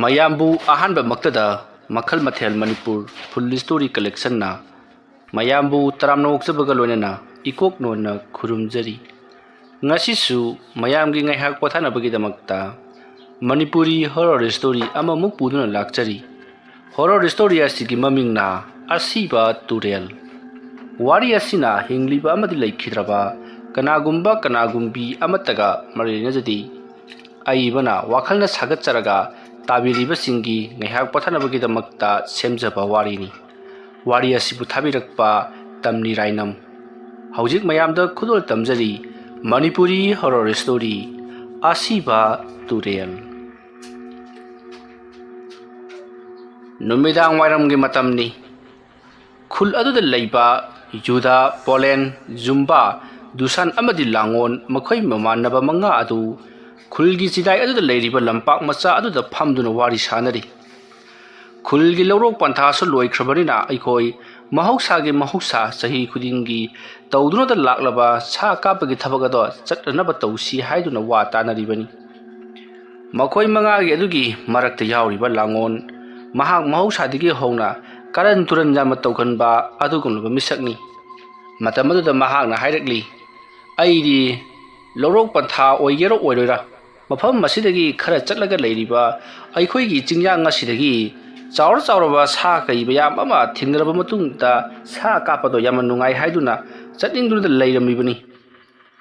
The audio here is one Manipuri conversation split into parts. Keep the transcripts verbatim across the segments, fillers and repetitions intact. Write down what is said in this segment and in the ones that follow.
ꯃꯌꯥꯝꯕꯨ ꯑꯍꯥꯟꯕꯃꯛꯇꯗ ꯃꯈꯜ ꯃꯊꯦꯜ ꯃꯅꯤꯄꯨꯔ ꯐꯨꯜ ꯁ꯭ꯇꯣꯔꯤ ꯀꯂꯦꯛꯁꯟꯅ ꯃꯌꯥꯝꯕꯨ ꯇꯔꯥꯝꯅ ꯑꯣꯛꯆꯕꯒ ꯂꯣꯏꯅꯅ ꯏꯀꯣꯛ ꯅꯣꯟꯅ ꯈꯨꯔꯨꯝꯖꯔꯤ꯫ ꯉꯁꯤꯁꯨ ꯃꯌꯥꯝꯒꯤ ꯉꯥꯏꯍꯥꯛ ꯄꯣꯊꯥꯅꯕꯒꯤꯗꯃꯛꯇ ꯃꯅꯤꯄꯨꯔꯤ ꯍꯣꯔꯣꯔ ꯁ꯭ꯇꯣꯔꯤ ꯑꯃꯃꯨꯛ ꯄꯨꯗꯨꯅ ꯂꯥꯛꯆꯔꯤ꯫ ꯍꯣꯔꯣꯔ ꯁ꯭ꯇꯣꯔꯤ ꯑꯁꯤꯒꯤ ꯃꯃꯤꯡꯅ ꯑꯁꯤꯕ ꯇꯨꯔꯦꯜ꯫ ꯋꯥꯔꯤ ꯑꯁꯤꯅ ꯍꯤꯡꯂꯤꯕ ꯑꯃꯗꯤ ꯂꯩꯈꯤꯗ꯭ꯔꯕ ꯀꯅꯥꯒꯨꯝꯕ ꯀꯅꯥꯒꯨꯝꯕꯤ ꯑꯃꯠꯇꯒ ꯃꯔꯤ ꯂꯩꯅꯖꯗꯦ꯫ ꯑꯏꯕꯅ ꯋꯥꯈꯜꯅ ꯁꯥꯒꯠꯆꯔꯒ ꯇꯥꯕꯤꯔꯤꯕꯁꯤꯡꯒꯤ ꯉꯥꯏꯍꯥꯛ ꯄꯣꯊꯥꯅꯕꯒꯤꯗꯃꯛꯇ ꯁꯦꯝꯖꯕ ꯋꯥꯔꯤꯅꯤ꯫ ꯋꯥꯔꯤ ꯑꯁꯤꯕꯨ ꯊꯥꯕꯤꯔꯛꯄ ꯇꯝꯅꯤ ꯔꯥꯏꯅꯝ꯫ ꯍꯧꯖꯤꯛ ꯃꯌꯥꯝꯗ ꯈꯨꯗꯣꯜ ꯇꯝꯖꯔꯤ ꯃꯅꯤꯄꯨꯔꯤ ꯍꯣꯔꯣꯔ ꯁ꯭ꯇꯣꯔꯤ ꯑꯁꯤꯕ ꯇꯨꯔꯦꯜ꯫ ꯅꯨꯃꯤꯗꯥꯡ ꯋꯥꯏꯔꯝꯒꯤ ꯃꯇꯝꯅꯤ꯫ ꯈꯨꯜ ꯑꯗꯨꯗ ꯂꯩꯕ ꯌꯨꯗꯥ, ꯄꯣꯂꯦꯟ, ꯖꯨꯝꯕꯥ, ꯗꯨꯁꯥꯟ ꯑꯃꯗꯤ ꯂꯥꯡꯒꯣꯟ, ꯃꯈꯣꯏ ꯃꯃꯥꯟꯅꯕ ꯃꯉꯥ ꯑꯗꯨ ꯈꯨꯜꯒꯤ ꯆꯤꯗꯥꯏ ꯑꯗꯨꯗ ꯂꯩꯔꯤꯕ ꯂꯝꯄꯥꯛ ꯃꯆꯥ ꯑꯗꯨꯗ ꯐꯝꯗꯨꯅ ꯋꯥꯔꯤ ꯁꯥꯅꯔꯤ꯫ ꯈꯨꯜꯒꯤ ꯂꯧꯔꯣꯛ ꯄꯟꯊꯥꯁꯨ ꯂꯣꯏꯈ꯭ꯔꯕꯅꯤꯅ ꯑꯩꯈꯣꯏ ꯃꯍꯧꯁꯥꯒꯤ ꯃꯍꯧꯁꯥ ꯆꯍꯤ ꯈꯨꯗꯤꯡꯒꯤ ꯇꯧꯗꯨꯅꯗ ꯂꯥꯛꯂꯕ ꯁꯥ ꯀꯥꯞꯄꯒꯤ ꯊꯕꯛ ꯑꯗꯣ ꯆꯠꯅꯅꯕ ꯇꯧꯁꯤ ꯍꯥꯏꯗꯨꯅ ꯋꯥ ꯇꯥꯅꯔꯤꯕꯅꯤ꯫ ꯃꯈꯣꯏ ꯃꯉꯥꯒꯤ ꯑꯗꯨꯒꯤ ꯃꯔꯛꯇ ꯌꯥꯎꯔꯤꯕ ꯂꯥꯡꯒꯣꯟ, ꯃꯍꯥꯛ ꯃꯍꯧꯁꯥꯗꯒꯤ ꯍꯧꯅ ꯀꯥꯔꯟ ꯇꯨꯔꯟ ꯌꯥꯝꯅ ꯇꯧꯒꯟꯕ ꯑꯗꯨꯒꯨꯝꯂꯕ ꯃꯤꯁꯛꯅꯤ꯫ ꯃꯇꯝ ꯑꯗꯨꯗ ꯃꯍꯥꯛꯅ ꯍꯥꯏꯔꯛꯂꯤ, "ꯑꯩꯗꯤ ꯂꯧꯔꯣꯛ ꯄꯟꯊꯥ ꯑꯣꯏꯒꯦꯔꯥ ꯑꯣꯏꯔꯣꯏꯔꯥ, ꯃꯐꯝ ꯑꯁꯤꯗꯒꯤ ꯈꯔ ꯆꯠꯂꯒ ꯂꯩꯔꯤꯕ ꯑꯩꯈꯣꯏꯒꯤ ꯆꯤꯡꯌꯥꯡ ꯑꯁꯤꯗꯒꯤ ꯆꯥꯎꯔ ꯆꯥꯎꯔꯕ ꯁꯥ ꯀꯩ ꯃꯌꯥꯝ ꯑꯃ ꯊꯦꯡꯅꯔꯕ ꯃꯇꯨꯡꯗ ꯁꯥ ꯀꯥꯞꯄꯗꯣ ꯌꯥꯝꯅ ꯅꯨꯡꯉꯥꯏ ꯍꯥꯏꯗꯨꯅ ꯆꯠꯅꯤꯡꯗꯨꯅ ꯂꯩꯔꯝꯃꯤꯕꯅꯤ꯫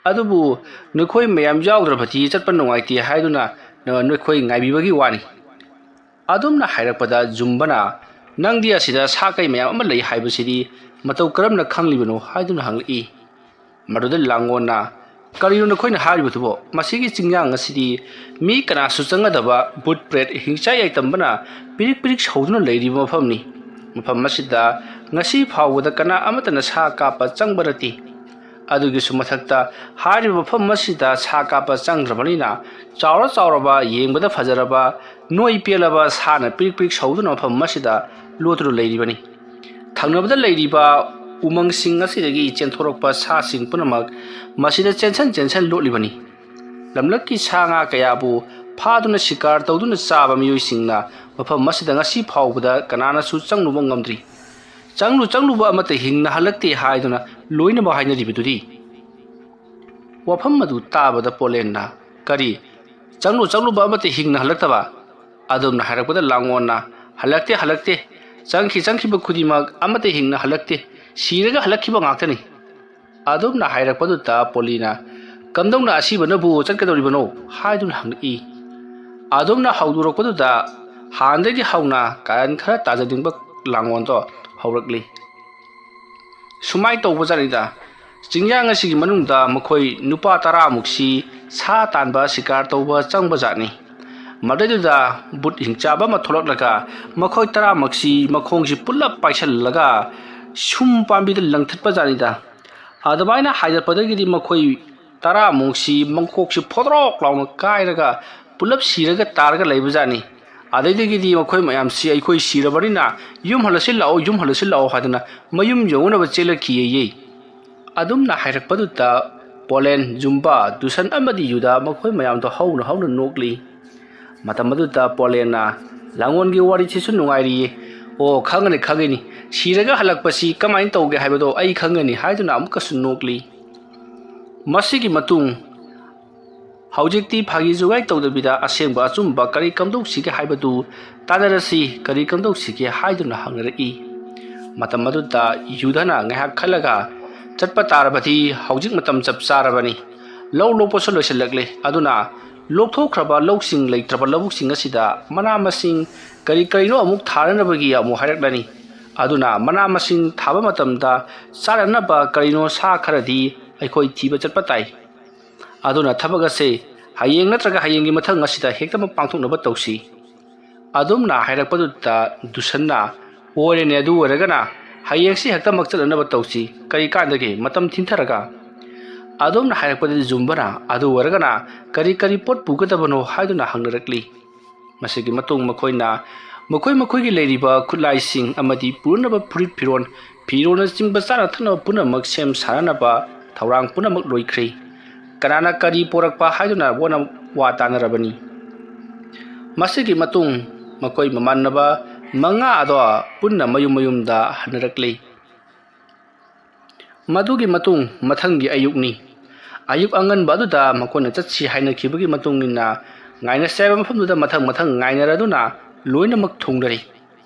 ꯑꯗꯨꯕꯨ ꯅꯈꯣꯏ ꯃꯌꯥꯝ ꯌꯥꯎꯗ꯭ꯔꯕꯗꯤ ꯆꯠꯄ ꯅꯨꯡꯉꯥꯏꯇꯦ ꯍꯥꯏꯗꯨꯅ ꯅ-, ꯅꯈꯣꯏ ꯉꯥꯏꯕꯤꯕꯒꯤ ꯋꯥꯅꯤ꯫" ꯑꯗꯨꯝꯅ ꯍꯥꯏꯔꯛꯄꯗ ꯖꯨꯝꯕꯅ, "ꯅꯪꯗꯤ ꯑꯁꯤꯗ ꯁꯥ ꯀꯩ ꯃꯌꯥꯝ ꯑꯃ ꯂꯩ ꯍꯥꯏꯕꯁꯤꯗꯤ ꯃꯇꯧ ꯀꯔꯝꯅ ꯈꯪꯂꯤꯕꯅꯣ?" ꯍꯥꯏꯗꯨꯅ ꯍꯪꯂꯛꯏ꯫ ꯃꯗꯨꯗ ꯂꯥꯡꯒꯣꯟꯅ, "ꯀꯔꯤꯅꯣ ꯅꯈꯣꯏꯅ ꯍꯥꯏꯔꯤꯕꯗꯨꯕꯣ? ꯃꯁꯤꯒꯤ ꯆꯤꯡꯌꯥꯡ ꯑꯁꯤꯗꯤ ꯃꯤ ꯀꯅꯥꯁꯨ ꯆꯪꯒꯗꯕ ꯚꯨꯠ ꯄ꯭ꯔꯦꯠ ꯍꯤꯡꯆꯥꯏ ꯌꯥꯏꯇꯝꯕꯅ ꯄꯤꯔꯤꯛ ꯄꯤꯔꯤꯛ ꯁꯧꯗꯨꯅ ꯂꯩꯔꯤꯕ ꯃꯐꯝꯅꯤ꯫ ꯃꯐꯝ ꯑꯁꯤꯗ ꯉꯁꯤ ꯐꯥꯎꯕꯗ ꯀꯅꯥ ꯑꯃꯠꯇꯅ ꯁꯥ ꯀꯥꯞꯄ ꯆꯪꯕ ꯅꯠꯇꯦ꯫ ꯑꯗꯨꯒꯤꯁꯨ ꯃꯊꯛꯇ ꯍꯥꯏꯔꯤꯕ ꯃꯐꯝ ꯑꯁꯤꯗ ꯁꯥ ꯀꯥꯞꯄ ꯆꯪꯗ꯭ꯔꯕꯅꯤꯅ ꯆꯥꯎꯔ ꯆꯥꯎꯔꯕ, ꯌꯦꯡꯕꯗ ꯐꯖꯔꯕ, ꯅꯣꯏ ꯄꯦꯜꯂꯕ ꯁꯥꯅ ꯄꯤꯔꯤꯛ ꯄꯤꯔꯤꯛ ꯁꯧꯗꯨꯅ ꯃꯐꯝ ꯑꯁꯤꯗ ꯂꯣꯠꯇꯨꯅ ꯂꯩꯔꯤꯕꯅꯤ꯫ ꯊꯪꯅꯕꯗ ꯂꯩꯔꯤꯕ ꯎꯃꯪꯁꯤꯡ ꯑꯁꯤꯗꯒꯤ ꯆꯦꯟꯊꯣꯔꯛꯄ ꯁꯥꯁꯤꯡ ꯄꯨꯝꯅꯃꯛ ꯃꯁꯤꯗ ꯆꯦꯟꯁꯟ ꯆꯦꯟꯁꯟ ꯂꯣꯠꯂꯤꯕꯅꯤ꯫ ꯂꯝꯂꯛꯀꯤ ꯁꯥ ꯉꯥ ꯀꯌꯥꯕꯨ ꯐꯥꯗꯨꯅ ꯁꯤꯀꯥꯔ ꯇꯧꯗꯨꯅ ꯆꯥꯕ ꯃꯤꯑꯣꯏꯁꯤꯡꯅ ꯃꯐꯝ ꯑꯁꯤꯗ ꯉꯁꯤ ꯐꯥꯎꯕꯗ ꯀꯅꯥꯅꯁꯨ ꯆꯪꯂꯨꯕ ꯉꯝꯗ꯭ꯔꯤ꯫ ꯆꯪꯂꯨ ꯆꯪꯂꯨꯕ ꯑꯃꯠꯇ ꯍꯤꯡꯅ ꯍꯜꯂꯛꯇꯦ ꯍꯥꯏꯗꯨꯅ ꯂꯣꯏꯅꯃꯛ ꯍꯥꯏꯅꯔꯤꯕꯗꯨꯗꯤ꯫ ꯋꯥꯐꯝ ꯑꯗꯨ ꯇꯥꯕꯗ ꯄꯣꯂꯦꯟꯅ, "ꯀꯔꯤ? ꯆꯪꯂꯨ ꯆꯪꯂꯨꯕ ꯑꯃꯠꯇ ꯍꯤꯡꯅ ꯍꯜꯂꯛꯇꯕ?" ꯑꯗꯨꯝꯅ ꯍꯥꯏꯔꯛꯄꯗ ꯂꯥꯡꯑꯣꯟꯅ, "ꯍꯜꯂꯛꯇꯦ, ꯍꯜꯂꯛꯇꯦ꯫ ꯆꯪꯈꯤ ꯆꯪꯈꯤꯕ ꯈꯨꯗꯤꯡꯃꯛ ꯑꯃꯠꯇ ꯍꯤꯡꯅ ꯍꯜꯂꯛꯇꯦ꯫ ꯁꯤꯔꯒ ꯍꯜꯂꯛꯈꯤꯕ ꯉꯥꯛꯇꯅꯤ꯫" ꯑꯗꯨꯝꯅ ꯍꯥꯏꯔꯛꯄꯗꯨꯗ ꯄꯣꯂꯤꯅ, "ꯀꯝꯗꯧꯅ ꯑꯁꯤꯕꯅꯕꯨ ꯆꯠꯀꯗꯧꯔꯤꯕꯅꯣ?" ꯍꯥꯏꯗꯨꯅ ꯍꯪꯉꯛꯏ꯫ ꯑꯗꯨꯝꯅ ꯍꯧꯗꯣꯔꯛꯄꯗꯨꯗ ꯍꯥꯟꯅꯗꯒꯤ ꯍꯧꯅ ꯀꯥꯔꯟ ꯈꯔ ꯇꯥꯖꯅꯤꯡꯕ ꯂꯥꯡꯑꯣꯟꯗꯣ ꯍꯧꯔꯛꯂꯤ꯫ ꯁꯨꯃꯥꯏꯅ ꯇꯧꯕꯖꯥꯠꯅꯤꯗ, ꯆꯤꯡꯌꯥꯡ ꯑꯁꯤꯒꯤ ꯃꯅꯨꯡꯗ ꯃꯈꯣꯏ ꯅꯨꯄꯥ ꯇꯔꯥꯃꯨꯛꯁꯤ ꯁꯥ ꯇꯥꯟꯕ ꯁꯤꯀꯥꯔ ꯇꯧꯕ ꯆꯪꯕꯖꯥꯠꯅꯤ꯫ ꯃꯗꯩꯗꯨꯗ ꯕꯨꯠ ꯍꯤꯡꯆꯥꯕ ꯑꯃ ꯊꯣꯛꯂꯛꯂꯒ ꯃꯈꯣꯏ ꯇꯔꯥꯃꯛꯁꯤ ꯃꯈꯣꯡꯁꯤ ꯄꯨꯜꯂꯞ ꯄꯥꯏꯁꯜꯂꯒ ꯁꯨꯝ ꯄꯥꯝꯕꯤꯗ ꯂꯪꯊꯠꯄꯖꯥꯠꯅꯤꯗ꯫ ꯑꯗꯨꯃꯥꯏꯅ ꯍꯥꯏꯗꯠꯄꯗꯒꯤꯗꯤ ꯃꯈꯣꯏ ꯇꯔꯥꯃꯨꯛꯁꯤ ꯃꯈꯣꯛꯁꯤ ꯐꯣꯗ꯭ꯔꯣꯛ ꯂꯥꯎꯅ ꯀꯥꯏꯔꯒ ꯄꯨꯂꯞ ꯁꯤꯔꯒ ꯇꯥꯔꯒ ꯂꯩꯕꯖꯥꯠꯅꯤ꯫ ꯑꯗꯩꯗꯒꯤꯗꯤ ꯃꯈꯣꯏ ꯃꯌꯥꯝꯁꯤ "ꯑꯩꯈꯣꯏ ꯁꯤꯔꯕꯅꯤꯅ ꯌꯨꯝ ꯍꯜꯂꯁꯤ ꯂꯥꯛꯑꯣ, ꯌꯨꯝ ꯍꯜꯂꯁꯤ ꯂꯥꯛꯑꯣ" ꯍꯥꯏꯗꯅ ꯃꯌꯨꯝ ꯌꯧꯅꯕ ꯆꯦꯜꯂꯛꯈꯤꯌꯦ꯫ ꯑꯗꯨꯝꯅ ꯍꯥꯏꯔꯛꯄꯗꯨꯗ ꯄꯣꯂꯦꯟ, ꯖꯨꯝꯕꯥ, ꯗꯨꯁꯟ ꯑꯃꯗꯤ ꯌꯨꯗꯥ ꯃꯈꯣꯏ ꯃꯌꯥꯝꯗꯣ ꯍꯧꯅ ꯍꯧꯅ ꯅꯣꯛꯂꯤ꯫ ꯃꯇꯝ ꯑꯗꯨꯗ ꯄꯣꯂꯦꯟꯅ, "ꯂꯥꯡꯑꯣꯟꯒꯤ ꯋꯥꯔꯤꯁꯤꯁꯨ ꯅꯨꯡꯉꯥꯏꯔꯤꯌꯦ꯫ ꯑꯣ, ꯈꯪꯒꯅꯤ, ꯈꯪꯒꯅꯤ꯫ ꯁꯤꯔꯒ ꯍꯜꯂꯛꯄꯁꯤ ꯀꯃꯥꯏꯅ ꯇꯧꯒꯦ ꯍꯥꯏꯕꯗꯣ ꯑꯩ ꯈꯪꯒꯅꯤ" ꯍꯥꯏꯗꯨꯅ ꯑꯃꯨꯛꯀꯁꯨ ꯅꯣꯛꯂꯤ꯫ ꯃꯁꯤꯒꯤ ꯃꯇꯨꯡ ꯍꯧꯖꯤꯛꯇꯤ ꯐꯥꯒꯤ ꯖꯨꯒꯥꯏ ꯇꯧꯗꯕꯤꯗ ꯑꯁꯦꯡꯕ ꯑꯆꯨꯝꯕ ꯀꯔꯤ ꯀꯝꯗꯧꯁꯤꯒꯦ ꯍꯥꯏꯕꯗꯨ ꯇꯥꯟꯅꯔꯁꯤ, ꯀꯔꯤ ꯀꯝꯗꯧꯁꯤꯒꯦ ꯍꯥꯏꯗꯨꯅ ꯍꯪꯅꯔꯛꯏ꯫ ꯃꯇꯝ ꯑꯗꯨꯗ ꯌꯨꯙꯅ ꯉꯥꯏꯍꯥꯛ ꯈꯜꯂꯒ, "ꯆꯠꯄ ꯇꯥꯔꯕꯗꯤ ꯍꯧꯖꯤꯛ ꯃꯇꯝ ꯆꯞ ꯆꯥꯔꯕꯅꯤ꯫ ꯂꯧ ꯂꯣꯛꯄꯁꯨ ꯂꯣꯏꯁꯤꯜꯂꯛꯂꯦ꯫ ꯑꯗꯨꯅ ꯂꯣꯛꯊꯣꯛꯈ꯭ꯔꯕ ꯂꯧꯁꯤꯡ ꯂꯩꯇ꯭ꯔꯕ ꯂꯧꯕꯨꯛꯁꯤꯡ ꯑꯁꯤꯗ ꯃꯅꯥ ꯃꯁꯤꯡ ꯀꯔꯤ ꯀꯔꯤꯅꯣ ꯑꯃꯨꯛ ꯊꯥꯅꯅꯕꯒꯤ ꯑꯃꯨꯛ ꯍꯥꯏꯔꯛꯂꯅꯤ꯫ ꯑꯗꯨꯅ ꯃꯅꯥ ꯃꯁꯤꯡ ꯊꯥꯕ ꯃꯇꯝꯗ ꯆꯥꯅꯅꯕ ꯀꯔꯤꯅꯣ ꯁꯥ ꯈꯔꯗꯤ ꯑꯩꯈꯣꯏ ꯊꯤꯕ ꯆꯠꯄ ꯇꯥꯏ꯫ ꯑꯗꯨꯅ ꯊꯕꯛ ꯑꯁꯦ ꯍꯌꯦꯡ ꯅꯠꯇ꯭ꯔꯒ ꯍꯌꯦꯡꯒꯤ ꯃꯊꯪ ꯑꯁꯤꯗ ꯍꯦꯛꯇꯃꯛ ꯄꯥꯡꯊꯣꯛꯅꯕ ꯇꯧꯁꯤ꯫" ꯑꯗꯨꯝꯅ ꯍꯥꯏꯔꯛꯄꯗꯨꯗ ꯗꯨꯁꯟꯅ, "ꯑꯣꯏꯔꯦꯅꯦ, ꯑꯗꯨ ꯑꯣꯏꯔꯒꯅ ꯍꯌꯦꯡꯁꯤ ꯍꯦꯛꯇꯃꯛ ꯆꯠꯅꯅꯕ ꯇꯧꯁꯤ꯫ ꯀꯔꯤ ꯀꯥꯟꯗꯒꯦ ꯃꯇꯝ ꯊꯤꯟꯊꯔꯒ?" ꯑꯗꯨꯝꯅ ꯍꯥꯏꯔꯛꯄꯗꯗꯤ ꯖꯨꯝꯕꯅ, "ꯑꯗꯨ ꯑꯣꯏꯔꯒꯅ ꯀꯔꯤ ꯀꯔꯤ ꯄꯣꯠ ꯄꯨꯒꯗꯕꯅꯣ?" ꯍꯥꯏꯗꯨꯅ ꯍꯪꯅꯔꯛꯂꯤ꯫ ꯃꯁꯤꯒꯤ ꯃꯇꯨꯡ ꯃꯈꯣꯏꯅ ꯃꯈꯣꯏ ꯃꯈꯣꯏꯒꯤ ꯂꯩꯔꯤꯕ ꯈꯨꯠꯂꯥꯏꯁꯤꯡ ꯑꯃꯗꯤ ꯄꯨꯅꯅꯕ ꯐꯨꯔꯤꯠ ꯐꯤꯔꯣꯜ, ꯐꯤꯔꯣꯜꯅꯆꯤꯡꯕ ꯆꯥꯅ ꯊꯛꯅꯕ ꯄꯨꯝꯅꯃꯛ ꯁꯦꯝ ꯁꯥꯅꯅꯕ ꯊꯧꯔꯥꯡ ꯄꯨꯝꯅꯃꯛ ꯂꯣꯏꯈ꯭ꯔꯦ꯫ ꯀꯅꯥꯅ ꯀꯔꯤ ꯄꯣꯔꯛꯄ ꯍꯥꯏꯗꯨꯅ ꯋꯥꯅ ꯋꯥ ꯇꯥꯅꯔꯕꯅꯤ꯫ ꯃꯁꯤꯒꯤ ꯃꯇꯨꯡ ꯃꯈꯣꯏ ꯃꯃꯥꯟꯅꯕ ꯃꯉꯥ ꯑꯗꯣ ꯄꯨꯟꯅ ꯃꯌꯨꯝ ꯃꯌꯨꯝꯗ ꯍꯟꯅꯔꯛꯂꯤ꯫ ꯃꯗꯨꯒꯤ ꯃꯇꯨꯡ ꯃꯊꯪꯒꯤ ꯑꯌꯨꯛꯅꯤ꯫ ꯑꯌꯨꯛ ꯑꯉꯟꯕ ꯑꯗꯨꯗ ꯃꯈꯣꯏꯅ ꯆꯠꯁꯤ ꯍꯥꯏꯅꯈꯤꯕꯒꯤ ꯃꯇꯨꯡ ꯏꯟꯅ ꯉꯥꯏꯅꯁꯦ ꯍꯥꯏꯕ ꯃꯐꯝꯗꯨꯗ ꯃꯊꯪ ꯃꯊꯪ ꯉꯥꯏꯅꯔꯗꯨꯅ ꯂꯣꯏꯅꯃꯛ ꯊꯨꯡꯂꯔꯤ꯫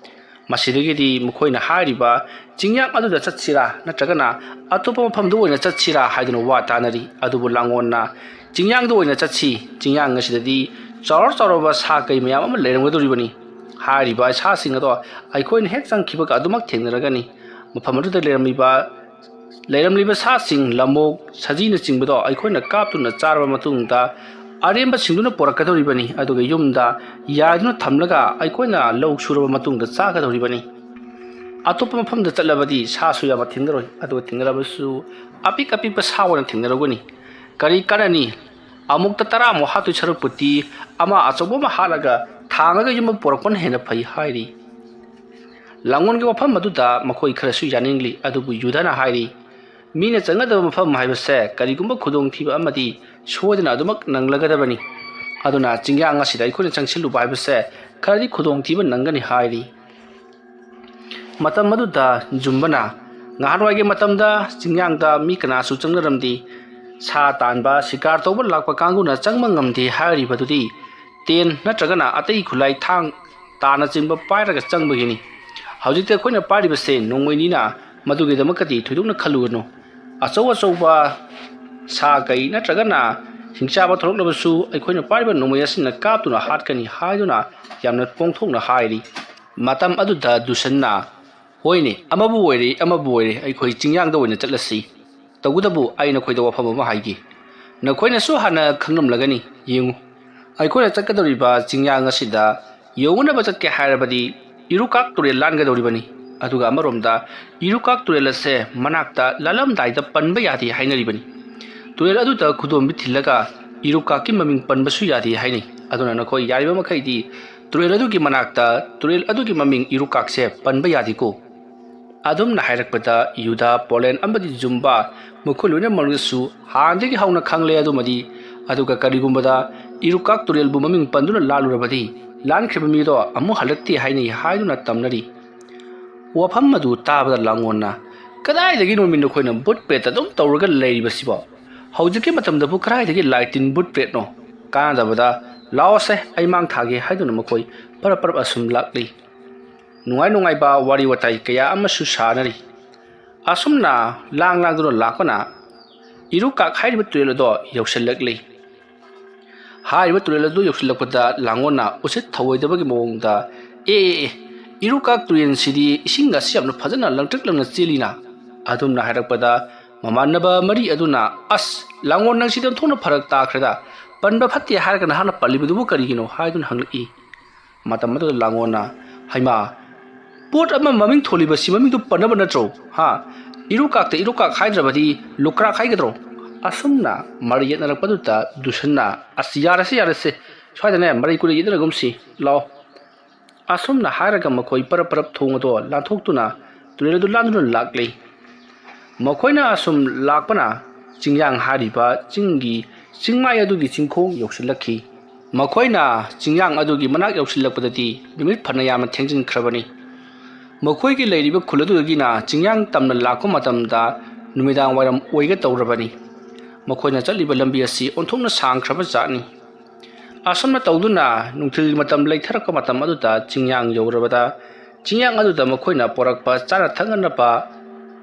ꯃꯁꯤꯗꯒꯤꯗꯤ ꯃꯈꯣꯏꯅ ꯍꯥꯏꯔꯤꯕ ꯆꯤꯡꯌꯥꯡ ꯑꯗꯨꯗ ꯆꯠꯁꯤꯔꯥ ꯅꯠꯇ꯭ꯔꯒꯅ ꯑꯇꯣꯞꯄ ꯃꯐꯝꯗ ꯑꯣꯏꯅ ꯆꯠꯁꯤꯔꯥ ꯍꯥꯏꯗꯨꯅ ꯋꯥ ꯇꯥꯅꯔꯤ꯫ ꯑꯗꯨꯕꯨ ꯂꯥꯡꯒꯣꯜꯅ ꯆꯤꯡꯌꯥꯡꯗ ꯑꯣꯏꯅ ꯆꯠꯁꯤ, ꯆꯤꯡꯌꯥꯡ ꯑꯁꯤꯗꯗꯤ ꯆꯥꯎꯔ ꯆꯥꯎꯔꯕ ꯁꯥ ꯀꯩ ꯃꯌꯥꯝ ꯑꯃ ꯂꯩꯔꯝꯒꯗꯧꯔꯤꯕꯅꯤ꯫ ꯍꯥꯏꯔꯤꯕ ꯁꯥꯁꯤꯡ ꯑꯗꯣ ꯑꯩꯈꯣꯏꯅ ꯍꯦꯛ ꯆꯪꯈꯤꯕꯒ ꯑꯗꯨꯃꯛ ꯊꯦꯡꯅꯔꯒꯅꯤ꯫ ꯃꯐꯝ ꯑꯗꯨꯗ ꯂꯩꯔꯝꯂꯤꯕ ꯂꯩꯔꯝꯂꯤꯕ ꯁꯥꯁꯤꯡ, ꯂꯝꯑꯣꯛ, ꯁꯖꯤꯅꯆꯤꯡꯕꯗꯣ ꯑꯩꯈꯣꯏꯅ ꯀꯥꯞꯇꯨꯅ ꯆꯥꯔꯕ ꯃꯇꯨꯡꯗ ꯑꯔꯦꯝꯕꯁꯤꯡꯗꯨꯅ ꯄꯨꯔꯛꯀꯗꯧꯔꯤꯕꯅꯤ, ꯑꯗꯨꯒ ꯌꯨꯝꯗ ꯌꯥꯏꯗꯨꯅ ꯊꯝꯂꯒ ꯑꯩꯈꯣꯏꯅ ꯂꯧ ꯁꯨꯔꯕ ꯃꯇꯨꯡꯗ ꯆꯥꯒꯗꯧꯔꯤꯕꯅꯤ꯫ ꯑꯇꯣꯞꯄ ꯃꯐꯝꯗ ꯆꯠꯂꯕꯗꯤ ꯁꯥꯁꯨ ꯌꯥꯝꯅ ꯊꯦꯡꯅꯔꯣꯏ, ꯑꯗꯨꯒ ꯊꯦꯡꯅꯔꯕꯁꯨ ꯑꯄꯤꯛ ꯑꯄꯤꯛꯄ ꯁꯥ ꯑꯣꯏꯅ ꯊꯦꯡꯅꯔꯒꯅꯤ꯫ ꯀꯔꯤ ꯀꯥꯟꯅꯅꯤ? ꯑꯃꯨꯛꯇ ꯇꯔꯥꯃꯨꯛ ꯍꯥꯠꯇꯣꯏ ꯁꯔꯨꯛꯄꯨꯗꯤ ꯑꯃ ꯑꯆꯧꯕ ꯑꯃ ꯍꯥꯠꯂꯒ ꯊꯥꯡꯉꯒ ꯌꯨꯝ ꯄꯨꯔꯛꯄꯅ ꯍꯦꯟꯅ ꯐꯩ ꯍꯥꯏꯔꯤ꯫ ꯂꯥꯡꯒꯣꯜꯒꯤ ꯋꯥꯐꯝ ꯑꯗꯨꯗ ꯃꯈꯣꯏ ꯈꯔꯁꯨ ꯌꯥꯅꯤꯡꯂꯤ, ꯑꯗꯨꯕꯨ ꯌꯨꯙꯅ ꯍꯥꯏꯔꯤ, ꯃꯤꯅ ꯆꯪꯒꯗꯕ ꯃꯐꯝ ꯍꯥꯏꯕꯁꯦ ꯀꯔꯤꯒꯨꯝꯕ ꯈꯨꯗꯣꯡꯊꯤꯕ ꯑꯃꯗꯤ ꯁꯣꯏꯗꯅ ꯑꯗꯨꯃꯛ ꯅꯪꯂꯒꯗꯕꯅꯤ꯫ ꯑꯗꯨꯅ ꯆꯤꯡꯌꯥꯡ ꯑꯁꯤꯗ ꯑꯩꯈꯣꯏꯅ ꯆꯪꯁꯤꯜꯂꯨꯕ ꯍꯥꯏꯕꯁꯦ ꯈꯔꯗꯤ ꯈꯨꯗꯣꯡꯊꯤꯕ ꯅꯪꯒꯅꯤ ꯍꯥꯏꯔꯤ꯫ ꯃꯇꯝ ꯑꯗꯨꯗ ꯖꯨꯝꯕꯅ, ꯉꯍꯥꯟꯋꯥꯏꯒꯤ ꯃꯇꯝꯗ ꯆꯤꯡꯌꯥꯡꯗ ꯃꯤ ꯀꯅꯥꯁꯨ ꯆꯪꯅꯔꯝꯗꯦ, ꯁꯥ ꯇꯥꯟꯕ, ꯁꯤꯀꯥꯔ ꯇꯧꯕ ꯂꯥꯛꯄ ꯀꯥꯡꯕꯨꯅ ꯆꯪꯕ ꯉꯝꯗꯦ ꯍꯥꯏꯔꯤꯕꯗꯨꯗꯤ ꯇꯦꯟ ꯅꯠꯇ꯭ꯔꯒꯅ ꯑꯇꯩ ꯈꯨꯠꯂꯥꯏ ꯊꯥꯡ ꯇꯥꯅꯆꯤꯡꯕ ꯄꯥꯏꯔꯒ ꯆꯪꯕꯒꯤꯅꯤ꯫ ꯍꯧꯖꯤꯛꯇꯤ ꯑꯩꯈꯣꯏꯅ ꯄꯥꯏꯔꯤꯕꯁꯦ ꯅꯣꯡꯃꯩꯅꯤꯅ ꯃꯗꯨꯒꯤꯗꯃꯛꯇꯗꯤ ꯊꯣꯏꯗꯣꯛꯅ ꯈꯜꯂꯨꯒꯅꯨ꯫ ꯑꯆꯧ ꯑꯆꯧꯕ ꯁꯥ ꯀꯩ ꯅꯠꯇ꯭ꯔꯒꯅ ꯍꯤꯡꯆꯥꯕ ꯊꯣꯛꯂꯛꯂꯕꯁꯨ ꯑꯩꯈꯣꯏꯅ ꯄꯥꯏꯔꯤꯕ ꯅꯣꯡꯃꯩ ꯑꯁꯤꯅ ꯀꯥꯞꯇꯨꯅ ꯍꯥꯠꯀꯅꯤ ꯍꯥꯏꯗꯨꯅ ꯌꯥꯝꯅ ꯄꯣꯡꯊꯣꯛꯅ ꯍꯥꯏꯔꯤ꯫ ꯃꯇꯝ ꯑꯗꯨꯗ ꯗꯨꯁꯟꯅ, "ꯍꯣꯏꯅꯦ, ꯑꯃꯕꯨ ꯑꯣꯏꯔꯦ, ꯑꯃꯕꯨ ꯑꯣꯏꯔꯦ, ꯑꯩꯈꯣꯏ ꯆꯤꯡꯌꯥꯡꯗ ꯑꯣꯏꯅ ꯆꯠꯂꯁꯤ꯫ ꯇꯧꯕꯇꯕꯨ ꯑꯩ ꯅꯈꯣꯏꯗ ꯋꯥꯐꯝ ꯑꯃ ꯍꯥꯏꯒꯦ꯫ ꯅꯈꯣꯏꯅꯁꯨ ꯍꯥꯟꯅ ꯈꯪꯂꯝꯂꯒꯅꯤ꯫ ꯌꯦꯡꯉꯨ, ꯑꯩꯈꯣꯏꯅ ꯆꯠꯀꯗꯧꯔꯤꯕ ꯆꯤꯡꯌꯥꯡ ꯑꯁꯤꯗ ꯌꯧꯅꯅꯕ ꯆꯠꯀꯦ ꯍꯥꯏꯔꯕꯗꯤ ꯏꯔꯨꯀꯥꯛ ꯇꯨꯔꯦꯜ ꯂꯥꯟꯒꯗꯧꯔꯤꯕꯅꯤ꯫ ꯑꯗꯨꯒ ꯑꯃꯔꯣꯝꯗ ꯏꯔꯨꯀꯥꯛ ꯇꯨꯔꯦꯜ ꯑꯁꯦ ꯃꯅꯥꯛꯇ ꯂꯥꯜꯂꯝꯗꯥꯏꯗ ꯄꯟꯕ ꯌꯥꯗꯦ ꯍꯥꯏꯅꯔꯤꯕꯅꯤ꯫ ꯇꯨꯔꯦꯜ ꯑꯗꯨꯗ ꯈꯨꯗꯣꯝꯕꯤ ꯊꯤꯜꯂꯒ ꯏꯔꯨꯀꯥꯛꯀꯤ ꯃꯃꯤꯡ ꯄꯟꯕꯁꯨ ꯌꯥꯗꯦ ꯍꯥꯏꯅꯩ꯫ ꯑꯗꯨꯅ ꯅꯈꯣꯏ ꯌꯥꯔꯤꯕ ꯃꯈꯩꯗꯤ ꯇꯨꯔꯦꯜ ꯑꯗꯨꯒꯤ ꯃꯅꯥꯛꯇ ꯇꯨꯔꯦꯜ ꯑꯗꯨꯒꯤ ꯃꯃꯤꯡ ꯏꯔꯨꯀꯥꯛꯁꯦ ꯄꯟꯕ ꯌꯥꯗꯦꯀꯣ꯫" ꯑꯗꯨꯝꯅ ꯍꯥꯏꯔꯛꯄꯗ ꯌꯨꯗꯥ, ꯄꯣꯂꯦꯟ ꯑꯃꯗꯤ ꯖꯨꯝꯕꯥ ꯃꯈꯣꯏ ꯂꯣꯏꯅꯃꯛꯅꯁꯨ ꯍꯥꯟꯅꯗꯒꯤ ꯍꯧꯅ ꯈꯪꯂꯦ ꯑꯗꯨꯃꯗꯤ ꯑꯗꯨꯒ ꯀꯔꯤꯒꯨꯝꯕꯗ ꯏꯔꯨꯀꯥꯛ ꯇꯨꯔꯦꯜꯕꯨ ꯃꯃꯤꯡ ꯄꯟꯗꯨꯅ ꯂꯥꯜꯂꯨꯔꯕꯗꯤ, ꯂꯥꯟꯈ꯭ꯔꯤꯕ ꯃꯤꯗꯣ ꯑꯃꯨꯛ ꯍꯜꯂꯛꯇꯦ ꯍꯥꯏꯅꯩ ꯍꯥꯏꯗꯨꯅ ꯇꯝꯅꯔꯤ꯫ ꯋꯥꯐꯝ ꯑꯗꯨ ꯇꯥꯕꯗ ꯂꯥꯡꯒꯣꯟꯅ, "ꯀꯗꯥꯏꯗꯒꯤꯅꯣꯃꯤ ꯅꯈꯣꯏꯅ ꯕꯨꯠ ꯄ꯭ꯔꯦꯠꯇ ꯑꯗꯨꯝ ꯇꯧꯔꯒ ꯂꯩꯔꯤꯕꯁꯤꯕꯣ? ꯍꯧꯖꯤꯛꯀꯤ ꯃꯇꯝꯗꯕꯨ ꯀꯗꯥꯏꯗꯒꯤ ꯂꯥꯏ ꯇꯤꯟ ꯕꯨꯠ ꯄ꯭ꯔꯦꯠꯅꯣ? ꯀꯥꯟꯅꯗꯕꯗ, ꯂꯥꯛꯑꯣꯁꯦ, ꯑꯩ ꯃꯥꯡ ꯊꯥꯒꯦ" ꯍꯥꯏꯗꯨꯅ ꯃꯈꯣꯏ ꯄꯔꯞ ꯄꯔꯞ ꯑꯁꯨꯝ ꯂꯥꯛꯂꯤ꯫ ꯅꯨꯡꯉꯥꯏ ꯅꯨꯡꯉꯥꯏꯕ ꯋꯥꯔꯤ ꯋꯥꯇꯥꯏ ꯀꯌꯥ ꯑꯃꯁꯨ ꯁꯥꯅꯔꯤ꯫ ꯑꯁꯨꯝꯅ ꯂꯥꯡ ꯂꯥꯡꯗꯨꯅ ꯂꯥꯛꯄꯅ ꯏꯔꯨꯀꯥꯛ ꯍꯥꯏꯔꯤꯕ ꯇꯨꯔꯦꯜ ꯑꯗꯣ ꯌꯧꯁꯤꯜꯂꯛꯂꯤ꯫ ꯍꯥꯏꯔꯤꯕ ꯇꯨꯔꯦꯜ ꯑꯗꯨ ꯌꯧꯁꯤꯜꯂꯛꯄꯗ ꯂꯥꯡꯒꯣꯟꯅ ꯎꯁꯤꯠ ꯊꯧꯑꯣꯏꯗꯕꯒꯤ ꯃꯑꯣꯡꯗ, "ꯑꯦ, ꯑꯦ, ꯑꯦ, ꯏꯔꯨꯀꯥꯛ ꯇꯨꯔꯦꯜꯁꯤꯗꯤ ꯏꯁꯤꯡ ꯑꯁꯤ ꯌꯥꯝꯅ ꯐꯖꯅ ꯂꯪꯇ꯭ꯔꯤꯛ ꯂꯪꯅ ꯆꯦꯜꯂꯤꯅ?" ꯑꯗꯨꯝꯅ ꯍꯥꯏꯔꯛꯄꯗ ꯃꯃꯥꯟꯅꯕ ꯃꯔꯤ ꯑꯗꯨꯅ, "ꯑꯁ, ꯂꯥꯡꯒꯣꯟ, ꯅꯪꯁꯤꯗꯤ ꯑꯣꯟꯊꯣꯛꯅ ꯐꯔꯛ ꯇꯥꯈ꯭ꯔꯦꯗ꯫ ꯄꯟꯕ ꯐꯠꯇꯦ ꯍꯥꯏꯔꯒ ꯅꯍꯥꯟꯅ ꯄꯜꯂꯤꯕꯗꯨꯕꯨ ꯀꯔꯤꯒꯤꯅꯣ?" ꯍꯥꯏꯗꯨꯅ ꯍꯪꯂꯛꯏ꯫ ꯃꯇꯝ ꯑꯗꯨꯗ ꯂꯥꯡꯒꯣꯟꯅ, "ꯍꯩꯃꯥ, ꯄꯣꯠ ꯑꯃ ꯃꯃꯤꯡ ꯊꯣꯜꯂꯤꯕꯁꯤ ꯃꯃꯤꯡꯗꯨ ꯄꯟꯅꯕ ꯅꯠꯇ꯭ꯔꯣ? ꯍꯥ? ꯏꯔꯨꯀꯥꯛꯇ ꯏꯔꯨꯀꯥꯛ ꯍꯥꯏꯗ꯭ꯔꯕꯗꯤ ꯂꯨꯀ꯭ꯔꯥꯛ ꯍꯥꯏꯒꯗ꯭ꯔꯣ?" ꯑꯁꯨꯝꯅ ꯃꯔꯩ ꯌꯦꯠꯅꯔꯛꯄꯗꯨꯗ ꯗꯨꯁꯟꯅ, "ꯑꯁ, ꯌꯥꯔꯁꯦ, ꯌꯥꯔꯁꯦ, ꯁ꯭ꯋꯥꯏꯗꯅꯦ ꯃꯔꯩ ꯀꯨꯔꯩ ꯌꯦꯠꯅꯔꯒꯨꯝꯁꯤ, ꯂꯥꯛꯑꯣ"꯫ ꯑꯁꯨꯝꯅ ꯍꯥꯏꯔꯒ ꯃꯈꯣꯏ ꯄꯔꯞ ꯄꯔꯞ ꯊꯣꯡ ꯑꯗꯣ ꯂꯥꯟꯊꯣꯛꯇꯨꯅ ꯇꯨꯔꯦꯜ ꯑꯗꯨ ꯂꯥꯟꯗꯨꯅ ꯂꯥꯛꯂꯤ꯫ ꯃꯈꯣꯏꯅ ꯑꯁꯨꯝ ꯂꯥꯛꯄꯅ ꯆꯤꯡꯌꯥꯡ ꯍꯥꯏꯔꯤꯕ ꯆꯤꯡꯒꯤ ꯆꯤꯡꯃꯥꯏ ꯑꯗꯨꯒꯤ ꯆꯤꯡꯈꯣꯡ ꯌꯧꯁꯤꯜꯂꯛꯈꯤ꯫ ꯃꯈꯣꯏꯅ ꯆꯤꯡꯌꯥꯡ ꯑꯗꯨꯒꯤ ꯃꯅꯥꯛ ꯌꯧꯁꯤꯜꯂꯛꯄꯗꯗꯤ ꯅꯨꯃꯤꯠ ꯐꯅ ꯌꯥꯝꯅ ꯊꯦꯡꯖꯤꯟꯈ꯭ꯔꯕꯅꯤ꯫ ꯃꯈꯣꯏꯒꯤ ꯂꯩꯔꯤꯕ ꯈꯨꯜ ꯑꯗꯨꯗꯒꯤꯅ ꯆꯤꯡꯌꯥꯡ ꯇꯝꯅ ꯂꯥꯛꯄ ꯃꯇꯝꯗ ꯅꯨꯃꯤꯗꯥꯡ ꯋꯥꯏꯔꯝ ꯑꯣꯏꯒꯦ ꯇꯧꯔꯕꯅꯤ꯫ ꯃꯈꯣꯏꯅ ꯆꯠꯂꯤꯕ ꯂꯝꯕꯤ ꯑꯁꯤ ꯑꯣꯟꯊꯣꯛꯅ ꯁꯥꯡꯈ꯭ꯔꯕ ꯖꯥꯠꯅꯤ꯫ ꯑꯁꯨꯝꯅ ꯇꯧꯗꯨꯅ ꯅꯨꯡꯊꯤꯜꯒꯤ ꯃꯇꯝ ꯂꯩꯊꯔꯛꯄ ꯃꯇꯝ ꯑꯗꯨꯗ ꯆꯤꯡꯌꯥꯡ ꯌꯧꯔꯕꯗ, ꯆꯤꯡꯌꯥꯡ ꯑꯗꯨꯗ ꯃꯈꯣꯏꯅ ꯄꯣꯔꯛꯄ ꯆꯥꯅ ꯊꯛꯅꯅꯕ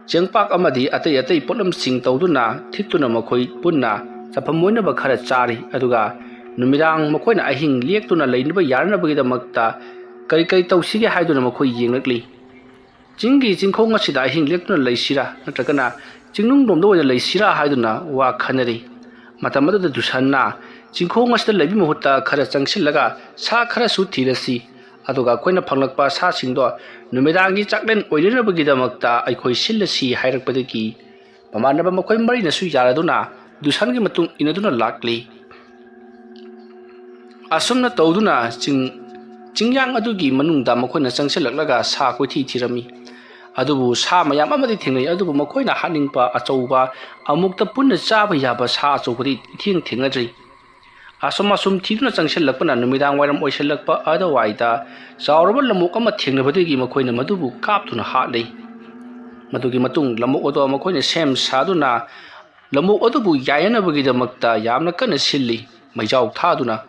ꯆꯦꯡꯄꯥꯛ ꯑꯃꯗꯤ ꯑꯇꯩ ꯑꯇꯩ ꯄꯣꯠꯂꯝꯁꯤꯡ ꯇꯧꯗꯨꯅ ꯊꯤꯠꯇꯨꯅ ꯃꯈꯣꯏ ꯄꯨꯟꯅ ꯆꯥꯐꯝ ꯑꯣꯏꯅꯕ ꯈꯔ ꯆꯥꯔꯤ꯫ ꯑꯗꯨꯒ ꯅꯨꯃꯤꯗꯥꯡ ꯃꯈꯣꯏꯅ ꯑꯍꯤꯡ ꯂꯦꯛꯇꯨꯅ ꯂꯩꯅꯕ ꯌꯥꯅꯅꯕꯒꯤꯗꯃꯛꯇ ꯀꯔꯤ ꯀꯔꯤ ꯇꯧꯁꯤꯒꯦ ꯍꯥꯏꯗꯨꯅ ꯃꯈꯣꯏ ꯌꯦꯡꯂꯛꯂꯤ꯫ ꯆꯤꯡꯒꯤ ꯆꯤꯡꯈꯣꯡ ꯑꯁꯤꯗ ꯑꯍꯤꯡ ꯂꯦꯛꯇꯨꯅ ꯂꯩꯁꯤꯔꯥ, ꯅꯠꯇ꯭ꯔꯒꯅ ꯆꯤꯡꯅꯨꯡꯂꯣꯝꯗ ꯑꯣꯏꯅ ꯂꯩꯁꯤꯔꯥ ꯍꯥꯏꯗꯨꯅ ꯋꯥ ꯈꯟꯅꯔꯤ꯫ ꯃꯇꯝ ꯑꯗꯨꯗ ꯗꯨꯁꯟꯅ, "ꯆꯤꯡꯈꯣꯡ ꯑꯁꯤꯗ ꯂꯩꯕꯒꯤ ꯃꯍꯨꯠꯇ ꯈꯔ ꯆꯪꯁꯤꯜꯂꯒ ꯁꯥ ꯈꯔꯁꯨ ꯊꯤꯔꯁꯤ, ꯑꯗꯨꯒ ꯑꯩꯈꯣꯏꯅ ꯐꯪꯂꯛꯄ ꯁꯥꯁꯤꯡꯗꯣ ꯅꯨꯃꯤꯗꯥꯡꯒꯤ ꯆꯥꯛꯂꯦꯟ ꯑꯣꯏꯅꯅꯕꯒꯤꯗꯃꯛꯇ ꯑꯩꯈꯣꯏ ꯁꯤꯜꯂꯁꯤ" ꯍꯥꯏꯔꯛꯄꯗꯒꯤ ꯃꯃꯥꯟꯅꯕ ꯃꯈꯣꯏ ꯃꯔꯤꯅꯁꯨ ꯌꯥꯔꯗꯨꯅ ꯗꯨꯁꯟꯒꯤ ꯃꯇꯨꯡ ꯏꯟꯅꯗꯨꯅ ꯂꯥꯛꯂꯤ꯫ ꯑꯁꯨꯝꯅ ꯇꯧꯗꯨꯅ ꯆꯤꯡ, ꯆꯤꯡꯌꯥꯡ ꯑꯗꯨꯒꯤ ꯃꯅꯨꯡꯗ ꯃꯈꯣꯏꯅ ꯆꯪꯁꯤꯜꯂꯛꯂꯒ ꯁꯥ ꯀꯣꯏꯊꯤ ꯊꯤꯔꯝꯃꯤ꯫ ꯑꯗꯨꯕꯨ ꯁꯥ ꯃꯌꯥꯝ ꯑꯃꯗꯤ ꯊꯦꯡꯅꯩ, ꯑꯗꯨꯕꯨ ꯃꯈꯣꯏꯅ ꯍꯥꯠꯅꯤꯡꯕ ꯑꯆꯧꯕ, ꯑꯃꯨꯛꯇ ꯄꯨꯟꯅ ꯆꯥꯕ ꯌꯥꯕ ꯁꯥ ꯑꯆꯧꯕꯗꯤ ꯏꯊꯦꯡ ꯊꯦꯡꯅꯗ꯭ꯔꯤ꯫ ꯑꯁꯨꯝ ꯑꯁꯨꯝ ꯊꯤꯗꯨꯅ ꯆꯪꯁꯤꯜꯂꯛꯄꯅ ꯅꯨꯃꯤꯗꯥꯡ ꯋꯥꯏꯔꯝ ꯑꯣꯏꯁꯤꯜꯂꯛꯄ ꯑꯗꯨꯋꯥꯏꯗ ꯆꯥꯎꯔꯕ ꯂꯝꯑꯣꯛ ꯑꯃ ꯊꯦꯡꯅꯕꯗꯒꯤ ꯃꯈꯣꯏꯅ ꯃꯗꯨꯕꯨ ꯀꯥꯞꯇꯨꯅ ꯍꯥꯠꯂꯤ꯫ ꯃꯗꯨꯒꯤ ꯃꯇꯨꯡ ꯂꯝꯑꯣꯛ ꯑꯗꯣ ꯃꯈꯣꯏꯅ ꯁꯦꯝ ꯁꯥꯗꯨꯅ ꯂꯝꯑꯣꯛ ꯑꯗꯨꯕꯨ ꯌꯥꯏꯅꯅꯕꯒꯤꯗꯃꯛꯇ ꯌꯥꯝꯅ ꯀꯟꯅ ꯁꯤꯜꯂꯤ, ꯃꯩꯖꯥꯎ ꯊꯥꯗꯨꯅ꯫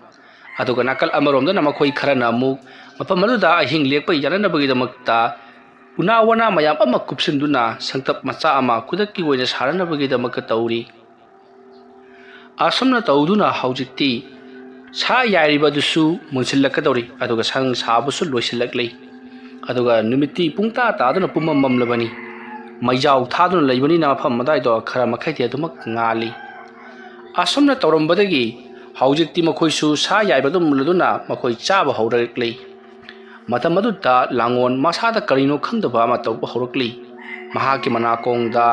ꯑꯗꯨꯒ ꯅꯥꯀꯜ ꯑꯃꯔꯣꯝꯗꯅ ꯃꯈꯣꯏ ꯈꯔꯅ ꯑꯃꯨꯛ ꯃꯐꯝ ꯑꯗꯨꯗ ꯑꯍꯤꯡ ꯂꯦꯛꯄ ꯌꯥꯅꯅꯕꯒꯤꯗꯃꯛꯇ ꯎꯅꯥ ꯋꯥꯅꯥ ꯃꯌꯥꯝ ꯑꯃ ꯀꯨꯞꯁꯤꯟꯗꯨꯅ ꯁꯪꯇꯞ ꯃꯆꯥ ꯑꯃ ꯈꯨꯗꯛꯀꯤ ꯑꯣꯏꯅ ꯁꯥꯅꯅꯕꯒꯤꯗꯃꯛꯇ ꯇꯧꯔꯤ꯫ ꯑꯁꯨꯝꯅ ꯇꯧꯗꯨꯅ ꯍꯧꯖꯤꯛꯇꯤ ꯁꯥ ꯌꯥꯏꯔꯤꯕ ꯑꯗꯨꯁꯨ ꯃꯨꯟꯁꯤꯜꯂꯛꯀꯗꯧꯔꯤ, ꯑꯗꯨꯒ ꯁꯪ ꯁꯥꯕꯁꯨ ꯂꯣꯏꯁꯤꯜꯂꯛꯂꯤ꯫ ꯑꯗꯨꯒ ꯅꯨꯃꯤꯠꯇꯤ ꯄꯨꯡꯇꯥ ꯇꯥꯗꯨꯅ ꯄꯨꯝꯃꯝ ꯃꯝꯂꯕꯅꯤ꯫ ꯃꯩꯖꯥꯎ ꯊꯥꯗꯨꯅ ꯂꯩꯕꯅꯤꯅ ꯃꯐꯝ ꯑꯗꯨꯋꯥꯏꯗꯣ ꯈꯔ ꯃꯈꯩꯗꯤ ꯑꯗꯨꯃꯛ ꯉꯥꯜꯂꯤ꯫ ꯑꯁꯨꯝꯅ ꯇꯧꯔꯝꯕꯗꯒꯤ ꯍꯧꯖꯤꯛꯇꯤ ꯃꯈꯣꯏꯁꯨ ꯁꯥ ꯌꯥꯏꯕꯗꯨ ꯃꯨꯜꯂꯗꯨꯅ ꯃꯈꯣꯏ ꯆꯥꯕ ꯍꯧꯔꯛꯂꯤ꯫ ꯃꯇꯝ ꯑꯗꯨꯗ ꯂꯥꯡꯑꯣꯟ ꯃꯁꯥꯗ ꯀꯔꯤꯅꯣ ꯈꯪꯗꯕ ꯑꯃ ꯇꯧꯕ ꯍꯧꯔꯛꯂꯤ꯫ ꯃꯍꯥꯛꯀꯤ ꯃꯅꯥꯀꯣꯡꯗ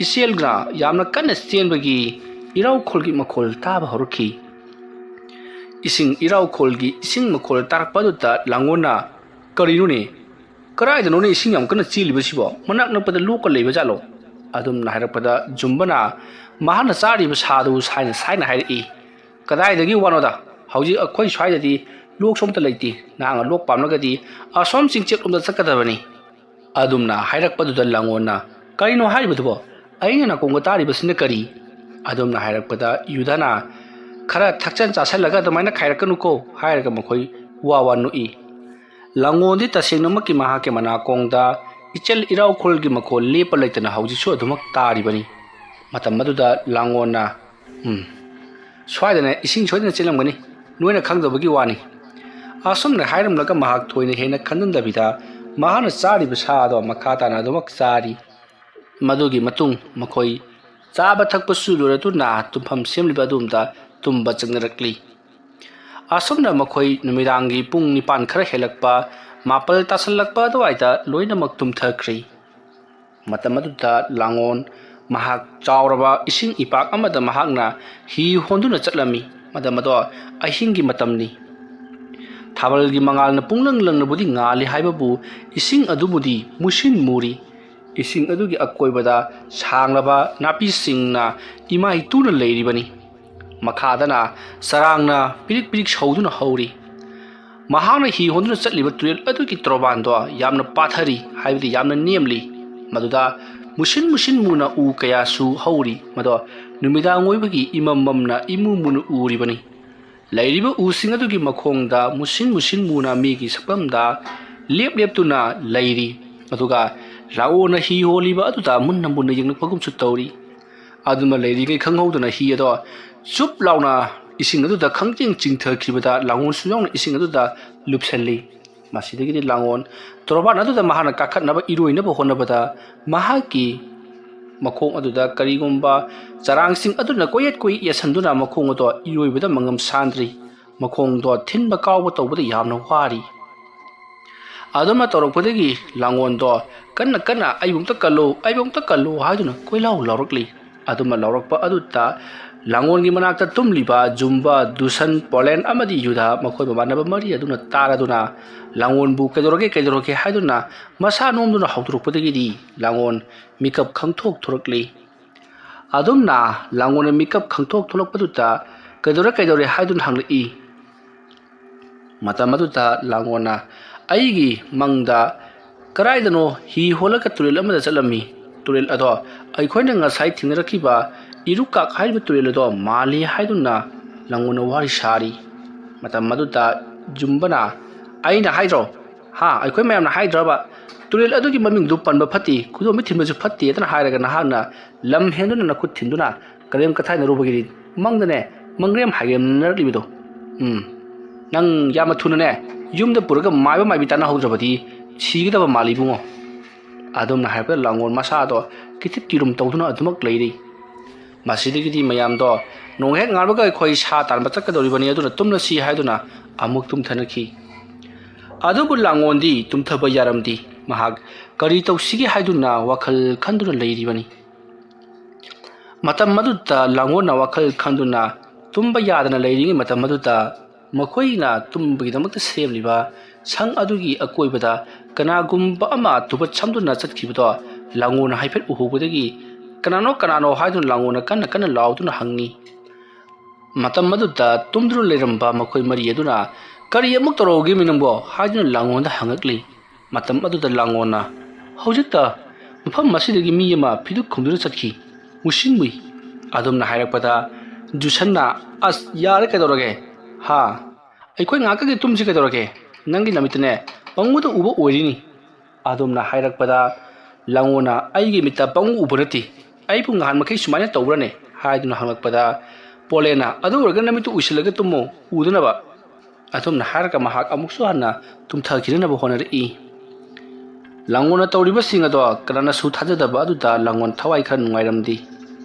ꯏꯆꯦꯜꯅ ꯌꯥꯝꯅ ꯀꯟꯅ ꯆꯦꯟꯕꯒꯤ ꯏꯔꯥꯎꯈꯣꯜꯒꯤ ꯃꯈꯣꯜ ꯇꯥꯕ ꯍꯧꯔꯛꯈꯤ꯫ ꯏꯁꯤꯡ ꯏꯔꯥꯎꯈꯣꯜꯒꯤ ꯏꯁꯤꯡ ꯃꯈꯣꯜ ꯇꯥꯔꯛꯄ ꯑꯗꯨꯗ ꯂꯥꯡꯑꯣꯟꯅ, "ꯀꯔꯤꯅꯣꯅꯦ? ꯀꯗꯥꯏꯗꯅꯣꯅꯦ ꯏꯁꯤꯡ ꯌꯥꯝ ꯀꯟꯅ ꯆꯦꯜꯂꯤꯕꯁꯤꯕꯣ? ꯃꯅꯥꯛ ꯅꯛꯄꯗ ꯂꯣꯛꯀ ꯂꯩꯕ ꯖꯥꯠꯂꯣ?" ꯑꯗꯨꯝꯅ ꯍꯥꯏꯔꯛꯄꯗ ꯖꯨꯝꯕꯅ ꯃꯍꯥꯛꯅ ꯆꯥꯔꯤꯕ ꯁꯥꯗꯨ ꯁꯥꯏꯅ ꯁꯥꯏꯅ ꯍꯥꯏꯔꯛꯏ꯫ "ꯀꯗꯥꯏꯗꯒꯤ ꯋꯥꯅꯣꯗ? ꯍꯧꯖꯤꯛ ꯑꯩꯈꯣꯏ ꯁ꯭ꯋꯥꯏꯗꯗꯤ ꯂꯣꯛꯁꯨ ꯑꯝꯇ ꯂꯩꯇꯦ꯫ ꯅꯍꯥꯛꯅ ꯂꯣꯛ ꯄꯥꯝꯂꯒꯗꯤ ꯑꯁꯣꯝ ꯆꯤꯡꯆꯦꯛꯂꯣꯝꯗ ꯆꯠꯀꯗꯕꯅꯤ꯫" ꯑꯗꯨꯝꯅ ꯍꯥꯏꯔꯛꯄꯗꯨꯗ ꯂꯥꯡꯑꯣꯟꯅ, "ꯀꯔꯤꯅꯣ ꯍꯥꯏꯔꯤꯕꯗꯨꯕꯣ? ꯑꯩꯅ ꯅꯥꯀꯣꯡꯗ ꯇꯥꯔꯤꯕꯁꯤꯅ ꯀꯔꯤ?" ꯑꯗꯨꯝꯅ ꯍꯥꯏꯔꯛꯄꯗ ꯌꯨꯙꯅ, "ꯈꯔ ꯊꯛꯆꯟ ꯆꯥꯁꯜꯂꯒ ꯑꯗꯨꯃꯥꯏꯅ ꯈꯥꯏꯔꯛꯀꯅꯨꯀꯣ" ꯍꯥꯏꯔꯒ ꯃꯈꯣꯏ ꯋꯥ ꯋꯥ ꯅꯣꯛꯏ꯫ ꯂꯥꯡꯑꯣꯟꯗꯤ ꯇꯁꯦꯡꯅꯃꯛꯀꯤ ꯃꯍꯥꯛꯀꯤ ꯃꯅꯥꯀꯣꯡꯗ ꯏꯆꯦꯜ ꯏꯔꯥꯎꯈꯣꯜꯒꯤ ꯃꯈꯣꯜ ꯂꯦꯞꯄ ꯂꯩꯇꯅ ꯍꯧꯖꯤꯛꯁꯨ ꯑꯗꯨꯃꯛ ꯇꯥꯔꯤꯕꯅꯤ꯫ ꯃꯇꯝ ꯑꯗꯨꯗ ꯂꯥꯡꯑꯣꯟꯅ, "ꯎꯝ, ꯁ꯭ꯋꯥꯏꯗꯅ ꯏꯁꯤꯡ ꯁꯣꯏꯗꯅ ꯆꯦꯜꯂꯝꯒꯅꯤ, ꯅꯣꯏꯅ ꯈꯪꯗꯕꯒꯤ ꯋꯥꯅꯤ꯫" ꯑꯁꯨꯝꯅ ꯍꯥꯏꯔꯝꯂꯒ ꯃꯍꯥꯛ ꯊꯣꯏꯅ ꯍꯦꯟꯅ ꯈꯟꯖꯤꯟꯗꯕꯤꯗ ꯃꯍꯥꯛꯅ ꯆꯥꯔꯤꯕ ꯁꯥ ꯑꯗꯣ ꯃꯈꯥ ꯇꯥꯅ ꯑꯗꯨꯃꯛ ꯆꯥꯔꯤ꯫ ꯃꯗꯨꯒꯤ ꯃꯇꯨꯡ ꯃꯈꯣꯏ ꯆꯥꯕ ꯊꯛꯄꯁꯨ ꯂꯣꯏꯔꯗꯨꯅ ꯇꯨꯝꯐꯝ ꯁꯦꯝꯂꯤꯕ ꯑꯗꯨꯝꯗ ꯇꯨꯝꯕ ꯆꯪꯅꯔꯛꯂꯤ꯫ ꯑꯁꯨꯝꯅ ꯃꯈꯣꯏ ꯅꯨꯃꯤꯗꯥꯡꯒꯤ ꯄꯨꯡ ꯅꯤꯄꯥꯟ ꯈꯔ ꯍꯦꯜꯂꯛꯄ, ꯃꯥꯄꯜ ꯇꯥꯁꯜꯂꯛꯄ ꯑꯗꯨꯋꯥꯏꯗ ꯂꯣꯏꯅꯃꯛ ꯇꯨꯝꯊꯈ꯭ꯔꯤ꯫ ꯃꯇꯝ ꯑꯗꯨꯗ ꯂꯥꯡꯑꯣꯟ ꯃꯍꯥꯛ ꯆꯥꯎꯔꯕ ꯏꯁꯤꯡ ꯏꯄꯥꯛ ꯑꯃꯗ ꯃꯍꯥꯛꯅ ꯍꯤ ꯍꯣꯟꯗꯨꯅ ꯆꯠꯂꯝꯃꯤ꯫ ꯃꯇꯝ ꯑꯗꯣ ꯑꯍꯤꯡꯒꯤ ꯃꯇꯝꯅꯤ꯫ ꯊꯥꯕꯜꯒꯤ ꯃꯉꯥꯜꯅ ꯄꯨꯡꯂꯪ ꯂꯪꯅꯕꯨꯗꯤ ꯉꯥꯜꯂꯤ ꯍꯥꯏꯕꯕꯨ, ꯏꯁꯤꯡ ꯑꯗꯨꯕꯨꯗꯤ ꯃꯨꯁꯤꯟ ꯃꯨꯔꯤ꯫ ꯏꯁꯤꯡ ꯑꯗꯨꯒꯤ ꯑꯀꯣꯏꯕꯗ ꯁꯥꯡꯂꯕ ꯅꯥꯄꯤꯁꯤꯡꯅ ꯏꯃꯥꯏ ꯇꯨꯅ ꯂꯩꯔꯤꯕꯅꯤ꯫ ꯃꯈꯥꯗꯅ ꯆꯔꯥꯡꯅ ꯄꯤꯔꯤꯛ ꯄꯤꯔꯤꯛ ꯁꯧꯗꯨꯅ ꯍꯧꯔꯤ꯫ ꯃꯍꯥꯛꯅ ꯍꯤ ꯍꯣꯟꯗꯨꯅ ꯆꯠꯂꯤꯕ ꯇꯨꯔꯦꯜ ꯑꯗꯨꯒꯤ ꯇꯣꯔꯕꯥꯟꯗꯣ ꯌꯥꯝꯅ ꯄꯥꯊꯔꯤ, ꯍꯥꯏꯕꯗꯤ ꯌꯥꯝꯅ ꯅꯦꯝꯂꯤ꯫ ꯃꯗꯨꯗ ꯃꯨꯁꯤꯟ ꯃꯨꯁꯤꯟ ꯃꯨꯅ ꯎ ꯀꯌꯥꯁꯨ ꯍꯧꯔꯤ, ꯃꯗꯣ ꯅꯨꯃꯤꯗꯥꯡ ꯑꯣꯏꯕꯒꯤ ꯏꯃꯝ ꯃꯝꯅ ꯏꯃꯨ ꯃꯨꯅ ꯎꯔꯤꯕꯅꯤ꯫ ꯂꯩꯔꯤꯕ ꯎꯁꯤꯡ ꯑꯗꯨꯒꯤ ꯃꯈꯣꯡꯗ ꯃꯨꯁꯤꯟ ꯃꯨꯁꯤꯟ ꯃꯨꯅ ꯃꯤꯒꯤ ꯁꯛꯐꯝꯗ ꯂꯦꯞ ꯂꯦꯞꯇꯨꯅ ꯂꯩꯔꯤ꯫ ꯑꯗꯨꯒ ꯂꯥꯡꯑꯣꯟꯅ ꯍꯤ ꯍꯣꯜꯂꯤꯕ ꯑꯗꯨꯗ ꯃꯨꯟꯅ ꯃꯨꯟꯅ ꯌꯦꯡꯂꯛꯄꯒꯨꯝꯁꯨ ꯇꯧꯔꯤ꯫ ꯑꯗꯨꯃ ꯂꯩꯔꯤꯉꯩ ꯈꯪꯍꯧꯗꯅ ꯍꯤ ꯑꯗꯣ ꯆꯨꯞ ꯂꯥꯎꯅ ꯏꯁꯤꯡ ꯑꯗꯨꯗ ꯈꯪꯆꯤꯡ ꯆꯤꯡꯊꯈꯤꯕꯗ ꯂꯥꯡꯑꯣꯟꯁꯨ ꯌꯥꯎꯅ ꯏꯁꯤꯡ ꯑꯗꯨꯗ ꯂꯨꯞꯁꯜꯂꯤ꯫ ꯃꯁꯤꯗꯒꯤꯗꯤ ꯂꯥꯡꯑꯣꯟ ꯇꯣꯔꯕꯥꯟ ꯑꯗꯨꯗ ꯃꯍꯥꯛꯅ ꯀꯥꯈꯠꯅꯕ ꯏꯔꯣꯏꯅꯕ ꯍꯣꯠꯅꯕꯗ ꯃꯍꯥꯛꯀꯤ ꯃꯈꯣꯡ ꯑꯗꯨꯗ ꯀꯔꯤꯒꯨꯝꯕ ꯆꯔꯥꯡꯁꯤꯡ ꯑꯗꯨꯅ ꯀꯣꯏꯌꯦꯠ ꯀꯣꯏꯌꯦꯠ ꯌꯦꯠꯁꯟꯗꯨꯅ ꯃꯈꯣꯡ ꯑꯗꯣ ꯏꯔꯣꯏꯕꯗ ꯃꯉꯝ ꯁꯥꯟꯗ꯭ꯔꯤ꯫ ꯃꯈꯣꯡꯗꯣ ꯊꯤꯟꯕ ꯀꯥꯎꯕ ꯇꯧꯕꯗ ꯌꯥꯝꯅ ꯋꯥꯔꯤ꯫ ꯑꯗꯨꯝꯅ ꯇꯧꯔꯛꯄꯗꯒꯤ ꯂꯥꯡꯑꯣꯟꯗꯣ ꯀꯟꯅ ꯀꯟꯅ "ꯑꯩꯕꯨ ꯑꯝꯇ ꯀꯜꯂꯨ, ꯑꯩꯕꯨ ꯑꯝꯇ ꯀꯜꯂꯨ" ꯍꯥꯏꯗꯨꯅ ꯀꯣꯏꯂꯥꯎ ꯂꯥꯎꯔꯛꯂꯤ꯫ ꯑꯗꯨꯃ ꯂꯥꯎꯔꯛꯄ ꯑꯗꯨꯗ ꯂꯥꯡꯑꯣꯟꯒꯤ ꯃꯅꯥꯛꯇ ꯇꯨꯝꯂꯤꯕ ꯖꯨꯝꯕ, ꯗꯨꯁꯟ, ꯄꯣꯂꯦꯟ ꯑꯃꯗꯤ ꯌꯨꯙꯥ, ꯃꯈꯣꯏ ꯃꯃꯥꯟꯅꯕ ꯃꯔꯤ ꯑꯗꯨꯅ ꯇꯥꯔꯗꯨꯅ ꯂꯥꯡꯑꯣꯟꯕꯨ "ꯀꯩꯗꯧꯔꯒꯦ, ꯀꯩꯗꯧꯔꯒꯦ?" ꯍꯥꯏꯗꯨꯅ ꯃꯁꯥ ꯅꯣꯝꯗꯨꯅ ꯍꯧꯗꯣꯔꯛꯄꯗꯒꯤꯗꯤ ꯂꯥꯡꯑꯣꯟ ꯃꯤꯀꯞ ꯈꯪꯊꯣꯛ ꯊꯣꯔꯛꯂꯤ꯫ ꯑꯗꯨꯝꯅ ꯂꯥꯡꯑꯣꯟꯅ ꯃꯤꯀꯞ ꯈꯪꯊꯣꯛ ꯊꯣꯛꯂꯛꯄꯗꯨꯗ "ꯀꯩꯗꯧꯔꯦ, ꯀꯩꯗꯧꯔꯦ?" ꯍꯥꯏꯗꯨꯅ ꯍꯪꯂꯛꯏ꯫ ꯃꯇꯝ ꯑꯗꯨꯗ ꯂꯥꯡꯑꯣꯟꯅ "ꯑꯩꯒꯤ ꯃꯪꯗ ꯀꯗꯥꯏꯗꯅꯣ ꯍꯤ ꯍꯣꯜꯂꯒ ꯇꯨꯔꯦꯜ ꯑꯃꯗ ꯆꯠꯂꯝꯃꯤ꯫ ꯇꯨꯔꯦꯜ ꯑꯗꯣ ꯑꯩꯈꯣꯏꯅ ꯉꯁꯥꯏ ꯊꯦꯡꯅꯔꯛꯈꯤꯕ ꯏꯔꯨꯀꯥꯛ ꯍꯥꯏꯔꯤꯕ ꯇꯨꯔꯦꯜ ꯑꯗꯣ ꯃꯥꯜꯂꯤ" ꯍꯥꯏꯗꯨꯅ ꯂꯥꯡꯑꯣꯟꯅ ꯋꯥꯔꯤ ꯁꯥꯔꯤ꯫ ꯃꯇꯝ ꯑꯗꯨꯗ ꯖꯨꯝꯕꯅ "ꯑꯩꯅ ꯍꯥꯏꯗ꯭ꯔꯣ? ꯍꯥ, ꯑꯩꯈꯣꯏ ꯃꯌꯥꯝꯅ ꯍꯥꯏꯗ꯭ꯔꯕ? ꯇꯨꯔꯦꯜ ꯑꯗꯨꯒꯤ ꯃꯃꯤꯡꯗꯨ ꯄꯟꯕ ꯐꯠꯇꯦ, ꯈꯨꯗꯣꯝꯕꯤ ꯊꯤꯟꯕꯁꯨ ꯐꯠꯇꯦ" ꯑꯗꯨꯅ ꯍꯥꯏꯔꯒ ꯅꯍꯥꯛꯅ ꯂꯝ ꯍꯦꯟꯗꯨꯅ ꯅꯈꯨꯠ ꯊꯤꯟꯗꯨꯅ ꯀꯔꯦꯝ ꯀꯊꯥꯏꯅꯔꯨꯕꯒꯤꯗꯤ ꯃꯪꯗꯅꯦ, ꯃꯪꯔꯦꯝ ꯍꯥꯏꯒꯦꯝꯅꯔꯛꯂꯤꯕꯗꯣ꯫ ꯎꯝ, ꯅꯪ ꯌꯥꯝꯅ ꯊꯨꯅꯅꯦ ꯌꯨꯝꯗ ꯄꯨꯔꯒ ꯃꯥꯏꯕ ꯃꯥꯏꯕꯤ ꯇꯥꯟꯅꯍꯧꯗ꯭ꯔꯕꯗꯤ ꯁꯤꯒꯗꯕ ꯃꯥꯜꯂꯤ ꯏꯕꯨꯡꯉꯣ꯫ ꯑꯗꯨꯝꯅ ꯍꯥꯏꯔꯛꯄꯗ ꯂꯥꯡꯑꯣꯟ ꯃꯁꯥꯗꯣ ꯀꯤꯊꯤꯞ ꯀꯤꯔꯨꯝ ꯇꯧꯗꯨꯅ ꯑꯗꯨꯃꯛ ꯂꯩꯔꯤ꯫ ꯃꯁꯤꯗꯒꯤꯗꯤ ꯃꯌꯥꯝꯗꯣ "ꯅꯣꯡ ꯍꯦꯛ ꯉꯥꯟꯕꯒ ꯑꯩꯈꯣꯏ ꯁꯥ ꯇꯥꯟꯕ ꯆꯠꯀꯗꯧꯔꯤꯕꯅꯤ, ꯑꯗꯨꯅ ꯇꯨꯝꯂꯁꯤ" ꯍꯥꯏꯗꯨꯅ ꯑꯃꯨꯛ ꯇꯨꯝꯊꯅꯈꯤ꯫ ꯑꯗꯨꯕꯨ ꯂꯥꯡꯑꯣꯟꯗꯤ ꯇꯨꯝꯊꯕ ꯌꯥꯔꯝꯗꯦ꯫ ꯃꯍꯥꯛ ꯀꯔꯤ ꯇꯧꯁꯤꯒꯦ ꯍꯥꯏꯗꯨꯅ ꯋꯥꯈꯜ ꯈꯟꯗꯨꯅ ꯂꯩꯔꯤꯕꯅꯤ꯫ ꯃꯇꯝ ꯑꯗꯨꯗ ꯂꯥꯡꯑꯣꯟꯅ ꯋꯥꯈꯜ ꯈꯟꯗꯨꯅ ꯇꯨꯝꯕ ꯌꯥꯗꯅ ꯂꯩꯔꯤꯉꯩ ꯃꯇꯝ ꯑꯗꯨꯗ ꯃꯈꯣꯏꯅ ꯇꯨꯝꯕꯒꯤꯗꯃꯛꯇ ꯁꯦꯝꯂꯤꯕ ꯁꯪ ꯑꯗꯨꯒꯤ ꯑꯀꯣꯏꯕꯗ ꯀꯅꯥꯒꯨꯝꯕ ꯑꯃ ꯇꯨꯕꯠ ꯁꯝꯗꯨꯅ ꯆꯠꯈꯤꯕꯗꯣ ꯂꯥꯡꯒꯣꯟꯅ ꯍꯥꯏꯐꯦꯠ ꯎꯍꯧꯕꯗꯒꯤ, "ꯀꯅꯥꯅꯣ, ꯀꯅꯥꯅꯣ?" ꯍꯥꯏꯗꯨꯅ ꯂꯥꯡꯒꯣꯟꯅ ꯀꯟꯅ ꯀꯟꯅ ꯂꯥꯎꯗꯨꯅ ꯍꯪꯉꯤ꯫ ꯃꯇꯝ ꯑꯗꯨꯗ ꯇꯨꯝꯗꯨꯅ ꯂꯩꯔꯝꯕ ꯃꯈꯣꯏ ꯃꯔꯤ ꯑꯗꯨꯅ, "ꯀꯔꯤ ꯑꯃꯨꯛ ꯇꯧꯔꯛꯎꯒꯦꯃꯤ ꯅꯪꯕꯣ?" ꯍꯥꯏꯗꯨꯅ ꯂꯥꯡꯒꯣꯟꯗ ꯍꯪꯉꯛꯂꯤ꯫ ꯃꯇꯝ ꯑꯗꯨꯗ ꯂꯥꯡꯒꯣꯟꯅ, "ꯍꯧꯖꯤꯛꯇ ꯃꯐꯝ ꯑꯁꯤꯗꯒꯤ ꯃꯤ ꯑꯃ ꯐꯤꯗꯨꯛ ꯈꯨꯝꯗꯨꯅ ꯆꯠꯈꯤ, ꯃꯨꯁꯤꯟ ꯃꯨꯏ꯫" ꯑꯗꯨꯝꯅ ꯍꯥꯏꯔꯛꯄꯗ ꯖꯨꯁꯟꯅ, "ꯑꯁ, ꯌꯥꯔꯦ, ꯀꯩꯗꯧꯔꯒꯦ? ꯍꯥ? ꯑꯩꯈꯣꯏ ꯉꯥꯏꯍꯥꯛꯇꯪꯗꯤ ꯇꯨꯝꯁꯤ, ꯀꯩꯗꯧꯔꯒꯦ? ꯅꯪꯒꯤ ꯅꯃꯤꯠꯇꯅꯦ ꯄꯪꯎꯗ ꯎꯕ ꯑꯣꯏꯔꯤꯅꯤ꯫" ꯑꯗꯨꯝꯅ ꯍꯥꯏꯔꯛꯄꯗ ꯂꯥꯡꯒꯣꯟꯅ, "ꯑꯩꯒꯤ ꯃꯤꯠꯇ ꯄꯪꯎ ꯎꯕ ꯅꯠꯇꯦ, ꯑꯩꯕꯨ ꯉꯍꯥꯟ ꯃꯈꯩ ꯁꯨꯃꯥꯏꯅ ꯇꯧꯕ꯭ꯔꯅꯦ?" ꯍꯥꯏꯗꯨꯅ ꯍꯪꯂꯛꯄꯗ ꯄꯣꯂꯦꯟꯅ, "ꯑꯗꯨ ꯑꯣꯏꯔꯒ ꯅꯃꯤꯠꯇꯨ ꯎꯏꯁꯤꯜꯂꯒ ꯇꯨꯝꯃꯨ, ꯎꯗꯅꯕ꯫" ꯑꯗꯨꯝꯅ ꯍꯥꯏꯔꯒ ꯃꯍꯥꯛ ꯑꯃꯨꯛꯁꯨ ꯍꯟꯅ ꯇꯨꯝꯊꯈꯤꯅꯅꯕ ꯍꯣꯠꯅꯔꯛꯏ꯫ ꯂꯥꯡꯒꯣꯟꯅ ꯇꯧꯔꯤꯕꯁꯤꯡ ꯑꯗꯣ ꯀꯅꯥꯅꯁꯨ ꯊꯥꯖꯗꯕ ꯑꯗꯨꯗ ꯂꯥꯡꯒꯣꯟ ꯊꯋꯥꯏ ꯈꯔ ꯅꯨꯡꯉꯥꯏꯔꯝꯗꯦ꯫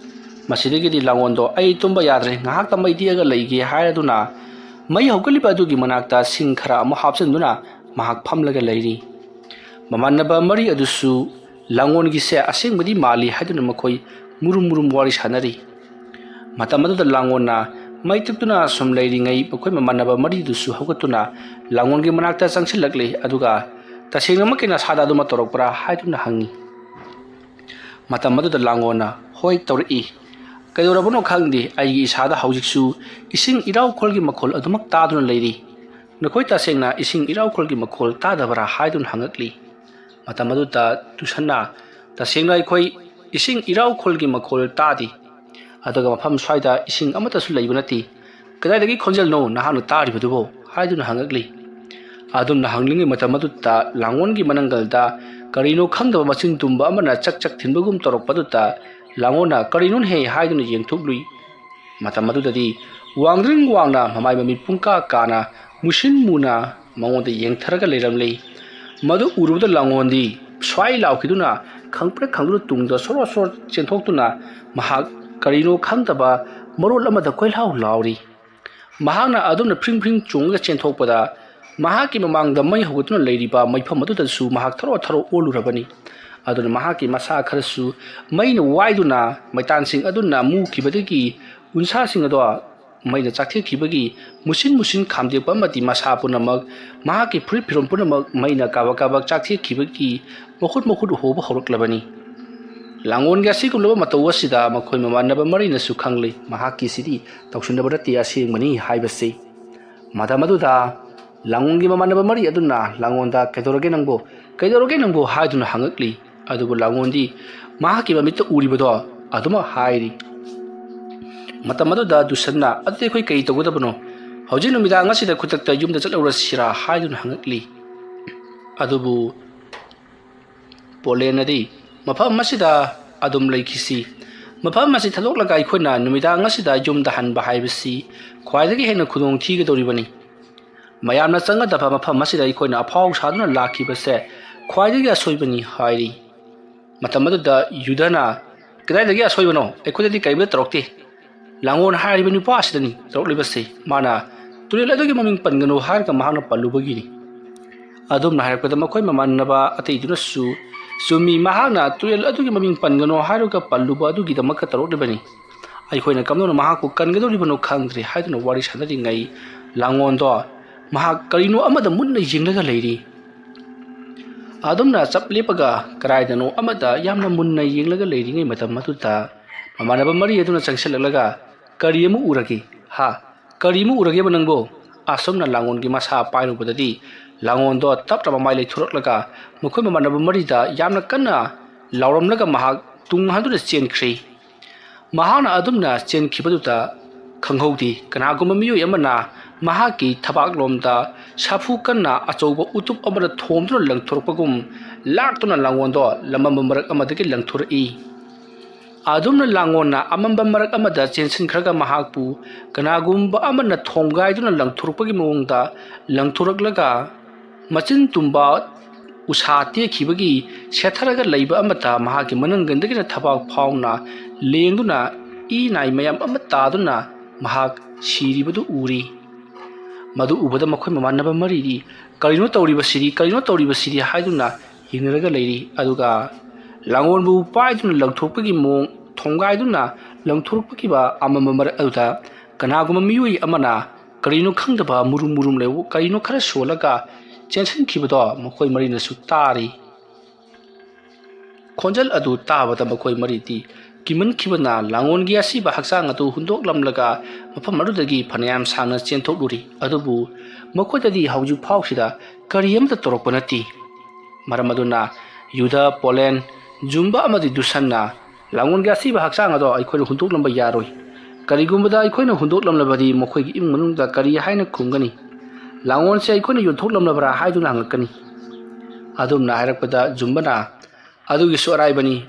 ꯃꯁꯤꯗꯒꯤꯗꯤ ꯂꯥꯡꯒꯣꯟꯗꯣ, "ꯑꯩ ꯇꯨꯝꯕ ꯌꯥꯗ꯭ꯔꯦ, ꯉꯥꯏꯍꯥꯛꯇ ꯃꯩ ꯇꯤꯛꯑꯒ ꯂꯩꯒꯦ" ꯍꯥꯏꯔꯗꯨꯅ ꯃꯩ ꯍꯧꯒꯠꯂꯤꯕ ꯑꯗꯨꯒꯤ ꯃꯅꯥꯛꯇ ꯁꯤꯡ ꯈꯔ ꯑꯃꯨꯛ ꯍꯥꯞꯆꯤꯟꯗꯨꯅ ꯃꯍꯥꯛ ꯐꯝꯂꯒ ꯂꯩꯔꯤ꯫ ꯃꯃꯥꯟꯅꯕ ꯃꯔꯤ ꯑꯗꯨꯁꯨ ꯂꯥꯡꯒꯣꯟꯒꯤꯁꯦ ꯑꯁꯦꯡꯕꯗꯤ ꯃꯥꯜꯂꯤ ꯍꯥꯏꯗꯨꯅ ꯃꯈꯣꯏ ꯃꯨꯔꯨꯝ ꯃꯨꯔꯨꯝ ꯋꯥꯔꯤ ꯁꯥꯟꯅꯔꯤ꯫ ꯃꯇꯝ ꯑꯗꯨꯗ ꯂꯥꯡꯒꯣꯟꯅ ꯃꯩ ꯇꯤꯛꯇꯨꯅ ꯁꯨꯝ ꯂꯩꯔꯤꯉꯩ ꯃꯈꯣꯏ ꯃꯃꯥꯟꯅꯕ ꯃꯔꯤꯗꯨꯁꯨ ꯍꯧꯒꯠꯇꯨꯅ ꯂꯥꯡꯒꯣꯟꯒꯤ ꯃꯅꯥꯛꯇ ꯆꯪꯁꯤꯜꯂꯛꯂꯤ, ꯑꯗꯨꯒ ꯇꯁꯦꯡꯅꯃꯛꯀꯤ ꯅꯁꯥꯗ ꯑꯗꯨꯃꯛ ꯇꯧꯔꯛꯄ꯭ꯔꯥ ꯍꯥꯏꯗꯨꯅ ꯍꯪꯉꯤ꯫ ꯃꯇꯝ ꯑꯗꯨꯗ ꯂꯥꯡꯒꯣꯟꯅ, "ꯍꯣꯏ, ꯇꯧꯔꯛꯏ꯫ ꯀꯩꯗꯧꯔꯕꯅꯣ ꯈꯪꯗꯦ, ꯑꯩꯒꯤ ꯏꯁꯥꯗ ꯍꯧꯖꯤꯛꯁꯨ ꯏꯁꯤꯡ ꯏꯔꯥꯎꯈꯣꯜꯒꯤ ꯃꯈꯣꯜ ꯑꯗꯨꯃꯛ ꯇꯥꯗꯨꯅ ꯂꯩꯔꯤ꯫ ꯅꯈꯣꯏ ꯇꯁꯦꯡꯅ ꯏꯁꯤꯡ ꯏꯔꯥꯎꯈꯣꯜꯒꯤ ꯃꯈꯣꯜ ꯇꯥꯗꯕ꯭ꯔꯥ?" ꯍꯥꯏꯗꯨꯅ ꯍꯪꯉꯛꯂꯤ꯫ ꯃꯇꯝ ꯑꯗꯨꯗ ꯖꯨꯁꯟꯅ, "ꯇꯁꯦꯡꯅ ꯑꯩꯈꯣꯏ ꯏꯁꯤꯡ ꯏꯔꯥꯎꯈꯣꯜꯒꯤ ꯃꯈꯣꯜ ꯇꯥꯗꯦ, ꯑꯗꯨꯒ ꯃꯐꯝ ꯁ꯭ꯋꯥꯏꯗ ꯏꯁꯤꯡ ꯑꯃꯠꯇꯁꯨ ꯂꯩꯕ ꯅꯠꯇꯦ꯫ ꯀꯗꯥꯏꯗꯒꯤ ꯈꯣꯟꯖꯦꯜꯅꯣ ꯅꯍꯥꯛꯅ ꯇꯥꯔꯤꯕꯗꯨꯕꯣ?" ꯍꯥꯏꯗꯨꯅ ꯍꯪꯉꯛꯂꯤ꯫ ꯑꯗꯨꯝꯅ ꯍꯪꯂꯤꯉꯩ ꯃꯇꯝ ꯑꯗꯨꯗ ꯂꯥꯡꯒꯣꯟꯒꯤ ꯃꯅꯪꯒꯜꯗ ꯀꯔꯤꯅꯣ ꯈꯪꯗꯕ ꯃꯆꯤꯟ ꯇꯨꯝꯕ ꯑꯃꯅ ꯆꯛ ꯆꯛ ꯊꯤꯟꯕꯒꯨꯝ ꯇꯧꯔꯛꯄꯗꯨꯗ ꯂꯥꯡꯒꯣꯟꯅ, "ꯀꯔꯤꯅꯣꯅꯦꯍꯦ?" ꯍꯥꯏꯗꯨꯅ ꯌꯦꯡꯊꯣꯛꯂꯨꯏ꯫ ꯃꯇꯝ ꯑꯗꯨꯗꯗꯤ ꯋꯥꯡꯗ꯭ꯔꯤꯡ ꯋꯥꯡꯅ ꯃꯃꯥꯏ ꯃꯃꯤꯠ ꯄꯨꯡꯀꯥ ꯀꯥꯅ ꯃꯨꯁꯤꯟ ꯃꯨꯅ ꯃꯉꯣꯟꯗ ꯌꯦꯡꯊꯔꯒ ꯂꯩꯔꯝꯂꯤ꯫ ꯃꯗꯨ ꯎꯔꯨꯕꯗ ꯂꯥꯡꯒꯣꯟꯗꯤ ꯁ꯭ꯋꯥꯏ ꯂꯥꯎꯈꯤꯗꯨꯅ ꯈꯪꯄ꯭ꯔꯦꯛ ꯈꯪꯗꯨꯅ ꯇꯨꯡꯗ ꯁꯣꯔꯣ ꯁꯣꯔꯣ ꯆꯦꯟꯊꯣꯛꯇꯨꯅ ꯃꯍꯥꯛ ꯀꯔꯤꯅꯣ ꯈꯪꯗꯕ ꯃꯔꯣꯜ ꯑꯃꯗ ꯀꯣꯏꯂꯥꯎ ꯂꯥꯎꯔꯤ꯫ ꯃꯍꯥꯛꯅ ꯑꯗꯨꯝꯅ ꯐ꯭ꯔꯤꯡ ꯐ꯭ꯔꯤꯡ ꯆꯣꯡꯉꯒ ꯆꯦꯟꯊꯣꯛꯄꯗ ꯃꯍꯥꯛꯀꯤ ꯃꯃꯥꯡꯗ ꯃꯩ ꯍꯧꯒꯠꯇꯨꯅ ꯂꯩꯔꯤꯕ ꯃꯩꯐꯝ ꯑꯗꯨꯗꯁꯨ ꯃꯍꯥꯛ ꯊꯔꯣ ꯊꯔꯣ ꯑꯣꯜꯂꯨꯔꯕꯅꯤ꯫ ꯑꯗꯨꯅ ꯃꯍꯥꯛꯀꯤ ꯃꯁꯥ ꯈꯔꯁꯨ ꯃꯩꯅ ꯋꯥꯏꯗꯨꯅ ꯃꯩꯇꯥꯟꯁꯤꯡ ꯑꯗꯨꯅ ꯃꯨꯈꯤꯕꯗꯒꯤ ꯎꯟꯁꯥꯁꯤꯡ ꯑꯗꯣ ꯃꯩꯅ ꯆꯥꯛꯊꯦꯛꯈꯤꯕꯒꯤ ꯃꯨꯁꯤꯟ ꯃꯨꯁꯤꯟ ꯈꯥꯝꯗꯦꯛꯄ ꯑꯃꯗꯤ ꯃꯁꯥ ꯄꯨꯝꯅꯃꯛ, ꯃꯍꯥꯛꯀꯤ ꯐꯨꯔꯤꯠ ꯐꯤꯔꯣꯜ ꯄꯨꯝꯅꯃꯛ ꯃꯩꯅ ꯀꯥꯕꯛ ꯀꯥꯕꯛ ꯆꯥꯛꯊꯦꯛꯈꯤꯕꯒꯤ ꯃꯈꯨꯠ ꯃꯈꯨꯠ ꯍꯣꯕ ꯍꯧꯔꯛꯂꯕꯅꯤ꯫ ꯂꯥꯡꯑꯣꯟꯒꯤ ꯑꯁꯤꯒꯨꯝꯂꯕ ꯃꯇꯧ ꯑꯁꯤꯗ ꯃꯈꯣꯏ ꯃꯃꯥꯟꯅꯕ ꯃꯔꯤꯅꯁꯨ ꯈꯪꯂꯦ, ꯃꯍꯥꯛꯀꯤꯁꯤꯗꯤ ꯇꯧꯁꯤꯟꯅꯕ ꯅꯠꯇꯦ, ꯑꯁꯦꯡꯕꯅꯤ ꯍꯥꯏꯕꯁꯤ꯫ ꯃꯇꯝ ꯑꯗꯨꯗ ꯂꯥꯡꯑꯣꯟꯒꯤ ꯃꯃꯥꯟꯅꯕ ꯃꯔꯤ ꯑꯗꯨꯅ ꯂꯥꯡꯑꯣꯟꯗ "ꯀꯩꯗꯧꯔꯒꯦ ꯅꯪꯕꯨ? ꯀꯩꯗꯧꯔꯒꯦ ꯅꯪꯕꯨ?" ꯍꯥꯏꯗꯨꯅ ꯍꯪꯉꯛꯂꯤ꯫ ꯑꯗꯨꯕꯨ ꯂꯥꯡꯑꯣꯟꯗꯤ ꯃꯍꯥꯛꯀꯤ ꯃꯃꯤꯠꯇ ꯎꯔꯤꯕꯗꯣ ꯑꯗꯨꯃꯛ ꯍꯥꯏꯔꯤ꯫ ꯃꯇꯝ ꯑꯗꯨꯗ ꯗꯨꯁꯟꯅ, "ꯑꯗꯨꯗꯤ ꯑꯩꯈꯣꯏ ꯀꯔꯤ ꯇꯧꯒꯗꯕꯅꯣ? ꯍꯧꯖꯤꯛ ꯅꯨꯃꯤꯗꯥꯡ ꯑꯁꯤꯗ ꯈꯨꯗꯛꯇ ꯌꯨꯝꯗ ꯆꯠꯂꯨꯔꯁꯤꯔꯥ?" ꯍꯥꯏꯗꯨꯅ ꯍꯪꯉꯛꯂꯤ꯫ ꯑꯗꯨꯕꯨ ꯄꯣꯂꯦꯟꯅꯗꯤ, "ꯃꯐꯝ ꯑꯁꯤꯗ ꯑꯗꯨꯝ ꯂꯩꯈꯤꯁꯤ꯫ ꯃꯐꯝ ꯑꯁꯤ ꯊꯥꯗꯣꯛꯂꯒ ꯑꯩꯈꯣꯏꯅ ꯅꯨꯃꯤꯗꯥꯡ ꯑꯁꯤꯗ ꯌꯨꯝꯗ ꯍꯟꯕ ꯍꯥꯏꯕꯁꯤ ꯈ꯭ꯋꯥꯏꯗꯒꯤ ꯍꯦꯟꯅ ꯈꯨꯗꯣꯡ ꯊꯤꯒꯗꯧꯔꯤꯕꯅꯤ꯫ ꯃꯌꯥꯝꯅ ꯆꯪꯒꯗꯕ ꯃꯐꯝ ꯑꯁꯤꯗ ꯑꯩꯈꯣꯏꯅ ꯑꯐꯥꯎ ꯁꯥꯗꯨꯅ ꯂꯥꯛꯈꯤꯕꯁꯦ ꯈ꯭ꯋꯥꯏꯗꯒꯤ ꯑꯁꯣꯏꯕꯅꯤ" ꯍꯥꯏꯔꯤ꯫ ꯃꯇꯝ ꯑꯗꯨꯗ ꯌꯨꯙꯅ, "ꯀꯗꯥꯏꯗꯒꯤ ꯑꯁꯣꯏꯕꯅꯣ? ꯑꯩꯈꯣꯏꯗꯗꯤ ꯀꯔꯤꯝꯇ ꯇꯧꯔꯛꯇꯦ꯫ ꯂꯥꯡꯑꯣꯟ ꯍꯥꯏꯔꯤꯕ ꯅꯨꯄꯥ ꯑꯁꯤꯗꯅꯤ ꯇꯧꯔꯛꯂꯤꯕꯁꯦ꯫ ꯃꯥꯅ ꯇꯨꯔꯦꯜ ꯑꯗꯨꯒꯤ ꯃꯃꯤꯡ ꯄꯟꯒꯅꯨ ꯍꯥꯏꯔꯒ ꯃꯍꯥꯛꯅ ꯄꯜꯂꯨꯕꯒꯤꯅꯤ"꯫ ꯑꯗꯨꯝꯅ ꯍꯥꯏꯔꯛꯄꯗ ꯃꯈꯣꯏ ꯃꯃꯥꯟꯅꯕ ꯑꯇꯩꯗꯨꯅꯁꯨ, "ꯆꯨꯝꯃꯤ, ꯃꯍꯥꯛꯅ ꯇꯨꯔꯦꯜ ꯑꯗꯨꯒꯤ ꯃꯃꯤꯡ ꯄꯟꯒꯅꯨ ꯍꯥꯏꯔꯒ ꯄꯜꯂꯨꯕ ꯑꯗꯨꯒꯤꯗꯃꯛꯇ ꯇꯧꯔꯛꯂꯤꯕꯅꯤ꯫ ꯑꯩꯈꯣꯏꯅ ꯀꯝꯗꯧꯅ ꯃꯍꯥꯛꯄꯨ ꯀꯟꯒꯗꯧꯔꯤꯕꯅꯣ ꯈꯪꯗ꯭ꯔꯦ" ꯍꯥꯏꯗꯨꯅ ꯋꯥꯔꯤ ꯁꯥꯟꯅꯔꯤꯉꯩ, ꯂꯥꯡꯑꯣꯟꯗꯣ ꯃꯍꯥꯛ ꯀꯔꯤꯅꯣ ꯑꯃꯗ ꯃꯨꯟꯅ ꯌꯦꯡꯂꯒ ꯂꯩꯔꯤ꯫ ꯑꯗꯨꯝꯅ ꯆꯞ ꯂꯦꯞꯄꯒ ꯀꯗꯥꯏꯗꯅꯣ ꯑꯃꯗ ꯌꯥꯝꯅ ꯃꯨꯟꯅ ꯌꯦꯡꯂꯒ ꯂꯩꯔꯤꯉꯩ ꯃꯇꯝ ꯑꯗꯨꯗ ꯃꯃꯥꯟꯅꯕ ꯃꯔꯤ ꯑꯗꯨꯅ ꯆꯪꯁꯤꯜꯂꯛꯂꯒ, "ꯀꯔꯤ ꯑꯃ ꯎꯔꯒꯦ? ꯍꯥ? ꯀꯔꯤ ꯑꯃ ꯎꯔꯒꯦꯕ ꯅꯪꯕꯣ?" ꯑꯁꯨꯝꯅ ꯂꯥꯡꯑꯣꯟꯒꯤ ꯃꯁꯥ ꯄꯥꯏꯔꯨꯕꯗꯗꯤ ꯂꯥꯡꯑꯣꯟꯗꯣ ꯇꯞꯅ ꯃꯃꯥꯏ ꯂꯩꯊꯣꯔꯛꯂꯒ ꯃꯈꯣꯏ ꯃꯃꯥꯟꯅꯕ ꯃꯔꯤꯗ ꯌꯥꯝꯅ ꯀꯟꯅ ꯂꯥꯎꯔꯝꯂꯒ ꯃꯍꯥꯛ ꯇꯨꯡ ꯍꯟꯗꯨꯅ ꯆꯦꯟꯈ꯭ꯔꯦ꯫ ꯃꯍꯥꯛꯅ ꯑꯗꯨꯝꯅ ꯆꯦꯟꯈꯤꯕꯗꯨꯗ ꯈꯪꯍꯧꯗꯦ, ꯀꯅꯥꯒꯨꯝꯕ ꯃꯤꯑꯣꯏ ꯑꯃꯅ ꯃꯍꯥꯛꯀꯤ ꯊꯕꯥꯛꯂꯣꯝꯗ ꯁꯥꯐꯨ ꯀꯟꯅ ꯑꯆꯧꯕ ꯎꯇꯨꯞ ꯑꯃꯅ ꯊꯣꯝꯗꯨꯅ ꯂꯪꯊꯣꯔꯛꯄꯒꯨꯝ ꯂꯥꯛꯇꯨꯅ ꯂꯥꯡꯑꯣꯟꯗꯣ ꯂꯃꯝꯕ ꯃꯔꯛ ꯑꯃꯗꯒꯤ ꯂꯪꯊꯣꯔꯛꯏ꯫ ꯑꯗꯨꯝꯅ ꯂꯥꯡꯑꯣꯟꯅ ꯑꯃꯝꯕ ꯃꯔꯛ ꯑꯃꯗ ꯆꯦꯟꯁꯤꯟꯈ꯭ꯔꯒ ꯃꯍꯥꯛꯄꯨ ꯀꯅꯥꯒꯨꯝꯕ ꯑꯃꯅ ꯊꯣꯝꯒꯥꯏꯗꯨꯅ ꯂꯪꯊꯣꯔꯛꯄꯒꯤ ꯃꯑꯣꯡꯗ ꯂꯪꯊꯣꯔꯛꯂꯒ ꯃꯆꯤꯟ ꯇꯨꯝꯕ ꯎꯁꯥ ꯇꯦꯛꯈꯤꯕꯒꯤ ꯁꯦꯠꯊꯔꯒ ꯂꯩꯕ ꯑꯃꯠꯇ ꯃꯍꯥꯛꯀꯤ ꯃꯅꯪꯒꯟꯗꯒꯤꯅ ꯊꯕꯥꯛ ꯐꯥꯎꯅ ꯂꯦꯡꯗꯨꯅ ꯏ ꯅꯥꯏ ꯃꯌꯥꯝ ꯑꯃ ꯇꯥꯗꯨꯅ ꯃꯍꯥꯛ ꯁꯤꯔꯤꯕꯗꯨ ꯎꯔꯤ꯫ ꯃꯗꯨ ꯎꯕꯗ ꯃꯈꯣꯏ ꯃꯃꯥꯟꯅꯕ ꯃꯔꯤꯗꯤ, "ꯀꯔꯤꯅꯣ ꯇꯧꯔꯤꯕꯁꯤꯗꯤ? ꯀꯔꯤꯅꯣ ꯇꯧꯔꯤꯕꯁꯤꯗꯤ?" ꯍꯥꯏꯗꯨꯅ ꯌꯦꯡꯅꯔꯒ ꯂꯩꯔꯤ꯫ ꯑꯗꯨꯒ ꯂꯥꯡꯑꯣꯟꯕꯨ ꯄꯥꯏꯗꯨꯅ ꯂꯪꯊꯣꯔꯛꯄꯒꯤ ꯃꯑꯣꯡ, ꯊꯣꯝꯒꯥꯏꯗꯨꯅ ꯂꯪꯊꯣꯔꯛꯄꯒꯤꯕ ꯑꯃꯝꯕ ꯃꯔꯛ ꯑꯗꯨꯗ ꯀꯅꯥꯒꯨꯝꯕ ꯃꯤꯑꯣꯏ ꯑꯃꯅ ꯀꯔꯤꯅꯣ ꯈꯪꯗꯕ ꯃꯨꯔꯨꯝ ꯃꯨꯔꯨꯝ ꯂꯩꯕ ꯀꯔꯤꯅꯣ ꯈꯔ ꯁꯣꯜꯂꯒ ꯆꯦꯟꯁꯤꯟꯈꯤꯕꯗꯣ ꯃꯈꯣꯏ ꯃꯔꯤꯅꯁꯨ ꯇꯥꯔꯤ꯫ ꯈꯣꯟꯖꯦꯜ ꯑꯗꯨ ꯇꯥꯕꯗ ꯃꯈꯣꯏ ꯃꯔꯤꯗꯤ ꯀꯤꯃꯟꯈꯤꯕꯅ ꯂꯥꯡꯑꯣꯟꯒꯤ ꯑꯁꯤꯕ ꯍꯛꯆꯥꯡ ꯑꯗꯨ ꯍꯨꯟꯗꯣꯛꯂꯝꯂꯒ ꯃꯐꯝ ꯑꯗꯨꯗꯒꯤ ꯐꯅꯌꯥꯝ ꯁꯥꯡꯅ ꯆꯦꯟꯊꯣꯛꯂꯨꯔꯤ꯫ ꯑꯗꯨꯕꯨ ꯃꯈꯣꯏꯗꯗꯤ ꯍꯧꯖꯤꯛ ꯐꯥꯎꯁꯤꯗ ꯀꯔꯤ ꯑꯃꯠꯇ ꯇꯧꯔꯛꯄ ꯅꯠꯇꯦ꯫ ꯃꯔꯝ ꯑꯗꯨꯅ ꯌꯨꯙ, ꯄꯣꯂꯦꯟ, ꯖꯨꯝꯕ ꯑꯃꯗꯤ ꯗꯨꯁꯟꯅ ꯂꯥꯡꯑꯣꯟꯒꯤ ꯑꯁꯤꯕ ꯍꯛꯆꯥꯡ ꯑꯗꯣ ꯑꯩꯈꯣꯏꯅ ꯍꯨꯟꯗꯣꯛꯂꯝꯕ ꯌꯥꯔꯣꯏ꯫ ꯀꯔꯤꯒꯨꯝꯕꯗ ꯑꯩꯈꯣꯏꯅ ꯍꯨꯟꯗꯣꯛꯂꯝꯂꯕꯗꯤ ꯃꯈꯣꯏꯒꯤ ꯏꯃꯨꯡ ꯃꯅꯨꯡꯗ ꯀꯔꯤ ꯍꯥꯏꯅ ꯈꯨꯝꯒꯅꯤ? ꯂꯥꯡꯑꯣꯟꯁꯦ ꯑꯩꯈꯣꯏꯅ ꯌꯣꯟꯊꯣꯛꯂꯝꯂꯕ꯭ꯔꯥ ꯍꯥꯏꯗꯨꯅ ꯍꯪꯂꯛꯀꯅꯤ꯫ ꯑꯗꯨꯝꯅ ꯍꯥꯏꯔꯛꯄꯗ ꯖꯨꯝꯕꯅ, "ꯑꯗꯨꯒꯤꯁꯨ ꯑꯔꯥꯏꯕꯅꯤ꯫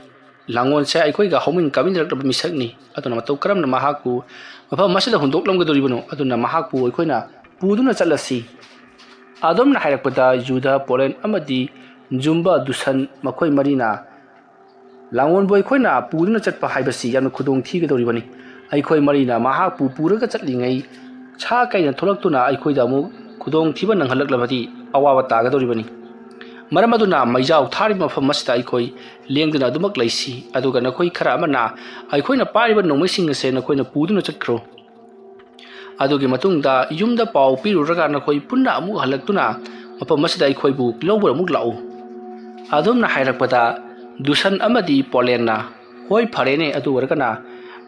ꯂꯥꯡꯑꯣꯟꯁꯦ ꯑꯩꯈꯣꯏꯒ ꯍꯧꯃꯤꯟ ꯀꯥꯃꯤꯟꯅꯔꯛꯂꯕ ꯃꯤꯁꯛꯅꯤ꯫ ꯑꯗꯨꯅ ꯃꯇꯧ ꯀꯔꯝꯅ ꯃꯍꯥꯛꯄꯨ ꯃꯐꯝ ꯑꯁꯤꯗ ꯍꯨꯟꯗꯣꯛꯂꯝꯒꯗꯧꯔꯤꯕꯅꯣ? ꯑꯗꯨꯅ ꯃꯍꯥꯛꯄꯨ ꯑꯩꯈꯣꯏꯅ ꯄꯨꯗꯨꯅ ꯆꯠꯂꯁꯤ꯫" ꯑꯗꯨꯝꯅ ꯍꯥꯏꯔꯛꯄꯗ ꯌꯨꯙ, ꯄꯣꯂꯦꯟ ꯑꯃꯗꯤ ꯖꯨꯝꯕ, ꯗꯨꯁꯟ ꯃꯈꯣꯏ ꯃꯔꯤꯅ, "ꯂꯥꯡꯑꯣꯟꯕꯨ ꯑꯩꯈꯣꯏꯅ ꯄꯨꯗꯨꯅ ꯆꯠꯄ ꯍꯥꯏꯕꯁꯤ ꯌꯥꯝꯅ ꯈꯨꯗꯣꯡ ꯊꯤꯒꯗꯧꯔꯤꯕꯅꯤ꯫ ꯑꯩꯈꯣꯏ ꯃꯔꯤꯅ ꯃꯍꯥꯛꯄꯨ ꯄꯨꯔꯒ ꯆꯠꯂꯤꯉꯩ ꯁꯥ ꯀꯩꯅ ꯊꯣꯛꯂꯛꯇꯨꯅ ꯑꯩꯈꯣꯏꯗ ꯑꯃꯨꯛ ꯈꯨꯗꯣꯡꯊꯤꯕ ꯅꯪꯍꯜꯂꯛꯂꯕꯗꯤ ꯑꯋꯥꯕ ꯇꯥꯒꯗꯧꯔꯤꯕꯅꯤ꯫ ꯃꯔꯝ ꯑꯗꯨꯅ ꯃꯩꯖꯥꯎ ꯊꯥꯔꯤꯕ ꯃꯐꯝ ꯑꯁꯤꯗ ꯑꯩꯈꯣꯏ ꯂꯦꯡꯗꯅ ꯑꯗꯨꯃꯛ ꯂꯩꯁꯤ꯫ ꯑꯗꯨꯒ ꯅꯈꯣꯏ ꯈꯔ ꯑꯃꯅ ꯑꯩꯈꯣꯏꯅ ꯄꯥꯏꯔꯤꯕ ꯅꯣꯡꯃꯩꯁꯤꯡ ꯑꯁꯦ ꯅꯈꯣꯏꯅ ꯄꯨꯗꯨꯅ ꯆꯠꯈ꯭ꯔꯣ꯫ ꯑꯗꯨꯒꯤ ꯃꯇꯨꯡꯗ ꯌꯨꯝꯗ ꯄꯥꯎ ꯄꯤꯔꯨꯔꯒ ꯅꯈꯣꯏ ꯄꯨꯟꯅ ꯑꯃꯨꯛ ꯍꯜꯂꯛꯇꯨꯅ ꯃꯐꯝ ꯑꯁꯤꯗ ꯑꯩꯈꯣꯏꯕꯨ ꯂꯧꯕ ꯑꯃꯨꯛ ꯂꯥꯛꯎ꯫" ꯑꯗꯨꯝꯅ ꯍꯥꯏꯔꯛꯄꯗ ꯗꯨꯁꯟ ꯑꯃꯗꯤ ꯄꯣꯂꯦꯟꯅ, "ꯍꯣꯏ, ꯐꯔꯦꯅꯦ, ꯑꯗꯨ ꯑꯣꯏꯔꯒꯅ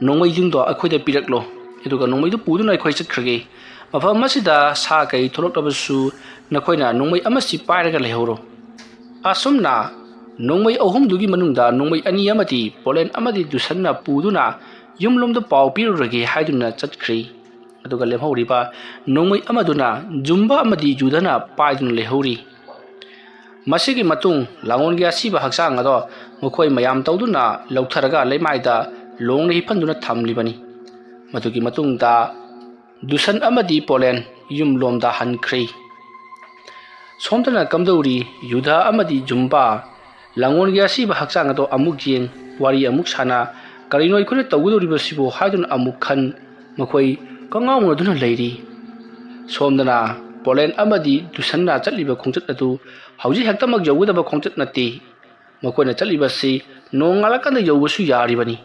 ꯅꯣꯡꯃꯩꯁꯤꯡꯗꯣ ꯑꯩꯈꯣꯏꯗ ꯄꯤꯔꯛꯂꯣ, ꯑꯗꯨꯒ ꯅꯣꯡꯃꯩꯗꯨ ꯄꯨꯗꯨꯅ ꯑꯩꯈꯣꯏ ꯆꯠꯈ꯭ꯔꯒꯦ꯫ ꯃꯐꯝ ꯑꯁꯤꯗ ꯁꯥ ꯀꯩ ꯊꯣꯛꯂꯛꯂꯕꯁꯨ ꯅꯈꯣꯏꯅ ꯅꯣꯡꯃꯩ ꯑꯃꯁꯤ ꯄꯥꯏꯔꯒ ꯂꯩꯍꯧꯔꯣ꯫" ꯑꯁꯨꯝꯅ ꯅꯣꯡꯃꯩ ꯑꯍꯨꯝꯗꯨꯒꯤ ꯃꯅꯨꯡꯗ ꯅꯣꯡꯃꯩ ꯑꯅꯤ ꯑꯃꯗꯤ ꯄꯣꯂꯦꯟ ꯑꯃꯗꯤ ꯗꯨꯁꯟꯅ ꯄꯨꯗꯨꯅ ꯌꯨꯝꯂꯣꯝꯗ ꯄꯥꯎ ꯄꯤꯔꯨꯔꯒꯦ ꯍꯥꯏꯗꯨꯅ ꯆꯠꯈ꯭ꯔꯤ꯫ ꯑꯗꯨꯒ ꯂꯦꯝꯍꯧꯔꯤꯕ ꯅꯣꯡꯃꯩ ꯑꯃꯗꯨꯅ ꯖꯨꯝꯕ ꯑꯃꯗꯤ ꯌꯨꯙꯅ ꯄꯥꯏꯗꯨꯅ ꯂꯩꯍꯧꯔꯤ꯫ ꯃꯁꯤꯒꯤ ꯃꯇꯨꯡ ꯂꯥꯡꯑꯣꯟꯒꯤ ꯑꯁꯤꯕ ꯍꯛꯆꯥꯡ ꯑꯗꯣ ꯃꯈꯣꯏ ꯃꯌꯥꯝ ꯇꯧꯗꯨꯅ ꯂꯧꯊꯔꯒ ꯂꯩꯃꯥꯏꯗ ꯂꯣꯡꯅ ꯍꯤꯞꯍꯟꯗꯨꯅ ꯊꯝꯂꯤꯕꯅꯤ꯫ ꯃꯗꯨꯒꯤ ꯃꯇꯨꯡꯗ ꯗꯨꯁꯟ ꯑꯃꯗꯤ ꯄꯣꯂꯦꯟ ꯌꯨꯝꯂꯣꯝꯗ ꯍꯟꯈ꯭ꯔꯦ꯫ ꯁꯣꯝꯗꯅ ꯀꯝꯗꯧꯔꯤ? ꯌꯨꯙ ꯑꯃꯗꯤ ꯖꯨꯝꯕꯥ ꯂꯥꯡꯑꯣꯟꯒꯤ ꯑꯁꯤꯕ ꯍꯛꯆꯥꯡ ꯑꯗꯣ ꯑꯃꯨꯛ ꯌꯦꯡ, ꯋꯥꯔꯤ ꯑꯃꯨꯛ ꯁꯥꯟꯅ, "ꯀꯔꯤꯅꯣ ꯑꯩꯈꯣꯏꯅ ꯇꯧꯒꯗꯧꯔꯤꯕꯁꯤꯕꯨ?" ꯍꯥꯏꯗꯨꯅ ꯑꯃꯨꯛ ꯈꯟ, ꯃꯈꯣꯏ ꯀꯉꯥꯎꯅꯗꯨꯅ ꯂꯩꯔꯤ꯫ ꯁꯣꯝꯗꯅ ꯄꯣꯂꯦꯟ ꯑꯃꯗꯤ ꯗꯨꯁꯟꯅ ꯆꯠꯂꯤꯕ ꯈꯣꯡꯆꯠ ꯑꯗꯨ ꯍꯧꯖꯤꯛ ꯍꯦꯛꯇꯃꯛ ꯌꯧꯒꯗꯕ ꯈꯣꯡꯆꯠ ꯅꯠꯇꯦ꯫ ꯃꯈꯣꯏꯅ ꯆꯠꯂꯤꯕꯁꯤ ꯅꯣꯡꯉꯥꯜꯂꯀꯥꯟꯗ ꯌꯧꯕꯁꯨ ꯌꯥꯔꯤꯕꯅꯤ꯫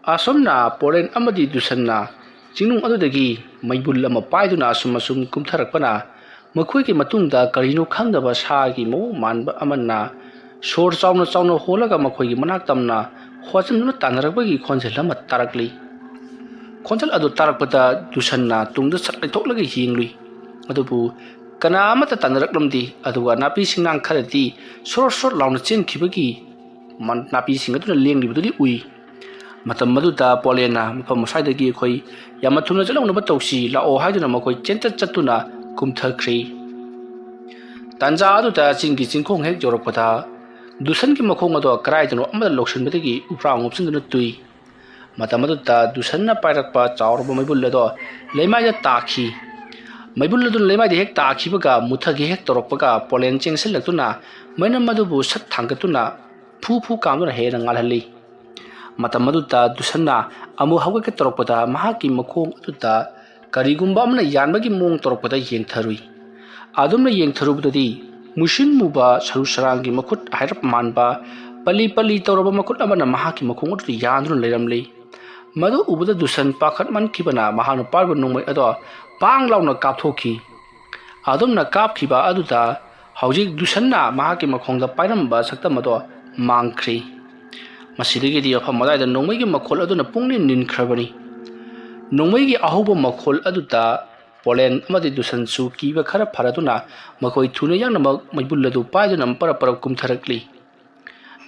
ꯑꯁꯨꯝꯅ ꯄꯣꯂꯦꯟ ꯑꯃꯗꯤ ꯗꯨꯁꯟꯅ ꯆꯤꯡꯅꯨꯡ ꯑꯗꯨꯗꯒꯤ ꯃꯩꯕꯨꯜ ꯑꯃ ꯄꯥꯏꯗꯨꯅ ꯑꯁꯨꯝ ꯑꯁꯨꯝ ꯀꯨꯝꯊꯔꯛꯄꯅ, ꯃꯈꯣꯏꯒꯤ ꯃꯇꯨꯡꯗ ꯀꯔꯤꯅꯣ ꯈꯪꯗꯕ ꯁꯥꯒꯤ ꯃꯑꯣꯡ ꯃꯥꯟꯕ ꯑꯃꯅ ꯁꯣꯔ ꯆꯥꯎꯅ ꯆꯥꯎꯅ ꯍꯣꯜꯂꯒ ꯃꯈꯣꯏꯒꯤ ꯃꯅꯥꯛ ꯇꯝꯅ ꯍꯣꯠꯆꯤꯟꯗꯨꯅ ꯇꯥꯟꯅꯔꯛꯄꯒꯤ ꯈꯣꯟꯖꯦꯜ ꯑꯃ ꯇꯥꯔꯛꯂꯤ꯫ ꯈꯣꯟꯖꯦꯜ ꯑꯗꯨ ꯇꯥꯔꯛꯄꯗ ꯗꯨꯁꯟꯅ ꯇꯨꯡꯗ ꯁꯠ ꯂꯩꯊꯣꯛꯂꯒ ꯌꯦꯡꯂꯨꯏ꯫ ꯑꯗꯨꯕꯨ ꯀꯅꯥ ꯑꯃꯠꯇ ꯇꯥꯟꯅꯔꯛꯂꯝꯗꯦ꯫ ꯑꯗꯨꯒ ꯅꯥꯄꯤ ꯁꯤꯡꯅꯥꯡ ꯈꯔꯗꯤ ꯁꯣꯔꯣ ꯁꯣꯔꯣ ꯂꯥꯎꯅ ꯆꯦꯟꯈꯤꯕꯒꯤ ꯃ-, ꯅꯥꯄꯤꯁꯤꯡ ꯑꯗꯨꯅ ꯂꯦꯡꯂꯤꯕꯗꯨꯗꯤ ꯎꯏ꯫ ꯃꯇꯝ ꯑꯗꯨꯗ ꯄꯣꯂꯦꯟꯅ ꯃꯐꯝ ꯑꯁ꯭ꯋꯥꯏꯗꯒꯤ ꯑꯩꯈꯣꯏ ꯌꯥꯝꯅ ꯊꯨꯅ ꯆꯠꯍꯧꯅꯕ ꯇꯧꯁꯤ ꯂꯥꯛꯑꯣ ꯍꯥꯏꯗꯨꯅ ꯃꯈꯣꯏ ꯆꯦꯟꯆꯠ ꯆꯠꯇꯨꯅ ꯀꯨꯝꯊꯈ꯭ꯔꯦ꯫ ꯇꯥꯟꯖꯥ ꯑꯗꯨꯗ ꯆꯤꯡꯒꯤ ꯆꯤꯡꯈꯣꯡ ꯍꯦꯛ ꯌꯧꯔꯛꯄꯗ ꯗꯨꯁꯟꯒꯤ ꯃꯈꯣꯡ ꯑꯗꯣ ꯀꯗꯥꯏꯗꯅꯣ ꯑꯃꯗ ꯂꯧꯁꯤꯟꯕꯗꯒꯤ ꯎꯄ꯭ꯔꯥꯡ ꯎꯞꯁꯤꯟꯗꯨꯅ ꯇꯨꯏ꯫ ꯃꯇꯝ ꯑꯗꯨꯗ ꯗꯨꯁꯟꯅ ꯄꯥꯏꯔꯛꯄ ꯆꯥꯎꯔꯕ ꯃꯩꯕꯨꯜ ꯑꯗꯣ ꯂꯩꯃꯥꯏꯗ ꯇꯥꯈꯤ꯫ ꯃꯩꯕꯨꯜ ꯑꯗꯨꯅ ꯂꯩꯃꯥꯏꯗ ꯍꯦꯛ ꯇꯥꯈꯤꯕꯒ ꯃꯨꯊꯒꯦ ꯍꯦꯛ ꯇꯧꯔꯛꯄꯒ ꯄꯣꯂꯦꯟ ꯆꯦꯟꯁꯤꯜꯂꯛꯇꯨꯅ ꯃꯩꯅꯝ ꯑꯗꯨꯕꯨ ꯁꯠ ꯊꯥꯡꯒꯠꯇꯨꯅ ꯐꯨ ꯐꯨ ꯀꯥꯝꯗꯨꯅ ꯍꯦꯟꯅ ꯉꯥꯜꯍꯜꯂꯤ꯫ ꯃꯇꯝ ꯑꯗꯨꯗ ꯗꯨꯁꯟꯅ ꯑꯃꯨꯛ ꯍꯧꯒꯠꯀꯦ ꯇꯧꯔꯛꯄꯗ ꯃꯍꯥꯛꯀꯤ ꯃꯈꯣꯡ ꯑꯗꯨꯗ ꯀꯔꯤꯒꯨꯝꯕ ꯑꯃꯅ ꯌꯥꯟꯕꯒꯤ ꯃꯑꯣꯡ ꯇꯧꯔꯛꯄꯗ ꯌꯦꯡꯊꯔꯨꯏ꯫ ꯑꯗꯨꯝꯅ ꯌꯦꯡꯊꯔꯨꯕꯗꯗꯤ ꯃꯨꯁꯤꯟ ꯃꯨꯕ ꯁꯔꯨ ꯁꯔꯥꯡꯒꯤ ꯃꯈꯨꯠ ꯍꯥꯏꯔꯞ ꯃꯥꯟꯕ ꯄꯂꯤ ꯄꯂꯤ ꯇꯧꯔꯕ ꯃꯈꯨꯠ ꯑꯃꯅ ꯃꯍꯥꯛꯀꯤ ꯃꯈꯣꯡ ꯑꯗꯨꯗ ꯌꯥꯟꯗꯨꯅ ꯂꯩꯔꯝꯂꯤ꯫ ꯃꯗꯨ ꯎꯕꯗ ꯗꯨꯁꯟ ꯄꯥꯈꯠꯃꯟꯈꯤꯕꯅ ꯃꯍꯥꯛꯅ ꯄꯥꯏꯔꯤꯕ ꯅꯣꯡꯃꯩ ꯑꯗꯣ ꯄꯥꯡ ꯂꯥꯎꯅ ꯀꯥꯞꯊꯣꯛꯈꯤ꯫ ꯑꯗꯨꯝꯅ ꯀꯥꯞꯈꯤꯕ ꯑꯗꯨꯗ ꯍꯧꯖꯤꯛ ꯗꯨꯁꯟꯅ ꯃꯍꯥꯛꯀꯤ ꯃꯈꯣꯡꯗ ꯄꯥꯏꯔꯝꯕ ꯁꯛꯇꯝ ꯑꯗꯣ ꯃꯥꯡꯈ꯭ꯔꯦ꯫ ꯃꯁꯤꯗꯒꯤꯗꯤ ꯃꯐꯝ ꯑꯗꯨꯋꯥꯏꯗ ꯅꯣꯡꯃꯩꯒꯤ ꯃꯈꯣꯜ ꯑꯗꯨꯅ ꯄꯨꯡꯅꯤꯟ ꯅꯤꯟꯈ꯭ꯔꯕꯅꯤ꯫ ꯅꯣꯡꯃꯩꯒꯤ ꯑꯍꯧꯕ ꯃꯈꯣꯜ ꯑꯗꯨꯗ ꯄꯣꯂꯦꯟ ꯑꯃꯗꯤ ꯗꯨꯁꯟꯁꯨ ꯀꯤꯕ ꯈꯔ ꯐꯔꯗꯨꯅ ꯃꯈꯣꯏ ꯊꯨꯅ ꯌꯥꯡꯅꯃꯛ ꯃꯩꯕꯨꯜ ꯑꯗꯨ ꯄꯥꯏꯗꯨꯅ ꯄꯔꯞ ꯄꯔꯞ ꯀꯨꯝꯊꯔꯛꯂꯤ꯫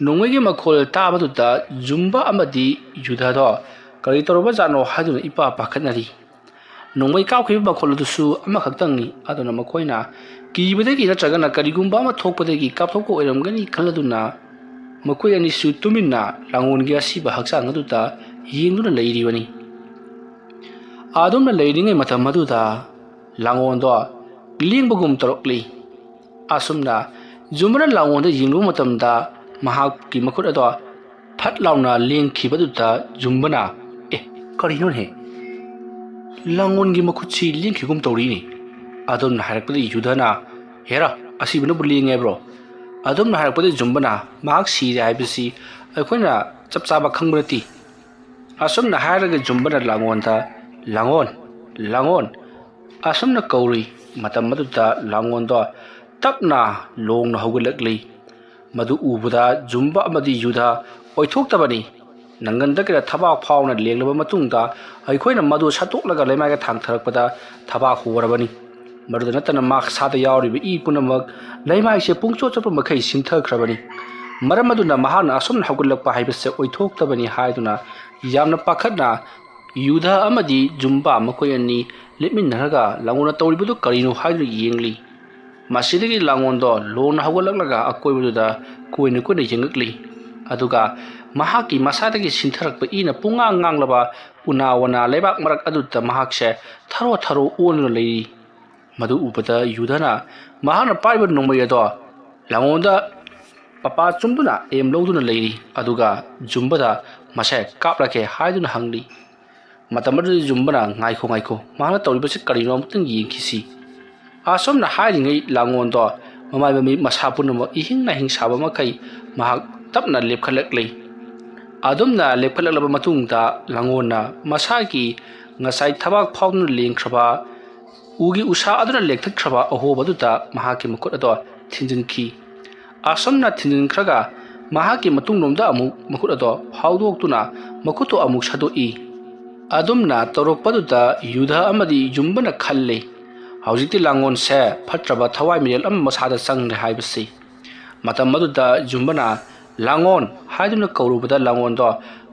ꯅꯣꯡꯃꯩꯒꯤ ꯃꯈꯣꯜ ꯇꯥꯕꯗꯨꯗ ꯖꯨꯝꯕ ꯑꯃꯗꯤ ꯌꯨꯙꯗꯣ ꯀꯔꯤ ꯇꯧꯔꯕꯖꯥꯠꯅꯣ ꯍꯥꯏꯗꯨꯅ ꯏꯄꯥ ꯄꯥꯈꯠꯅꯔꯤ꯫ ꯅꯣꯡꯃꯩ ꯀꯥꯞꯈꯤꯕ ꯃꯈꯣꯜ ꯑꯗꯨꯁꯨ ꯑꯃꯈꯛꯇꯪꯅꯤ꯫ ꯑꯗꯨꯅ ꯃꯈꯣꯏꯅ ꯀꯤꯕꯗꯒꯤ ꯅꯠꯇ꯭ꯔꯒꯅ ꯀꯔꯤꯒꯨꯝꯕ ꯑꯃ ꯊꯣꯛꯄꯗꯒꯤ ꯀꯥꯞꯊꯣꯛꯄ ꯑꯣꯏꯔꯝꯒꯅꯤ ꯈꯜꯂꯗꯨꯅ ꯃꯈꯣꯏ ꯑꯅꯤꯁꯨ ꯇꯨꯃꯤꯟꯅ ꯂꯥꯡꯒꯣꯜꯒꯤ ꯑꯁꯤꯕ ꯍꯛꯆꯥꯡ ꯑꯗꯨꯗ ꯌꯦꯡꯗꯨꯅ ꯂꯩꯔꯤꯕꯅꯤ꯫ ꯑꯗꯨꯝꯅ ꯂꯩꯔꯤꯉꯩ ꯃꯇꯝ ꯑꯗꯨꯗ ꯂꯥꯡꯒꯣꯜꯗꯣ ꯂꯦꯡꯕꯒꯨꯝ ꯇꯧꯔꯛꯂꯤ꯫ ꯑꯁꯨꯝꯅ ꯖꯨꯝꯕꯅ ꯂꯥꯡꯒꯣꯜꯗ ꯌꯦꯡꯂꯨꯕ ꯃꯇꯝꯗ ꯃꯍꯥꯛꯀꯤ ꯃꯈꯨꯠ ꯑꯗꯣ ꯐꯠ ꯂꯥꯎꯅ ꯂꯦꯡꯈꯤꯕꯗꯨꯗ ꯖꯨꯝꯕꯅ, "ꯑꯦ, ꯀꯔꯤꯅꯣꯅꯦ? ꯂꯥꯡꯒꯣꯜꯒꯤ ꯃꯈꯨꯠꯁꯤ ꯂꯦꯡꯈꯤꯒꯨꯝ ꯇꯧꯔꯤꯅꯦ"꯫ ꯑꯗꯨꯝꯅ ꯍꯥꯏꯔꯛꯄꯗꯒꯤ ꯌꯨꯙꯅ, "ꯍꯦꯔꯥ, ꯑꯁꯤꯕꯅꯕꯨ ꯂꯦꯡꯉꯦ ꯍꯥꯏꯕ꯭ꯔꯣ?" ꯑꯗꯨꯝꯅ ꯍꯥꯏꯔꯛꯄꯗꯒꯤ ꯖꯨꯝꯕꯅ, "ꯃꯍꯥꯛ ꯁꯤꯔꯦ ꯍꯥꯏꯕꯁꯤ ꯑꯩꯈꯣꯏꯅ ꯆꯞ ꯆꯥꯕ ꯈꯪꯕ ꯅꯠꯇꯦ꯫ ꯑꯁꯨꯝꯅ ꯍꯥꯏꯔꯒ ꯖꯨꯝꯕꯅ ꯂꯥꯡꯒꯣꯟꯗ, "ꯂꯥꯡꯒꯣꯟ, ꯂꯥꯡꯒꯣꯟ" ꯑꯁꯨꯝꯅ ꯀꯧꯔꯨꯏ꯫ ꯃꯇꯝ ꯑꯗꯨꯗ ꯂꯥꯡꯒꯣꯟꯗꯣ ꯇꯞꯅ ꯂꯣꯡꯅ ꯍꯧꯒꯠꯂꯛꯂꯤ꯫ ꯃꯗꯨ ꯎꯕꯗ ꯖꯨꯝꯕ ꯑꯃꯗꯤ ꯌꯨꯙ ꯑꯣꯏꯊꯣꯛꯇꯕꯅꯤ꯫ ꯅꯪꯒꯟꯗꯒꯤꯅ ꯊꯕꯥꯛ ꯐꯥꯎꯅ ꯂꯦꯡꯂꯕ ꯃꯇꯨꯡꯗ ꯑꯩꯈꯣꯏꯅ ꯃꯗꯨ ꯁꯠꯇꯣꯛꯂꯒ ꯂꯩꯃꯥꯏꯗ ꯊꯥꯡꯊꯔꯛꯄꯗ ꯊꯕꯥꯛ ꯍꯣꯔꯕꯅꯤ꯫ ꯃꯗꯨꯗ ꯅꯠꯇꯅ ꯃꯁꯥꯗ ꯌꯥꯎꯔꯤꯕ ꯏ ꯄꯨꯝꯅꯃꯛ ꯂꯩꯃꯥꯏꯁꯦ ꯄꯨꯡꯆꯣꯠ ꯆꯣꯠꯄ ꯃꯈꯩ ꯁꯤꯟꯊꯈ꯭ꯔꯕꯅꯤ꯫ ꯃꯔꯝ ꯑꯗꯨꯅ ꯃꯍꯥꯛꯅ ꯑꯁꯨꯝꯅ ꯍꯧꯒꯠꯂꯛꯄ ꯍꯥꯏꯕꯁꯦ ꯑꯣꯏꯊꯣꯛꯇꯕꯅꯤ ꯍꯥꯏꯗꯨꯅ ꯌꯥꯝꯅ ꯄꯥꯈꯠꯅ ꯌꯨꯙ ꯑꯃꯗꯤ ꯖꯨꯝꯕꯥ ꯃꯈꯣꯏ ꯑꯅꯤ ꯂꯦꯞꯃꯤꯟꯅꯔꯒ ꯂꯥꯡꯒꯣꯟꯅ ꯇꯧꯔꯤꯕꯗꯨ ꯀꯔꯤꯅꯣ ꯍꯥꯏꯗꯨꯅ ꯌꯦꯡꯂꯤ꯫ ꯃꯁꯤꯗꯒꯤ ꯂꯥꯡꯒꯣꯟꯗꯣ ꯂꯣꯡꯅ ꯍꯧꯒꯠꯂꯛꯂꯒ ꯑꯀꯣꯏꯕꯗꯨꯗ ꯀꯣꯏꯅ ꯀꯣꯏꯅ ꯌꯦꯡꯉꯛꯂꯤ꯫ ꯑꯗꯨꯒ ꯃꯍꯥꯛꯀꯤ ꯃꯁꯥꯗꯒꯤ ꯁꯤꯟꯊꯔꯛꯄ ꯏꯅ ꯄꯨꯡꯉꯥꯡ ꯉꯥꯡꯂꯕ ꯎꯅꯥ ꯋꯥꯅꯥ ꯂꯩꯕꯥꯛ ꯃꯔꯛ ꯑꯗꯨꯗ ꯃꯍꯥꯛꯁꯦ ꯊꯔꯣ ꯊꯔꯣ ꯑꯣꯟꯗꯨꯅ ꯂꯩꯔꯤ꯫ ꯃꯗꯨ ꯎꯕꯗ ꯌꯨꯙꯅ ꯃꯍꯥꯛꯅ ꯄꯥꯏꯔꯤꯕ ꯅꯣꯡꯃꯩ ꯑꯗꯣ ꯂꯥꯡꯒꯣꯟꯗ ꯃꯄꯥ ꯆꯨꯝꯗꯨꯅ ꯑꯦꯝ ꯂꯧꯗꯨꯅ ꯂꯩꯔꯤ꯫ ꯑꯗꯨꯒ ꯖꯨꯝꯕꯗ ꯃꯁꯦ ꯀꯥꯞꯂꯒꯦ ꯍꯥꯏꯗꯨꯅ ꯍꯪꯂꯤ꯫ ꯃꯇꯝ ꯑꯗꯨꯗ ꯖꯨꯝꯕꯅ, "ꯉꯥꯏꯈꯣ, ꯉꯥꯏꯈꯣ, ꯃꯍꯥꯛꯅ ꯇꯧꯔꯤꯕꯁꯤ ꯀꯔꯤꯅꯣ ꯑꯃꯨꯛꯇꯪ ꯌꯦꯡꯈꯤꯁꯤ"꯫ ꯑꯁꯨꯝꯅ ꯍꯥꯏꯔꯤꯉꯩ ꯂꯥꯡꯒꯣꯟꯗꯣ ꯃꯃꯥꯏ ꯃꯃꯤꯠ ꯃꯁꯥ ꯄꯨꯝꯅꯃꯛ ꯏꯍꯤꯡ ꯅꯥꯍꯤꯡ ꯁꯥꯕ ꯃꯈꯩ ꯃꯍꯥꯛ ꯇꯞꯅ ꯂꯦꯞꯈꯠꯂꯛꯂꯤ꯫ ꯑꯗꯨꯝꯅ ꯂꯦꯞꯈꯠꯂꯛꯂꯕ ꯃꯇꯨꯡꯗ ꯂꯥꯡꯒꯣꯟꯅ ꯃꯁꯥꯒꯤ ꯉꯁꯥꯏ ꯊꯕꯥꯛ ꯐꯥꯎꯗꯨꯅ ꯂꯦꯡꯈ꯭ꯔꯕ ꯎꯒꯤ ꯎꯁꯥ ꯑꯗꯨꯅ ꯂꯦꯛꯊꯠꯈ꯭ꯔꯕ ꯑꯍꯣꯕ ꯑꯗꯨꯗ ꯃꯍꯥꯛꯀꯤ ꯃꯈꯨꯠ ꯑꯗꯣ ꯊꯤꯟꯖꯤꯟꯈꯤ꯫ ꯑꯁꯨꯝꯅ ꯊꯤꯟꯖꯤꯟꯈ꯭ꯔꯒ ꯃꯍꯥꯛꯀꯤ ꯃꯇꯨꯡꯂꯣꯝꯗ ꯑꯃꯨꯛ ꯃꯈꯨꯠ ꯑꯗꯣ ꯐꯥꯎꯗꯣꯛꯇꯨꯅ ꯃꯈꯨꯠꯇꯣ ꯑꯃꯨꯛ ꯁꯠꯇꯣꯛꯏ꯫ ꯑꯗꯨꯝꯅ ꯇꯧꯔꯛꯄꯗꯨꯗ ꯌꯨꯙ ꯑꯃꯗꯤ ꯖꯨꯝꯕꯅ ꯈꯜꯂꯤ, ꯍꯧꯖꯤꯛꯇꯤ ꯂꯥꯡꯒꯣꯟꯁꯦ ꯐꯠꯇ꯭ꯔꯕ ꯊꯋꯥꯏ ꯃꯤꯔꯦꯜ ꯑꯃ ꯃꯁꯥꯗ ꯆꯪꯂꯦ ꯍꯥꯏꯕꯁꯤ꯫ ꯃꯇꯝ ꯑꯗꯨꯗ ꯖꯨꯝꯕꯅ "ꯂꯥꯡꯒꯣꯟ" ꯍꯥꯏꯗꯨꯅ ꯀꯧꯔꯨꯕꯗ ꯂꯥꯡꯒꯣꯟꯗꯣ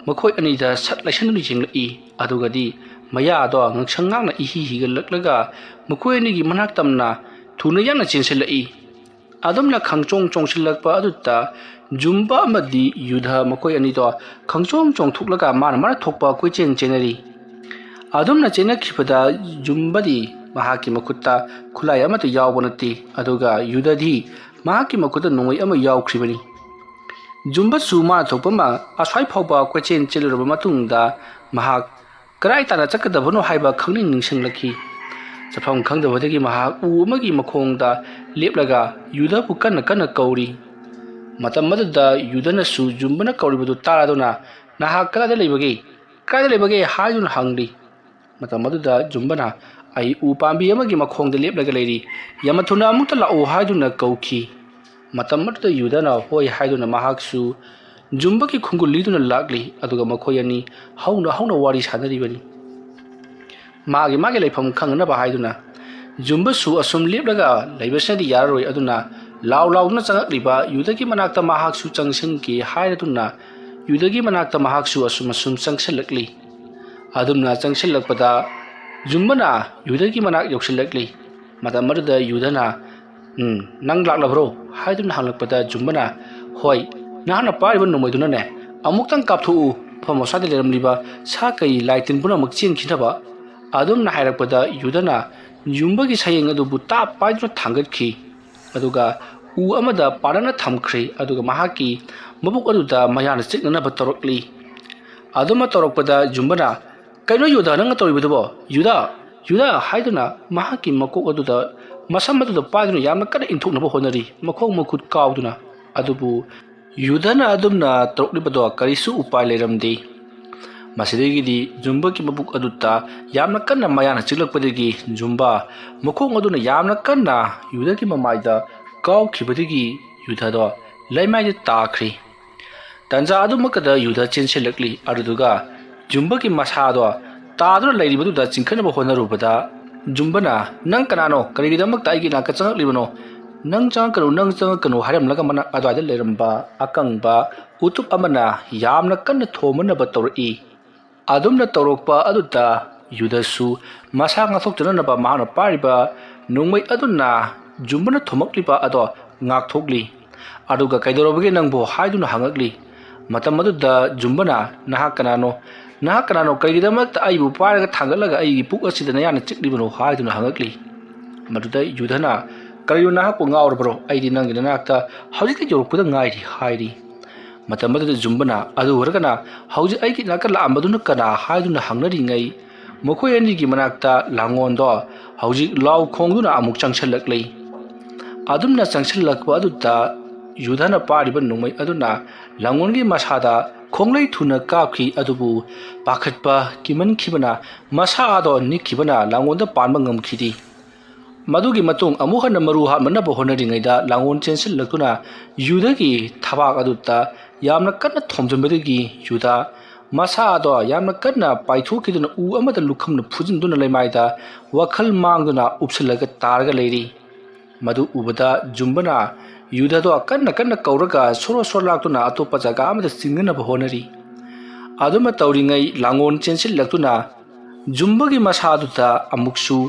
ꯃꯈꯣꯏ ꯑꯅꯤꯗ ꯁꯠ ꯂꯩꯁꯟꯗꯨꯅ ꯌꯦꯡꯂꯛꯏ꯫ ꯑꯗꯨꯒꯗꯤ ꯃꯌꯥꯗꯣ ꯉꯛꯁꯪ ꯉꯥꯡꯅ ꯏꯍꯤ ꯍꯤꯒꯠꯂꯛꯂꯒ ꯃꯈꯣꯏ ꯑꯅꯤꯒꯤ ꯃꯅꯥꯛ ꯇꯝꯅ ꯊꯨꯅ ꯌꯥꯡꯅ ꯆꯦꯟꯁꯤꯜꯂꯛꯏ꯫ ꯑꯗꯨꯝꯅ ꯈꯪꯆꯣꯡ ꯆꯣꯡꯁꯤꯜꯂꯛꯄ ꯑꯗꯨꯗ ꯖꯨꯝꯕ ꯑꯃꯗꯤ ꯌꯨꯙ ꯃꯈꯣꯏ ꯑꯅꯤꯗꯣ ꯈꯪꯆꯣꯡ ꯆꯣꯡꯊꯣꯛꯂꯒ ꯃꯥꯅ ꯃꯥꯅ ꯊꯣꯛꯄ ꯀꯣꯏꯆꯦꯟ ꯆꯦꯟꯅꯔꯤ꯫ ꯑꯗꯨꯝꯅ ꯆꯦꯟꯅꯈꯤꯕꯗ ꯖꯨꯝꯕꯗꯤ ꯃꯍꯥꯛꯀꯤ ꯃꯈꯨꯠꯇ ꯈꯨꯠꯂꯥꯏ ꯑꯃꯠꯇ ꯌꯥꯎꯕ ꯅꯠꯇꯦ, ꯑꯗꯨꯒ ꯌꯨꯙꯗꯤ ꯃꯍꯥꯛꯀꯤ ꯃꯈꯨꯠꯇ ꯅꯣꯡꯃꯩ ꯑꯃ ꯌꯥꯎꯈ꯭ꯔꯤꯕꯅꯤ꯫ ꯖꯨꯝꯕꯁꯨ ꯃꯥꯅ ꯊꯣꯛꯄ ꯑꯃ ꯑꯁ꯭ꯋꯥꯏ ꯐꯥꯎꯕ ꯀꯣꯏꯆꯦꯟ ꯆꯦꯜꯂꯨꯔꯕ ꯃꯇꯨꯡꯗ ꯃꯍꯥꯛ ꯀꯗꯥꯏ ꯇꯥꯟꯅ ꯆꯠꯀꯗꯕꯅꯣ ꯍꯥꯏꯕ ꯈꯪꯅꯤꯡ ꯅꯤꯡꯁꯤꯡꯂꯛꯈꯤ꯫ ꯆꯠꯐꯝ ꯈꯪꯗꯕꯗꯒꯤ ꯃꯍꯥꯛ ꯎ ꯑꯃꯒꯤ ꯃꯈꯣꯡꯗ ꯂꯦꯞꯂꯒ ꯌꯨꯙꯕꯨ ꯀꯟꯅ ꯀꯟꯅ ꯀꯧꯔꯤ꯫ ꯃꯇꯝ ꯑꯗꯨꯗ ꯌꯨꯙꯅꯁꯨ ꯖꯨꯝꯕꯅ ꯀꯧꯔꯤꯕꯗꯨ ꯇꯥꯔꯗꯨꯅ, "ꯅꯍꯥꯛ ꯀꯗꯥꯏꯗ ꯂꯩꯕꯒꯦ?" "ꯀꯥꯏꯗ ꯂꯩꯕꯒꯦ?" ꯍꯥꯏꯗꯨꯅ ꯍꯪꯂꯤ꯫ ꯃꯇꯝ ꯑꯗꯨꯗ ꯖꯨꯝꯕꯅ, "ꯑꯩ ꯎ ꯄꯥꯝꯕꯤ ꯑꯃꯒꯤ ꯃꯈꯣꯡꯗ ꯂꯦꯞꯂꯒ ꯂꯩꯔꯤ, ꯌꯥꯝꯅ ꯊꯨꯅ ꯑꯃꯨꯛꯇ ꯂꯥꯛꯎ" ꯍꯥꯏꯗꯨꯅ ꯀꯧꯈꯤ꯫ ꯃꯇꯝ ꯑꯗꯨꯗ ꯌꯨꯗꯥꯅ ꯍꯣꯏ ꯍꯥꯏꯗꯨꯅ ꯃꯍꯥꯛꯁꯨ ꯖꯨꯝꯕꯒꯤ ꯈꯣꯡꯒꯨꯜ ꯂꯤꯗꯨꯅ ꯂꯥꯛꯂꯤ, ꯑꯗꯨꯒ ꯃꯈꯣꯏ ꯑꯅꯤ ꯍꯧꯅ ꯍꯧꯅ ꯋꯥꯔꯤ ꯁꯥꯟꯅꯔꯤꯕꯅꯤ꯫ ꯃꯥꯒꯤ ꯃꯥꯒꯤ ꯂꯩꯐꯝ ꯈꯪꯅꯅꯕ ꯍꯥꯏꯗꯨꯅ ꯖꯨꯝꯕꯁꯨ ꯑꯁꯨꯝ ꯂꯦꯞꯂꯒ ꯂꯩꯕꯁꯤꯅꯗꯤ ꯌꯥꯔꯔꯣꯏ, ꯑꯗꯨꯅ ꯂꯥꯎ ꯂꯥꯎꯗꯨꯅ ꯆꯪꯉꯛꯂꯤꯕ ꯌꯨꯗꯥꯒꯤ ꯃꯅꯥꯛꯇ ꯃꯍꯥꯛꯁꯨ ꯆꯪꯁꯤꯟꯒꯦ ꯍꯥꯏꯔꯗꯨꯅ ꯌꯨꯗꯥꯒꯤ ꯃꯅꯥꯛꯇ ꯃꯍꯥꯛꯁꯨ ꯑꯁꯨꯝ ꯑꯁꯨꯝ ꯆꯪꯁꯤꯜꯂꯛꯂꯤ꯫ ꯑꯗꯨꯝꯅ ꯆꯪꯁꯤꯜꯂꯛꯄꯗ ꯖꯨꯝꯕꯅ ꯌꯨꯗꯥꯒꯤ ꯃꯅꯥꯛ ꯌꯧꯁꯤꯜꯂꯛꯂꯤ꯫ ꯃꯇꯝ ꯑꯗꯨꯗ ꯌꯨꯗꯥꯅ, "ꯎꯝ, ꯅꯪ ꯂꯥꯛꯂꯕ꯭ꯔꯣ?" ꯍꯥꯏꯗꯨꯅ ꯍꯪꯂꯛꯄꯗ ꯖꯨꯝꯕꯅ, "ꯍꯣꯏ, ꯅꯍꯥꯛꯅ ꯄꯥꯏꯔꯤꯕ ꯅꯣꯡꯃꯩꯗꯨꯅꯅꯦ, ꯑꯃꯨꯛꯇꯪ ꯀꯥꯞꯊꯣꯛꯎ, ꯃꯐꯝ ꯑꯁ꯭ꯋꯥꯏꯗ ꯂꯩꯔꯝꯂꯤꯕ ꯁꯥ ꯀꯩ ꯂꯥꯏ ꯇꯤꯟ ꯄꯨꯝꯅꯃꯛ ꯆꯦꯟꯈꯤꯅꯕ"꯫ ꯑꯗꯨꯝꯅ ꯍꯥꯏꯔꯛꯄꯗ ꯌꯨꯗꯥꯅ ꯖꯨꯝꯕꯒꯤ ꯁꯌꯦꯡ ꯑꯗꯨꯕꯨ ꯇꯥꯞ ꯄꯥꯏꯗꯨꯅ ꯊꯥꯡꯒꯠꯈꯤ꯫ ꯑꯗꯨꯒ ꯎ ꯑꯃꯗ ꯄꯥꯟꯅꯅ ꯊꯝꯈ꯭ꯔꯦ꯫ ꯑꯗꯨꯒ ꯃꯍꯥꯛꯀꯤ ꯃꯕꯨꯛ ꯑꯗꯨꯗ ꯃꯌꯥꯅ ꯆꯤꯛꯅꯅꯕ ꯇꯧꯔꯛꯂꯤ꯫ ꯑꯗꯨꯃ ꯇꯧꯔꯛꯄꯗ ꯖꯨꯝꯕꯅ, "ꯀꯩꯅꯣ ꯌꯨꯗꯥ, ꯅꯪꯅ ꯇꯧꯔꯤꯕꯗꯨꯕꯣ? ꯌꯨꯗꯥ, ꯌꯨꯗꯥ!" ꯍꯥꯏꯗꯨꯅ ꯃꯍꯥꯛꯀꯤ ꯃꯀꯣꯛ ꯑꯗꯨꯗ, ꯃꯁꯝ ꯑꯗꯨꯗ ꯄꯥꯏꯗꯨꯅ ꯌꯥꯝꯅ ꯀꯟꯅ ꯏꯟꯊꯣꯛꯅꯕ ꯍꯣꯠꯅꯔꯤ, ꯃꯈꯣꯡ ꯃꯈꯨꯠ ꯀꯥꯎꯗꯨꯅ꯫ ꯑꯗꯨꯕꯨ ꯌꯨꯗꯥꯅ ꯑꯗꯨꯝꯅ ꯇꯧꯔꯛꯂꯤꯕꯗꯣ ꯀꯔꯤꯁꯨ ꯎꯄꯥꯏ ꯂꯩꯔꯝꯗꯦ꯫ ꯃꯁꯤꯗꯒꯤꯗꯤ ꯖꯨꯝꯕꯒꯤ ꯃꯕꯨꯛ ꯑꯗꯨꯗ ꯌꯥꯝꯅ ꯀꯟꯅ ꯃꯌꯥꯅ ꯆꯤꯛꯂꯛꯄꯗꯒꯤ ꯖꯨꯝꯕ ꯃꯈꯣꯡ ꯑꯗꯨꯅ ꯌꯥꯝꯅ ꯀꯟꯅ ꯌꯨꯗꯥꯒꯤ ꯃꯃꯥꯏꯗ ꯀꯥꯎꯈꯤꯕꯗꯒꯤ ꯌꯨꯗꯥꯗꯣ ꯂꯩꯃꯥꯏꯗ ꯇꯥꯈ꯭ꯔꯦ꯫ ꯇꯟꯖꯥ ꯑꯗꯨꯃꯛꯇꯗ ꯌꯨꯗꯥ ꯆꯦꯟꯁꯤꯜꯂꯛꯂꯤ꯫ ꯑꯗꯨꯗꯨꯒ ꯖꯨꯝꯕꯒꯤ ꯃꯁꯥꯗꯣ ꯇꯥꯗꯨꯅ ꯂꯩꯔꯤꯕꯗꯨꯗ ꯆꯤꯡꯈꯠꯅꯕ ꯍꯣꯠꯅꯔꯨꯕꯗ ꯖꯨꯝꯕꯅ, "ꯅꯪ ꯀꯅꯥꯅꯣ? ꯀꯔꯤꯒꯤꯗꯃꯛꯇ ꯑꯩꯒꯤ ꯅꯥꯛꯇ ꯆꯪꯉꯛꯂꯤꯕꯅꯣ? ꯅꯪ ꯆꯪꯉꯛꯀꯅꯨ, ꯅꯪ ꯆꯪꯉꯛꯀꯅꯨ" ꯍꯥꯏꯔꯝꯂꯒ ꯃꯅꯥꯛ ꯑꯗꯨꯋꯥꯏꯗ ꯂꯩꯔꯝꯕ ꯑꯀꯪꯕ ꯎꯇꯨꯞ ꯑꯃꯅ ꯌꯥꯝꯅ ꯀꯟꯅ ꯊꯣꯝꯃꯅꯕ ꯇꯧꯔꯛꯏ꯫ ꯑꯗꯨꯝꯅ ꯇꯧꯔꯛꯄ ꯑꯗꯨꯗ ꯌꯨꯗꯥꯁꯨ ꯃꯁꯥ ꯉꯥꯛꯊꯣꯛꯆꯅꯅꯕ ꯃꯍꯥꯛꯅ ꯄꯥꯏꯔꯤꯕ ꯅꯣꯡꯃꯩ ꯑꯗꯨꯅ ꯖꯨꯝꯕꯅ ꯊꯣꯝꯃꯛꯂꯤꯕ ꯑꯗꯣ ꯉꯥꯛꯊꯣꯛꯂꯤ꯫ ꯑꯗꯨꯒ "ꯀꯩꯗꯧꯔꯕꯒꯦ ꯅꯪꯕꯨ?" ꯍꯥꯏꯗꯨꯅ ꯍꯪꯉꯛꯂꯤ꯫ ꯃꯇꯝ ꯑꯗꯨꯗ ꯖꯨꯝꯕꯅ, "ꯅꯍꯥꯛ ꯀꯅꯥꯅꯣ? ꯅꯍꯥꯛ ꯀꯅꯥꯅꯣ? ꯀꯔꯤꯒꯤꯗꯃꯛꯇ ꯑꯩꯕꯨ ꯄꯥꯏꯔꯒ ꯊꯥꯡꯒꯠꯂꯒ ꯑꯩꯒꯤ ꯄꯨꯛ ꯑꯁꯤꯗ ꯅꯌꯥꯅ ꯆꯤꯛꯂꯤꯕꯅꯣ?" ꯍꯥꯏꯗꯨꯅ ꯍꯪꯉꯛꯂꯤ꯫ ꯃꯗꯨꯗ ꯌꯨꯗꯥꯅ, "ꯀꯔꯤꯅꯣ, ꯅꯍꯥꯛꯄꯨ ꯉꯥꯎꯔꯕ꯭ꯔꯣ? ꯑꯩꯗꯤ ꯅꯪꯒꯤ ꯅꯅꯥꯛꯇ ꯍꯧꯖꯤꯛꯇ ꯌꯧꯔꯛꯄꯗ ꯉꯥꯏꯔꯤ" ꯍꯥꯏꯔꯤ꯫ ꯃꯇꯝ ꯑꯗꯨꯗ ꯖꯨꯝꯕꯅ, "ꯑꯗꯨ ꯑꯣꯏꯔꯒꯅ ꯍꯧꯖꯤꯛ ꯑꯩꯒꯤ ꯅꯥꯛꯇ ꯂꯥꯛꯑꯝꯕꯗꯨꯅ ꯀꯅꯥ?" ꯍꯥꯏꯗꯨꯅ ꯍꯪꯅꯔꯤꯉꯩ, ꯃꯈꯣꯏ ꯑꯅꯤꯒꯤ ꯃꯅꯥꯛꯇ ꯂꯥꯡꯒꯣꯜꯗꯣ ꯍꯧꯖꯤꯛ ꯂꯥꯎ ꯈꯣꯡꯗꯨꯅ ꯑꯃꯨꯛ ꯆꯪꯁꯤꯜꯂꯛꯂꯤ꯫ ꯑꯗꯨꯝꯅ ꯆꯪꯁꯤꯜꯂꯛꯄ ꯑꯗꯨꯗ ꯌꯨꯗꯥꯅ ꯄꯥꯏꯔꯤꯕ ꯅꯣꯡꯃꯩ ꯑꯗꯨꯅ ꯂꯥꯡꯒꯣꯜꯒꯤ ꯃꯁꯥꯗ ꯈꯣꯡꯂꯩ ꯊꯨꯅ ꯀꯥꯞꯈꯤ꯫ ꯑꯗꯨꯕꯨ ꯄꯥꯈꯠꯄ, ꯀꯤꯃꯟꯈꯤꯕꯅ ꯃꯁꯥ ꯑꯗꯣ ꯅꯤꯛꯈꯤꯕꯅ ꯂꯥꯡꯒꯣꯟꯗ ꯄꯥꯟꯕ ꯉꯝꯈꯤꯗꯦ꯫ ꯃꯗꯨꯒꯤ ꯃꯇꯨꯡ ꯑꯃꯨꯛ ꯍꯟꯅ ꯃꯔꯨ ꯍꯥꯠꯃꯟꯅꯕ ꯍꯣꯠꯅꯔꯤꯉꯩꯗ ꯂꯥꯡꯒꯣꯟ ꯆꯦꯟꯁꯤꯜꯂꯛꯇꯨꯅ ꯌꯨꯙꯒꯤ ꯊꯕꯥꯛ ꯑꯗꯨꯗ ꯌꯥꯝꯅ ꯀꯟꯅ ꯊꯣꯝꯖꯤꯟꯕꯗꯒꯤ ꯌꯨꯙ ꯃꯁꯥ ꯑꯗꯣ ꯌꯥꯝꯅ ꯀꯟꯅ ꯄꯥꯏꯊꯣꯛꯈꯤꯗꯨꯅ ꯎ ꯑꯃꯗ ꯂꯨꯈꯝꯅ ꯐꯨꯖꯤꯟꯗꯨꯅ ꯂꯩꯃꯥꯏꯗ ꯋꯥꯈꯜ ꯃꯥꯡꯗꯨꯅ ꯎꯞꯁꯤꯜꯂꯒ ꯇꯥꯔꯒ ꯂꯩꯔꯤ꯫ ꯃꯗꯨ ꯎꯕꯗ ꯖꯨꯝꯕꯅ ꯌꯨꯙꯗꯣ ꯀꯟꯅ ꯀꯟꯅ ꯀꯧꯔꯒ ꯁꯣꯔꯣ ꯁꯣꯔ ꯂꯥꯛꯇꯨꯅ ꯑꯇꯣꯞꯄ ꯖꯒꯥ ꯑꯃꯗ ꯆꯤꯡꯅꯅꯕ ꯍꯣꯠꯅꯔꯤ꯫ ꯑꯗꯨꯃ ꯇꯧꯔꯤꯉꯩ ꯂꯥꯡꯒꯣꯟ ꯆꯦꯟꯁꯤꯜꯂꯛꯇꯨꯅ ꯖꯨꯝꯕꯒꯤ ꯃꯁꯥꯗꯨꯗ ꯑꯃꯨꯛꯁꯨ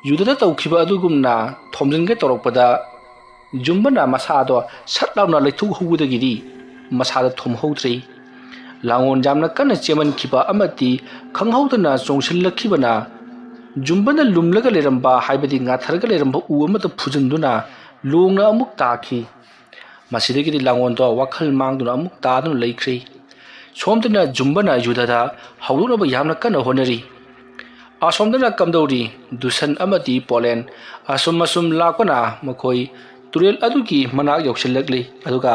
ꯌꯨꯙꯗ ꯇꯧꯈꯤꯕ ꯑꯗꯨꯒꯨꯝꯅ ꯊꯣꯝꯖꯤꯟꯒꯦ ꯇꯧꯔꯛꯄꯗ ꯖꯨꯝꯕꯅ ꯃꯁꯥꯗꯣ ꯁꯠ ꯂꯥꯎꯅ ꯂꯩꯊꯣꯛꯍꯧꯕꯗꯒꯤꯗꯤ ꯃꯁꯥꯗ ꯊꯣꯝꯍꯧꯗ꯭ꯔꯦ꯫ ꯂꯥꯡꯒꯣꯟ ꯌꯥꯝꯅ ꯀꯟꯅ ꯆꯦꯟꯃꯟꯈꯤꯕ ꯑꯃꯗꯤ ꯈꯪꯍꯧꯗꯅ ꯆꯣꯡꯁꯤꯜꯂꯛꯈꯤꯕꯅ ꯖꯨꯝꯕꯅ ꯂꯨꯝꯂꯒ ꯂꯩꯔꯝꯕ, ꯍꯥꯏꯕꯗꯤ ꯉꯥꯊꯔꯒ ꯂꯩꯔꯝꯕ ꯎ ꯑꯃꯗ ꯐꯨꯖꯤꯟꯗꯨꯅ ꯂꯣꯡꯅ ꯑꯃꯨꯛ ꯇꯥꯈꯤ꯫ ꯃꯁꯤꯗꯒꯤꯗꯤ ꯂꯥꯡꯒꯣꯟꯗꯣ ꯋꯥꯈꯜ ꯃꯥꯡꯗꯨꯅ ꯑꯃꯨꯛ ꯇꯥꯗꯨꯅ ꯂꯩꯈ꯭ꯔꯦ꯫ ꯁꯣꯝꯗꯅ ꯖꯨꯝꯕꯅ ꯌꯨꯙꯗ ꯍꯧꯗꯣꯛꯅꯕ ꯌꯥꯝꯅ ꯀꯟꯅ ꯍꯣꯠꯅꯔꯤ꯫ ꯑꯁꯣꯝꯗꯅ ꯀꯝꯗꯧꯔꯤ? ꯗꯨꯁꯟ ꯑꯃꯗꯤ ꯄꯣꯂꯦꯟ ꯑꯁꯨꯝ ꯑꯁꯨꯝ ꯂꯥꯛꯄꯅ ꯃꯈꯣꯏ ꯇꯨꯔꯦꯜ ꯑꯗꯨꯒꯤ ꯃꯅꯥꯛ ꯌꯧꯁꯤꯜꯂꯛꯂꯤ꯫ ꯑꯗꯨꯒ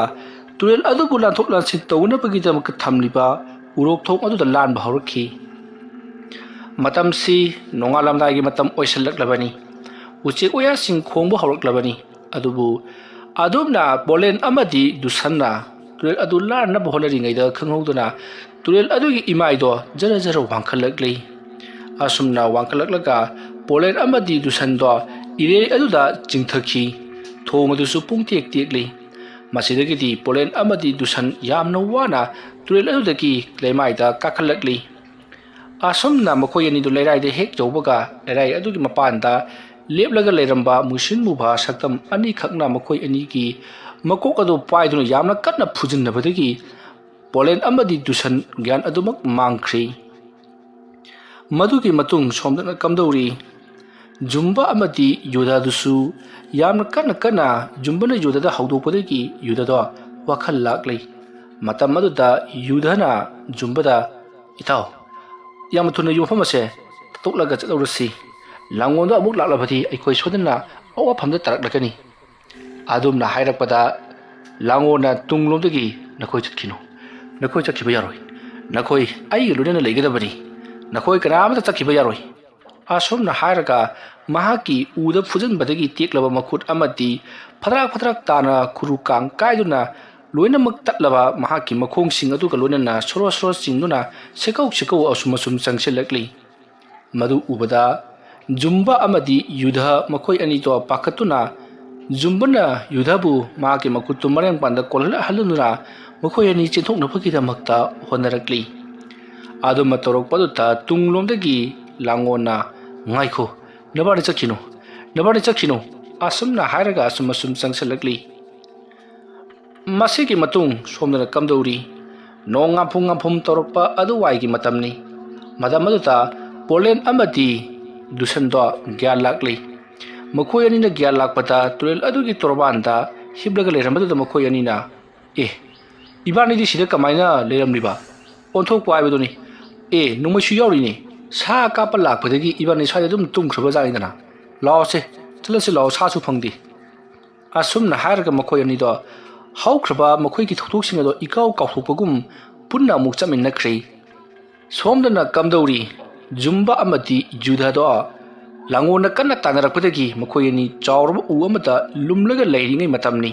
ꯇꯨꯔꯦꯜ ꯑꯗꯨꯕꯨ ꯂꯥꯟꯊꯣꯛ ꯂꯥꯟꯁꯤꯟ ꯇꯧꯅꯕꯒꯤꯗꯃꯛꯇ ꯊꯝꯂꯤꯕ ꯎꯔꯣꯛꯊꯣꯡ ꯑꯗꯨꯗ ꯂꯥꯟꯕ ꯍꯧꯔꯛꯈꯤ꯫ ꯃꯇꯝꯁꯤ ꯅꯣꯡꯉꯥꯜꯂꯝꯗꯥꯏꯒꯤ ꯃꯇꯝ ꯑꯣꯏꯁꯤꯜꯂꯛꯂꯕꯅꯤ꯫ ꯎꯆꯦꯛ ꯋꯥꯌꯥꯁꯤꯡ ꯈꯣꯡꯕ ꯍꯧꯔꯛꯂꯕꯅꯤ꯫ ꯑꯗꯨꯕꯨ ꯑꯗꯣꯝꯅ ꯄꯣꯂꯦꯟ ꯑꯃꯗꯤ ꯗꯨꯁꯟꯅ ꯇꯨꯔꯦꯜ ꯑꯗꯨ ꯂꯥꯟꯅꯕ ꯍꯣꯠꯅꯔꯤꯉꯩꯗ ꯈꯪꯍꯧꯗꯅ ꯇꯨꯔꯦꯜ ꯑꯗꯨꯒꯤ ꯏꯃꯥꯏꯗꯣ ꯖꯔ ꯖꯔ ꯋꯥꯡꯈꯠꯂꯛꯂꯤ꯫ ꯑꯁꯨꯝꯅ ꯋꯥꯡꯈꯠꯂꯛꯂꯒ ꯄꯣꯂꯦꯟ ꯑꯃꯗꯤ ꯗꯨꯁꯟꯗꯣ ꯏꯔꯩ ꯑꯗꯨꯗ ꯆꯤꯡꯊꯈꯤ꯫ ꯊꯣꯡ ꯑꯗꯨꯁꯨ ꯄꯨꯡꯇꯦꯛ ꯇꯦꯛꯂꯤ꯫ ꯃꯁꯤꯗꯒꯤꯗꯤ ꯄꯣꯂꯦꯟ ꯑꯃꯗꯤ ꯗꯨꯁꯟ ꯌꯥꯝꯅ ꯋꯥꯅ ꯇꯨꯔꯦꯜ ꯑꯗꯨꯗꯒꯤ ꯂꯩꯃꯥꯏꯗ ꯀꯥꯈꯠꯂꯛꯂꯤ꯫ ꯑꯁꯨꯝꯅ ꯃꯈꯣꯏ ꯑꯅꯤꯗꯨ ꯂꯩꯔꯥꯏꯗ ꯍꯦꯛ ꯌꯧꯕꯒ ꯂꯩꯔꯥꯏ ꯑꯗꯨꯒꯤ ꯃꯄꯥꯟꯗ ꯂꯦꯞꯂꯒ ꯂꯩꯔꯝꯕ ꯃꯨꯁꯤꯟ ꯃꯨꯕ ꯁꯛꯇꯝ ꯑꯅꯤꯈꯛꯅ ꯃꯈꯣꯏ ꯑꯅꯤꯒꯤ ꯃꯀꯣꯛ ꯑꯗꯨ ꯄꯥꯏꯗꯨꯅ ꯌꯥꯝꯅ ꯀꯟꯅ ꯐꯨꯖꯤꯟꯅꯕꯗꯒꯤ ꯄꯣꯂꯦꯟ ꯑꯃꯗꯤ ꯗꯨꯁꯟ ꯒ꯭ꯌꯥꯟ ꯑꯗꯨꯃꯛ ꯃꯥꯡꯈ꯭ꯔꯤ꯫ ꯃꯗꯨꯒꯤ ꯃꯇꯨꯡ ꯁꯣꯝꯗꯅ ꯀꯝꯗꯧꯔꯤ? ꯖꯨꯝꯕ ꯑꯃꯗꯤ ꯌꯨꯙꯗꯨꯁꯨ ꯌꯥꯝꯅ ꯀꯟꯅ ꯀꯟꯅ ꯖꯨꯝꯕꯅ ꯌꯨꯙꯗ ꯍꯧꯗꯣꯛꯄꯗꯒꯤ ꯌꯨꯙꯗꯣ ꯋꯥꯈꯜ ꯂꯥꯛꯂꯤ꯫ ꯃꯇꯝ ꯑꯗꯨꯗ ꯌꯨꯙꯅ ꯖꯨꯝꯕꯗ, "ꯏꯇꯥꯎ, ꯌꯥꯝꯅ ꯊꯨꯅ ꯌꯨꯝꯐꯝ ꯑꯁꯦ ꯇꯠꯇꯣꯛꯂꯒ ꯆꯠꯍꯧꯔꯁꯤ꯫ ꯂꯥꯡꯒꯣꯜꯗꯣ ꯑꯃꯨꯛ ꯂꯥꯛꯂꯕꯗꯤ ꯑꯩꯈꯣꯏ ꯁꯣꯏꯗꯅ ꯑꯋꯥꯐꯝꯗ ꯇꯥꯔꯛꯂꯒꯅꯤ꯫" ꯑꯗꯨꯝꯅ ꯍꯥꯏꯔꯛꯄꯗ ꯂꯥꯡꯒꯣꯜꯅ ꯇꯨꯡꯂꯣꯝꯗꯒꯤ, "ꯅꯈꯣꯏ ꯆꯠꯈꯤꯅꯨ꯫ "ꯅꯈꯣꯏ ꯆꯠꯈꯤꯕ ꯌꯥꯔꯣꯏ꯫ ꯅꯈꯣꯏ ꯑꯩꯒ ꯂꯣꯏꯅꯅ ꯂꯩꯒꯗꯕꯅꯤ꯫ ꯅꯈꯣꯏ ꯀꯅꯥꯃꯠꯇ ꯆꯠꯈꯤꯕ ꯌꯥꯔꯣꯏ"꯫ ꯑꯁꯨꯝꯅ ꯍꯥꯏꯔꯒ ꯃꯍꯥꯛꯀꯤ ꯎꯗ ꯐꯨꯖꯤꯟꯕꯗꯒꯤ ꯇꯦꯛꯂꯕ ꯃꯈꯨꯠ ꯑꯃꯗꯤ ꯐꯗ꯭ꯔꯥꯛ ꯐꯗ꯭ꯔꯥꯛ ꯇꯥꯅ ꯈꯨꯔꯨ ꯀꯥꯡ ꯀꯥꯏꯗꯨꯅ ꯂꯣꯏꯅꯃꯛ ꯇꯠꯂꯕ ꯃꯍꯥꯛꯀꯤ ꯃꯈꯣꯡꯁꯤꯡ ꯑꯗꯨꯒ ꯂꯣꯏꯅꯅ ꯁꯣꯔꯣ ꯁꯣꯔꯣ ꯆꯤꯡꯗꯨꯅ ꯁꯦꯀꯧ ꯁꯦꯀꯧ ꯑꯁꯨꯝ ꯑꯁꯨꯝ ꯆꯪꯁꯤꯜꯂꯛꯂꯤ꯫ ꯃꯗꯨ ꯎꯕꯗ ꯖꯨꯝꯕ ꯑꯃꯗꯤ ꯌꯨꯙ ꯃꯈꯣꯏ ꯑꯅꯤꯗꯣ ꯄꯥꯈꯠꯇꯨꯅ, ꯖꯨꯝꯕꯅ ꯌꯨꯙꯕꯨ ꯃꯍꯥꯛꯀꯤ ꯃꯈꯨꯠꯇꯨ ꯃꯔꯦꯡꯄꯥꯟꯗ ꯀꯣꯜꯍꯜꯂꯍꯜꯂꯗꯨꯅ ꯃꯈꯣꯏ ꯑꯅꯤ ꯆꯦꯟꯊꯣꯛꯅꯕꯒꯤꯗꯃꯛꯇ ꯍꯣꯠꯅꯔꯛꯂꯤ꯫ ꯑꯗꯨꯝꯅ ꯇꯧꯔꯛꯄꯗꯨꯗ ꯇꯨꯡꯂꯣꯝꯗꯒꯤ ꯂꯥꯡꯒꯣꯟꯅ, "ꯉꯥꯏꯈꯣ, ꯅꯕꯥꯅꯤ ꯆꯠꯈꯤꯅꯨ, ꯅꯕꯥꯅꯤ ꯆꯠꯈꯤꯅꯨ," ꯑꯁꯨꯝꯅ ꯍꯥꯏꯔꯒ ꯑꯁꯨꯝ ꯑꯁꯨꯝ ꯆꯪꯁꯤꯜꯂꯛꯂꯤ꯫ ꯃꯁꯤꯒꯤ ꯃꯇꯨꯡ ꯁꯣꯝꯗꯅ ꯀꯝꯗꯧꯔꯤ? ꯅꯣꯡ ꯉꯥꯝꯐꯨꯝ ꯉꯥꯝꯐꯨꯝ ꯇꯧꯔꯛꯄ ꯑꯗꯨꯋꯥꯏꯒꯤ ꯃꯇꯝꯅꯤ꯫ ꯃꯇꯝ ꯑꯗꯨꯗ ꯄꯣꯂꯦꯟ ꯑꯃꯗꯤ ꯗꯨꯁꯟꯗꯣ ꯒ꯭ꯌꯥꯟ ꯂꯥꯛꯂꯤ꯫ ꯃꯈꯣꯏ ꯑꯅꯤꯅ ꯒ꯭ꯌꯥꯟ ꯂꯥꯛꯄꯗ ꯇꯨꯔꯦꯜ ꯑꯗꯨꯒꯤ ꯇꯣꯔꯕꯥꯟꯗ ꯍꯤꯞꯂꯒ ꯂꯩꯔꯝꯕꯗꯨꯗ ꯃꯈꯣꯏ ꯑꯅꯤꯅ, "ꯑꯦ, ꯏꯕꯥꯅꯤꯗꯤ ꯁꯤꯗ ꯀꯃꯥꯏꯅ ꯂꯩꯔꯝꯂꯤꯕ? ꯑꯣꯟꯊꯣꯛꯄ ꯍꯥꯏꯕꯗꯨꯅꯤ꯫ ꯑꯦ, ꯅꯣꯡꯃꯩꯁꯨ ꯌꯥꯎꯔꯤꯅꯦ꯫ ꯁꯥ ꯀꯥꯞꯄ ꯂꯥꯛꯄꯗꯒꯤ ꯏꯕꯥꯅꯤ ꯁ꯭ꯋꯥꯏꯗ ꯑꯗꯨꯝ ꯇꯨꯝꯈ꯭ꯔꯕ ꯖꯥꯠꯅꯤꯗꯅ꯫ ꯂꯥꯛꯑꯣꯁꯦ, ꯆꯠꯂꯁꯤ ꯂꯥꯛꯑꯣ, ꯁꯥꯁꯨ ꯐꯪꯗꯦ"꯫ ꯑꯁꯨꯝꯅ ꯍꯥꯏꯔꯒ ꯃꯈꯣꯏ ꯑꯅꯤꯗꯣ ꯍꯧꯈ꯭ꯔꯕ ꯃꯈꯣꯏꯒꯤ ꯊꯧꯗꯣꯛꯁꯤꯡ ꯑꯗꯣ ꯏꯀꯥꯎ ꯀꯥꯎꯊꯣꯛꯄꯒꯨꯝ ꯄꯨꯟꯅ ꯑꯃꯨꯛ ꯆꯠꯃꯤꯟꯅꯈ꯭ꯔꯦ꯫ ꯁꯣꯝꯗꯅ ꯀꯝꯗꯧꯔꯤ? ꯖꯨꯝꯕ ꯑꯃꯗꯤ ꯌꯨꯙꯗꯣ ꯂꯥꯡꯒꯣꯟꯅ ꯀꯟꯅ ꯇꯥꯟꯅꯔꯛꯄꯗꯒꯤ ꯃꯈꯣꯏ ꯑꯅꯤ ꯆꯥꯎꯔꯕ ꯎ ꯑꯃꯗ ꯂꯨꯝꯂꯒ ꯂꯩꯔꯤꯉꯩ ꯃꯇꯝꯅꯤ꯫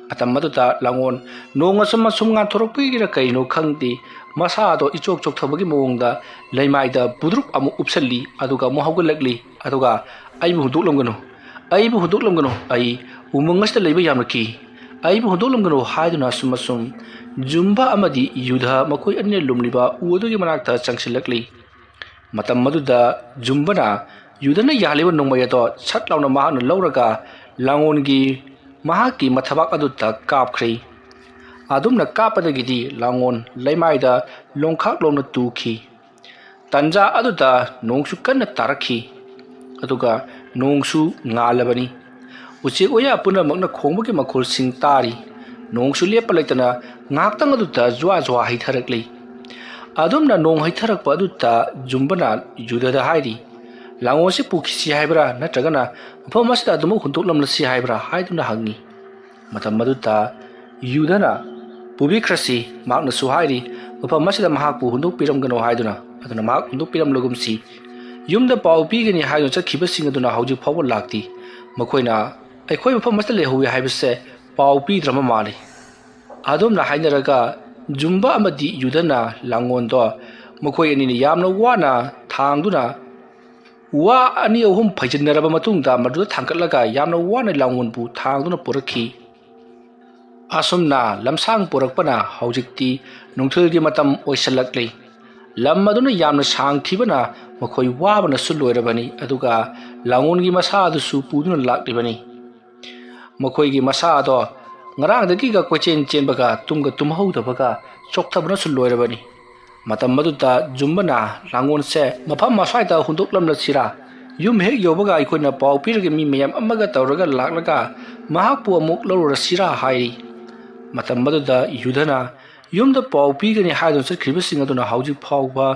ꯃꯇꯝ ꯑꯗꯨꯗ ꯂꯥꯡꯒꯣꯟ ꯅꯣꯡ ꯑꯁꯨꯝ ꯑꯁꯨꯝ ꯉꯥꯟꯊꯣꯔꯛꯄꯒꯤꯔ ꯀꯔꯤꯅꯣ ꯈꯪꯗꯦ, ꯃꯁꯥꯗꯣ ꯏꯆꯣꯛ ꯆꯣꯛꯊꯕꯒꯤ ꯃꯑꯣꯡꯗ ꯂꯩꯃꯥꯏꯗ ꯕꯨꯗ꯭ꯔꯨꯞ ꯑꯃꯨꯛ ꯎꯞꯁꯜꯂꯤ, ꯑꯗꯨꯒ ꯑꯃꯨꯛ ꯍꯧꯒꯠꯂꯛꯂꯤ, ꯑꯗꯨꯒ "ꯑꯩꯕꯨ ꯍꯨꯟꯗꯣꯛꯂꯝꯒꯅꯨ, ꯑꯩꯕꯨ ꯍꯨꯟꯗꯣꯛꯂꯝꯒꯅꯨ, ꯑꯩ ꯎꯃꯪ ꯑꯁꯤꯗ ꯂꯩꯕ ꯌꯥꯝꯅ ꯀꯤ, ꯑꯩꯕꯨ ꯍꯨꯟꯗꯣꯛꯂꯝꯒꯅꯨ" ꯍꯥꯏꯗꯨꯅ ꯑꯁꯨꯝ ꯑꯁꯨꯝ ꯖꯨꯝꯕ ꯑꯃꯗꯤ ꯌꯨꯙ ꯃꯈꯣꯏ ꯑꯅꯤꯅ ꯂꯨꯝꯂꯤꯕ ꯎ ꯑꯗꯨꯒꯤ ꯃꯅꯥꯛꯇ ꯆꯪꯁꯤꯜꯂꯛꯂꯤ꯫ ꯃꯇꯝ ꯑꯗꯨꯗ ꯖꯨꯝꯕꯅ ꯌꯨꯙꯅ ꯌꯥꯜꯂꯤꯕ ꯅꯣꯡꯃꯩ ꯑꯗꯣ ꯁꯠ ꯂꯥꯎꯅ ꯃꯍꯥꯛꯅ ꯂꯧꯔꯒ ꯂꯥꯡꯒꯣꯟꯒꯤ ꯃꯍꯥꯛꯀꯤ ꯃꯊꯕꯥꯛ ꯑꯗꯨꯗ ꯀꯥꯞꯈ꯭ꯔꯦ꯫ ꯑꯗꯨꯝꯅ ꯀꯥꯞꯄꯗꯒꯤꯗꯤ ꯂꯥꯡꯒꯣꯟ ꯂꯩꯃꯥꯏꯗ ꯂꯣꯡꯈꯥꯛ ꯂꯣꯡꯅ ꯇꯨꯈꯤ꯫ ꯇꯟꯖꯥ ꯑꯗꯨꯗ ꯅꯣꯡꯁꯨ ꯀꯟꯅ ꯇꯥꯔꯛꯈꯤ, ꯑꯗꯨꯒ ꯅꯣꯡꯁꯨ ꯉꯥꯜꯂꯕꯅꯤ꯫ ꯎꯆꯦꯛ ꯋꯥꯌꯥ ꯄꯨꯝꯅꯃꯛꯅ ꯈꯣꯡꯕꯒꯤ ꯃꯈꯣꯜꯁꯤꯡ ꯇꯥꯔꯤ꯫ ꯅꯣꯡꯁꯨ ꯂꯦꯞꯄ ꯂꯩꯇꯅ ꯉꯥꯏꯍꯥꯛꯇꯪ ꯑꯗꯨꯗ ꯖ꯭ꯋꯥ ꯖ꯭ꯋꯥ ꯍꯩꯊꯔꯛꯂꯤ꯫ ꯑꯗꯨꯝꯅ ꯅꯣꯡ ꯍꯩꯊꯔꯛꯄ ꯑꯗꯨꯗ ꯖꯨꯝꯕꯅ ꯌꯨꯙꯗ ꯍꯥꯏꯔꯤ, "ꯂꯥꯡꯒꯣꯜꯁꯤ ꯄꯨꯈꯤꯁꯤ ꯍꯥꯏꯕ꯭ꯔꯥ, ꯅꯠꯇ꯭ꯔꯒꯅ ꯃꯐꯝ ꯑꯁꯤꯗ ꯑꯗꯨꯃꯛ ꯍꯨꯟꯗꯣꯛꯂꯝꯂꯁꯤ ꯍꯥꯏꯕ꯭ꯔꯥ?" ꯍꯥꯏꯗꯨꯅ ꯍꯪꯉꯤ꯫ ꯃꯇꯝ ꯑꯗꯨꯗ ꯌꯨꯙꯅ, ꯄꯨꯕꯤꯈ꯭ꯔꯁꯤ꯫ ꯃꯍꯥꯛꯅꯁꯨ ꯍꯥꯏꯔꯤ, ꯃꯐꯝ ꯑꯁꯤꯗ ꯃꯍꯥꯛꯄꯨ ꯍꯨꯟꯗꯣꯛꯄꯤꯔꯝꯒꯅꯨ ꯍꯥꯏꯗꯨꯅ꯫ ꯑꯗꯨꯅ ꯃꯍꯥꯛ ꯍꯨꯟꯗꯣꯛꯄꯤꯔꯝꯂꯒꯨꯝꯁꯤ꯫ ꯌꯨꯝꯗ ꯄꯥꯎ ꯄꯤꯒꯅꯤ ꯍꯥꯏꯗꯨꯅ ꯆꯠꯈꯤꯕꯁꯤꯡ ꯑꯗꯨꯅ ꯍꯧꯖꯤꯛ ꯐꯥꯎꯕ ꯂꯥꯛꯇꯦ꯫ ꯃꯈꯣꯏꯅ ꯑꯩꯈꯣꯏ ꯃꯐꯝ ꯑꯁꯤꯗ ꯂꯩꯍꯧꯏ ꯍꯥꯏꯕꯁꯦ ꯄꯥꯎ ꯄꯤꯗ꯭ꯔꯕ ꯃꯥꯜꯂꯤ꯫ ꯑꯗꯨꯝꯅ ꯍꯥꯏꯅꯔꯒ ꯖꯨꯝꯕ ꯑꯃꯗꯤ ꯌꯨꯙꯅ ꯂꯥꯡꯒꯣꯟꯗꯣ ꯃꯈꯣꯏ ꯑꯅꯤꯅ ꯌꯥꯝꯅ ꯋꯥꯅ ꯊꯥꯡꯗꯨꯅ ꯋꯥ ꯑꯅꯤ ꯑꯍꯨꯝ ꯐꯩꯖꯤꯟꯅꯔꯕ ꯃꯇꯨꯡꯗ ꯃꯗꯨꯗ ꯊꯥꯡꯒꯠꯂꯒ ꯌꯥꯝꯅ ꯋꯥꯅ ꯂꯥꯡꯒꯣꯟꯕꯨ ꯊꯥꯡꯗꯨꯅ ꯄꯨꯔꯛꯈꯤ꯫ ꯑꯁꯨꯝꯅ ꯂꯝꯁꯥꯡ ꯄꯨꯔꯛꯄꯅ ꯍꯧꯖꯤꯛꯇꯤ ꯅꯨꯡꯊꯤꯜꯒꯤ ꯃꯇꯝ ꯑꯣꯏꯁꯤꯜꯂꯛꯂꯤ꯫ ꯂꯝ ꯑꯗꯨꯅ ꯌꯥꯝꯅ ꯁꯥꯡꯈꯤꯕꯅ ꯃꯈꯣꯏ ꯋꯥꯕꯅꯁꯨ ꯂꯣꯏꯔꯕꯅꯤ, ꯑꯗꯨꯒ ꯂꯥꯡꯒꯣꯟꯒꯤ ꯃꯁꯥ ꯑꯗꯨꯁꯨ ꯄꯨꯗꯨꯅ ꯂꯥꯛꯂꯤꯕꯅꯤ꯫ ꯃꯈꯣꯏꯒꯤ ꯃꯁꯥ ꯑꯗꯣ ꯉꯔꯥꯡꯗꯒꯤꯒ ꯀꯣꯏꯆꯦꯟ ꯆꯦꯟꯕꯒ ꯇꯨꯝꯒ ꯇꯨꯝꯍꯧꯗꯕꯒ ꯆꯣꯛꯊꯕꯅꯁꯨ ꯂꯣꯏꯔꯕꯅꯤ꯫ ꯃꯇꯝ ꯑꯗꯨꯗ ꯖꯨꯝꯕꯅ ꯂꯥꯡꯒꯣꯟꯁꯦ ꯃꯐꯝ ꯑꯁ꯭ꯋꯥꯏꯗ ꯍꯨꯟꯗꯣꯛꯂꯝꯂꯁꯤꯔꯥ? ꯌꯨꯝ ꯍꯦꯛ ꯌꯧꯕꯒ ꯑꯩꯈꯣꯏꯅ ꯄꯥꯎ ꯄꯤꯔꯒ ꯃꯤ ꯃꯌꯥꯝ ꯑꯃꯒ ꯇꯧꯔꯒ ꯂꯥꯛꯂꯒ ꯃꯍꯥꯛꯄꯨ ꯑꯃꯨꯛ ꯂꯧꯔꯨꯔꯁꯤꯔꯥ ꯍꯥꯏꯔꯤ꯫ ꯃꯇꯝ ꯑꯗꯨꯗ ꯌꯨꯙꯅ ꯌꯨꯝꯗ ꯄꯥꯎ ꯄꯤꯒꯅꯤ ꯍꯥꯏꯗꯨꯅ ꯆꯠꯈ꯭ꯔꯤꯕꯁꯤꯡ ꯑꯗꯨꯅ ꯍꯧꯖꯤꯛ ꯐꯥꯎꯕ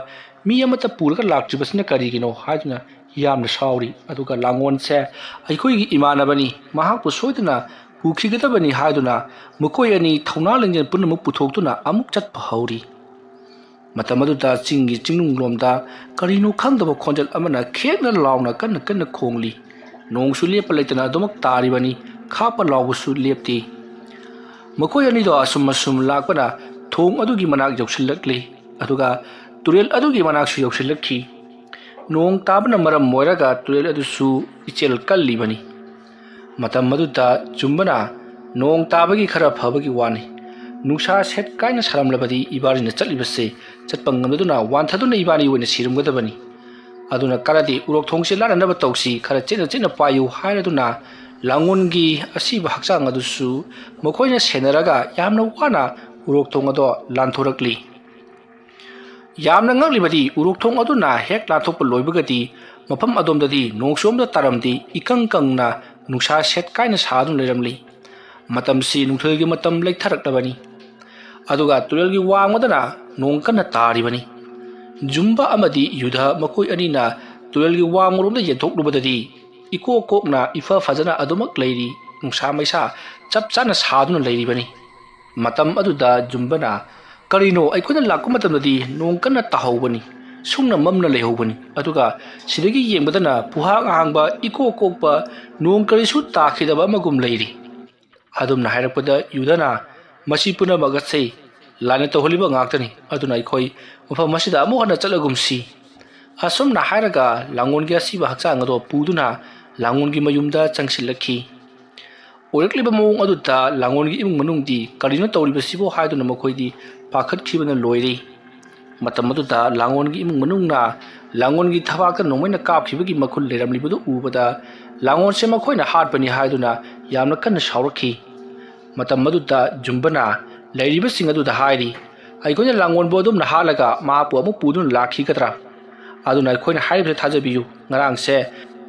ꯃꯤ ꯑꯃꯠꯇ ꯄꯨꯔꯒ ꯂꯥꯛꯇ꯭ꯔꯤꯕꯁꯤꯅ ꯀꯔꯤꯒꯤꯅꯣ ꯍꯥꯏꯗꯨꯅ ꯌꯥꯝꯅ ꯁꯥꯎꯔꯤ꯫ ꯑꯗꯨꯒ ꯂꯥꯡꯒꯣꯟꯁꯦ ꯑꯩꯈꯣꯏꯒꯤ ꯏꯃꯥꯟꯅꯕꯅꯤ, ꯃꯍꯥꯛꯄꯨ ꯁꯣꯏꯗꯅ ꯄꯨꯈꯤꯒꯗꯕꯅꯤ ꯍꯥꯏꯗꯨꯅ ꯃꯈꯣꯏ ꯑꯅꯤ ꯊꯧꯅꯥ ꯂꯤꯡꯖꯦꯜ ꯄꯨꯝꯅꯃꯛ ꯄꯨꯊꯣꯛꯇꯨꯅ ꯑꯃꯨꯛ ꯆꯠꯄ ꯍꯧꯔꯤ꯫ ꯃꯇꯝ ꯑꯗꯨꯗ ꯆꯤꯡꯒꯤ ꯆꯤꯡꯅꯨꯡꯂꯣꯝꯗ ꯀꯔꯤꯅꯣ ꯈꯪꯗꯕ ꯈꯣꯟꯖꯦꯜ ꯑꯃꯅ ꯈꯦꯡꯅ ꯂꯥꯎꯅ ꯀꯟꯅ ꯀꯟꯅ ꯈꯣꯡꯂꯤ꯫ ꯅꯣꯡꯁꯨ ꯂꯦꯞꯄ ꯂꯩꯇꯅ ꯑꯗꯨꯃꯛ ꯇꯥꯔꯤꯕꯅꯤ, ꯈꯥꯛꯄ ꯂꯥꯎꯕꯁꯨ ꯂꯦꯞꯇꯦ꯫ ꯃꯈꯣꯏ ꯑꯅꯤꯗꯣ ꯑꯁꯨꯝ ꯑꯁꯨꯝ ꯂꯥꯛꯄꯅ ꯊꯣꯡ ꯑꯗꯨꯒꯤ ꯃꯅꯥꯛ ꯌꯧꯁꯤꯜꯂꯛꯂꯤ, ꯑꯗꯨꯒ ꯇꯨꯔꯦꯜ ꯑꯗꯨꯒꯤ ꯃꯅꯥꯛꯁꯨ ꯌꯧꯁꯤꯜꯂꯛꯈꯤ꯫ ꯅꯣꯡ ꯇꯥꯕꯅ ꯃꯔꯝ ꯑꯣꯏꯔꯒ ꯇꯨꯔꯦꯜ ꯑꯗꯨꯁꯨ ꯏꯆꯦꯜ ꯀꯜꯂꯤꯕꯅꯤ꯫ ꯃꯇꯝ ꯑꯗꯨꯗ ꯖꯨꯝꯕꯅ ꯅꯣꯡ ꯇꯥꯕꯒꯤ ꯈꯔ ꯐꯕꯒꯤ ꯋꯥꯅꯤ꯫ ꯅꯨꯡꯁꯥ ꯁꯦꯠ ꯀꯥꯏꯅ ꯁꯥꯔꯝꯂꯕꯗꯤ ꯏꯕꯥꯅꯤꯅ ꯆꯠꯂꯤꯕꯁꯦ ꯆꯠꯄ ꯉꯝꯗꯗꯨꯅ ꯋꯥꯟꯊꯗꯨꯅ ꯏꯕꯥꯅꯤ ꯑꯣꯏꯅ ꯁꯤꯔꯝꯒꯗꯕꯅꯤ꯫ ꯑꯗꯨꯅ ꯀꯥꯟꯅꯗꯦ, ꯎꯔꯣꯛ ꯊꯣꯡꯁꯦ ꯂꯥꯟꯅꯅꯕ ꯇꯧꯁꯤ, ꯈꯔ ꯆꯦꯠꯅ ꯆꯦꯠꯅ ꯄꯥꯏꯌꯨ ꯍꯥꯏꯔꯗꯨꯅ ꯂꯥꯡꯒꯣꯟꯒꯤ ꯑꯁꯤꯕ ꯍꯛꯆꯥꯡ ꯑꯗꯨꯁꯨ ꯃꯈꯣꯏꯅ ꯁꯦꯟꯅꯔꯒ ꯌꯥꯝꯅ ꯋꯥꯅ ꯎꯔꯣꯛ ꯊꯣꯡ ꯑꯗꯣ ꯂꯥꯟꯊꯣꯔꯛꯂꯤ꯫ ꯌꯥꯝꯅ ꯉꯛꯂꯤꯕꯗꯤ ꯎꯔꯣꯛ ꯊꯣꯡ ꯑꯗꯨꯅ ꯍꯦꯛ ꯂꯥꯟꯊꯣꯛꯄ ꯂꯣꯏꯕꯒꯗꯤ ꯃꯐꯝ ꯑꯗꯣꯝꯗꯗꯤ ꯅꯣꯡꯁꯨ ꯑꯃꯠꯇ ꯇꯥꯔꯝꯗꯦ, ꯏꯀꯪ ꯀꯪꯅ ꯅꯨꯡꯁꯥ ꯁꯦꯠ ꯀꯥꯏꯅ ꯁꯥꯗꯨꯅ ꯂꯩꯔꯝꯂꯤ꯫ ꯃꯇꯝꯁꯤ ꯅꯨꯡꯊꯤꯜꯒꯤ ꯃꯇꯝ ꯂꯩꯊꯔꯛꯂꯕꯅꯤ꯫ ꯑꯗꯨꯒ ꯇꯨꯔꯦꯜꯒꯤ ꯋꯥꯡꯃꯗꯅ ꯅꯣꯡ ꯀꯟꯅ ꯇꯥꯔꯤꯕꯅꯤ꯫ ꯖꯨꯝꯕ ꯑꯃꯗꯤ ꯌꯨꯙ ꯃꯈꯣꯏ ꯑꯅꯤꯅ ꯇꯨꯔꯦꯜꯒꯤ ꯋꯥꯡꯃꯔꯣꯝꯗ ꯌꯦꯟꯊꯣꯛꯂꯨꯕꯗꯗꯤ ꯏꯀꯣꯛ ꯀꯣꯛꯅ ꯏꯐ ꯐꯖꯅ ꯑꯗꯨꯃꯛ ꯂꯩꯔꯤ, ꯅꯨꯡꯁꯥ ꯃꯩꯁꯥ ꯆꯞ ꯆꯥꯅ ꯁꯥꯗꯨꯅ ꯂꯩꯔꯤꯕꯅꯤ꯫ ꯃꯇꯝ ꯑꯗꯨꯗ ꯖꯨꯝꯕꯅ, "ꯀꯔꯤꯅꯣ, ꯑꯩꯈꯣꯏꯅ ꯂꯥꯛꯄ ꯃꯇꯝꯗꯗꯤ ꯅꯣꯡ ꯀꯟꯅ ꯇꯥꯍꯧꯕꯅꯤ, ꯁꯨꯡꯅ ꯃꯝꯅ ꯂꯩꯍꯧꯕꯅꯤ, ꯑꯗꯨꯒ ꯁꯤꯗꯒꯤ ꯌꯦꯡꯕꯗꯅ ꯐꯨꯍꯥꯡ ꯑꯍꯥꯡꯕ ꯏꯀꯣꯛ ꯀꯣꯛꯄ, ꯅꯣꯡ ꯀꯔꯤꯁꯨ ꯇꯥꯈꯤꯗꯕ ꯑꯃꯒꯨꯝ ꯂꯩꯔꯤ"꯫ ꯑꯗꯨꯝꯅ ꯍꯥꯏꯔꯛꯄꯗ ꯌꯨꯗꯅ, "ꯃꯁꯤ ꯄꯨꯝꯅꯃꯛ ꯑꯁꯤ ꯂꯥꯏꯅ ꯇꯧꯍꯜꯂꯤꯕ ꯉꯥꯛꯇꯅꯤ, ꯑꯗꯨꯅ ꯑꯩꯈꯣꯏ ꯃꯐꯝ ꯑꯁꯤꯗ ꯑꯃꯨꯛ ꯍꯟꯅ ꯆꯠꯂꯒꯨꯝꯁꯤ"꯫ ꯑꯁꯨꯝꯅ ꯍꯥꯏꯔꯒ ꯂꯥꯡꯒꯣꯟꯒꯤ ꯑꯁꯤꯕ ꯍꯛꯆꯥꯡ ꯑꯗꯣ ꯄꯨꯗꯨꯅ ꯂꯥꯡꯒꯣꯟꯒꯤ ꯃꯌꯨꯝꯗ ꯆꯪꯁꯤꯜꯂꯛꯈꯤ꯫ ꯑꯣꯏꯔꯛꯂꯤꯕ ꯃꯑꯣꯡ ꯑꯗꯨꯗ ꯂꯥꯡꯒꯣꯟꯒꯤ ꯏꯃꯨꯡ ꯃꯅꯨꯡꯗꯤ "ꯀꯔꯤꯅꯣ ꯇꯧꯔꯤꯕꯁꯤꯕꯣ?" ꯍꯥꯏꯗꯨꯅ ꯃꯈꯣꯏꯗꯤ ꯄꯥꯈꯠꯈꯤꯕꯅ ꯂꯣꯏꯔꯦ꯫ ꯃꯇꯝ ꯑꯗꯨꯗ ꯂꯥꯡꯒꯣꯟꯒꯤ ꯏꯃꯨꯡ ꯃꯅꯨꯡꯅ ꯂꯥꯡꯒꯣꯟꯒꯤ ꯊꯕꯥꯛꯇ ꯅꯣꯡꯃꯩꯅ ꯀꯥꯞꯈꯤꯕꯒꯤ ꯃꯈꯨꯟ ꯂꯩꯔꯝꯂꯤꯕꯗꯨ ꯎꯕꯗ ꯂꯥꯡꯒꯣꯟꯁꯦ ꯃꯈꯣꯏꯅ ꯍꯥꯠꯄꯅꯤ ꯍꯥꯏꯗꯨꯅ ꯌꯥꯝꯅ ꯀꯟꯅ ꯁꯥꯎꯔꯛꯈꯤ꯫ ꯃꯇꯝ ꯑꯗꯨꯗ ꯖꯨꯝꯕꯅ ꯂꯩꯔꯤꯕꯁꯤꯡ ꯑꯗꯨꯗ ꯍꯥꯏꯔꯤ, "ꯑꯩꯈꯣꯏꯅ ꯂꯥꯡꯒꯣꯟꯕꯨ ꯑꯗꯨꯝꯅ ꯍꯥꯠꯂꯒ ꯃꯍꯥꯛꯄꯨ ꯑꯃꯨꯛ ꯄꯨꯗꯨꯅ ꯂꯥꯛꯈꯤꯒꯗ꯭ꯔꯥ? ꯑꯗꯨꯅ ꯑꯩꯈꯣꯏꯅ ꯍꯥꯏꯔꯤꯕꯁꯦ ꯊꯥꯖꯕꯤꯌꯨ꯫ ꯉꯔꯥꯡꯁꯦ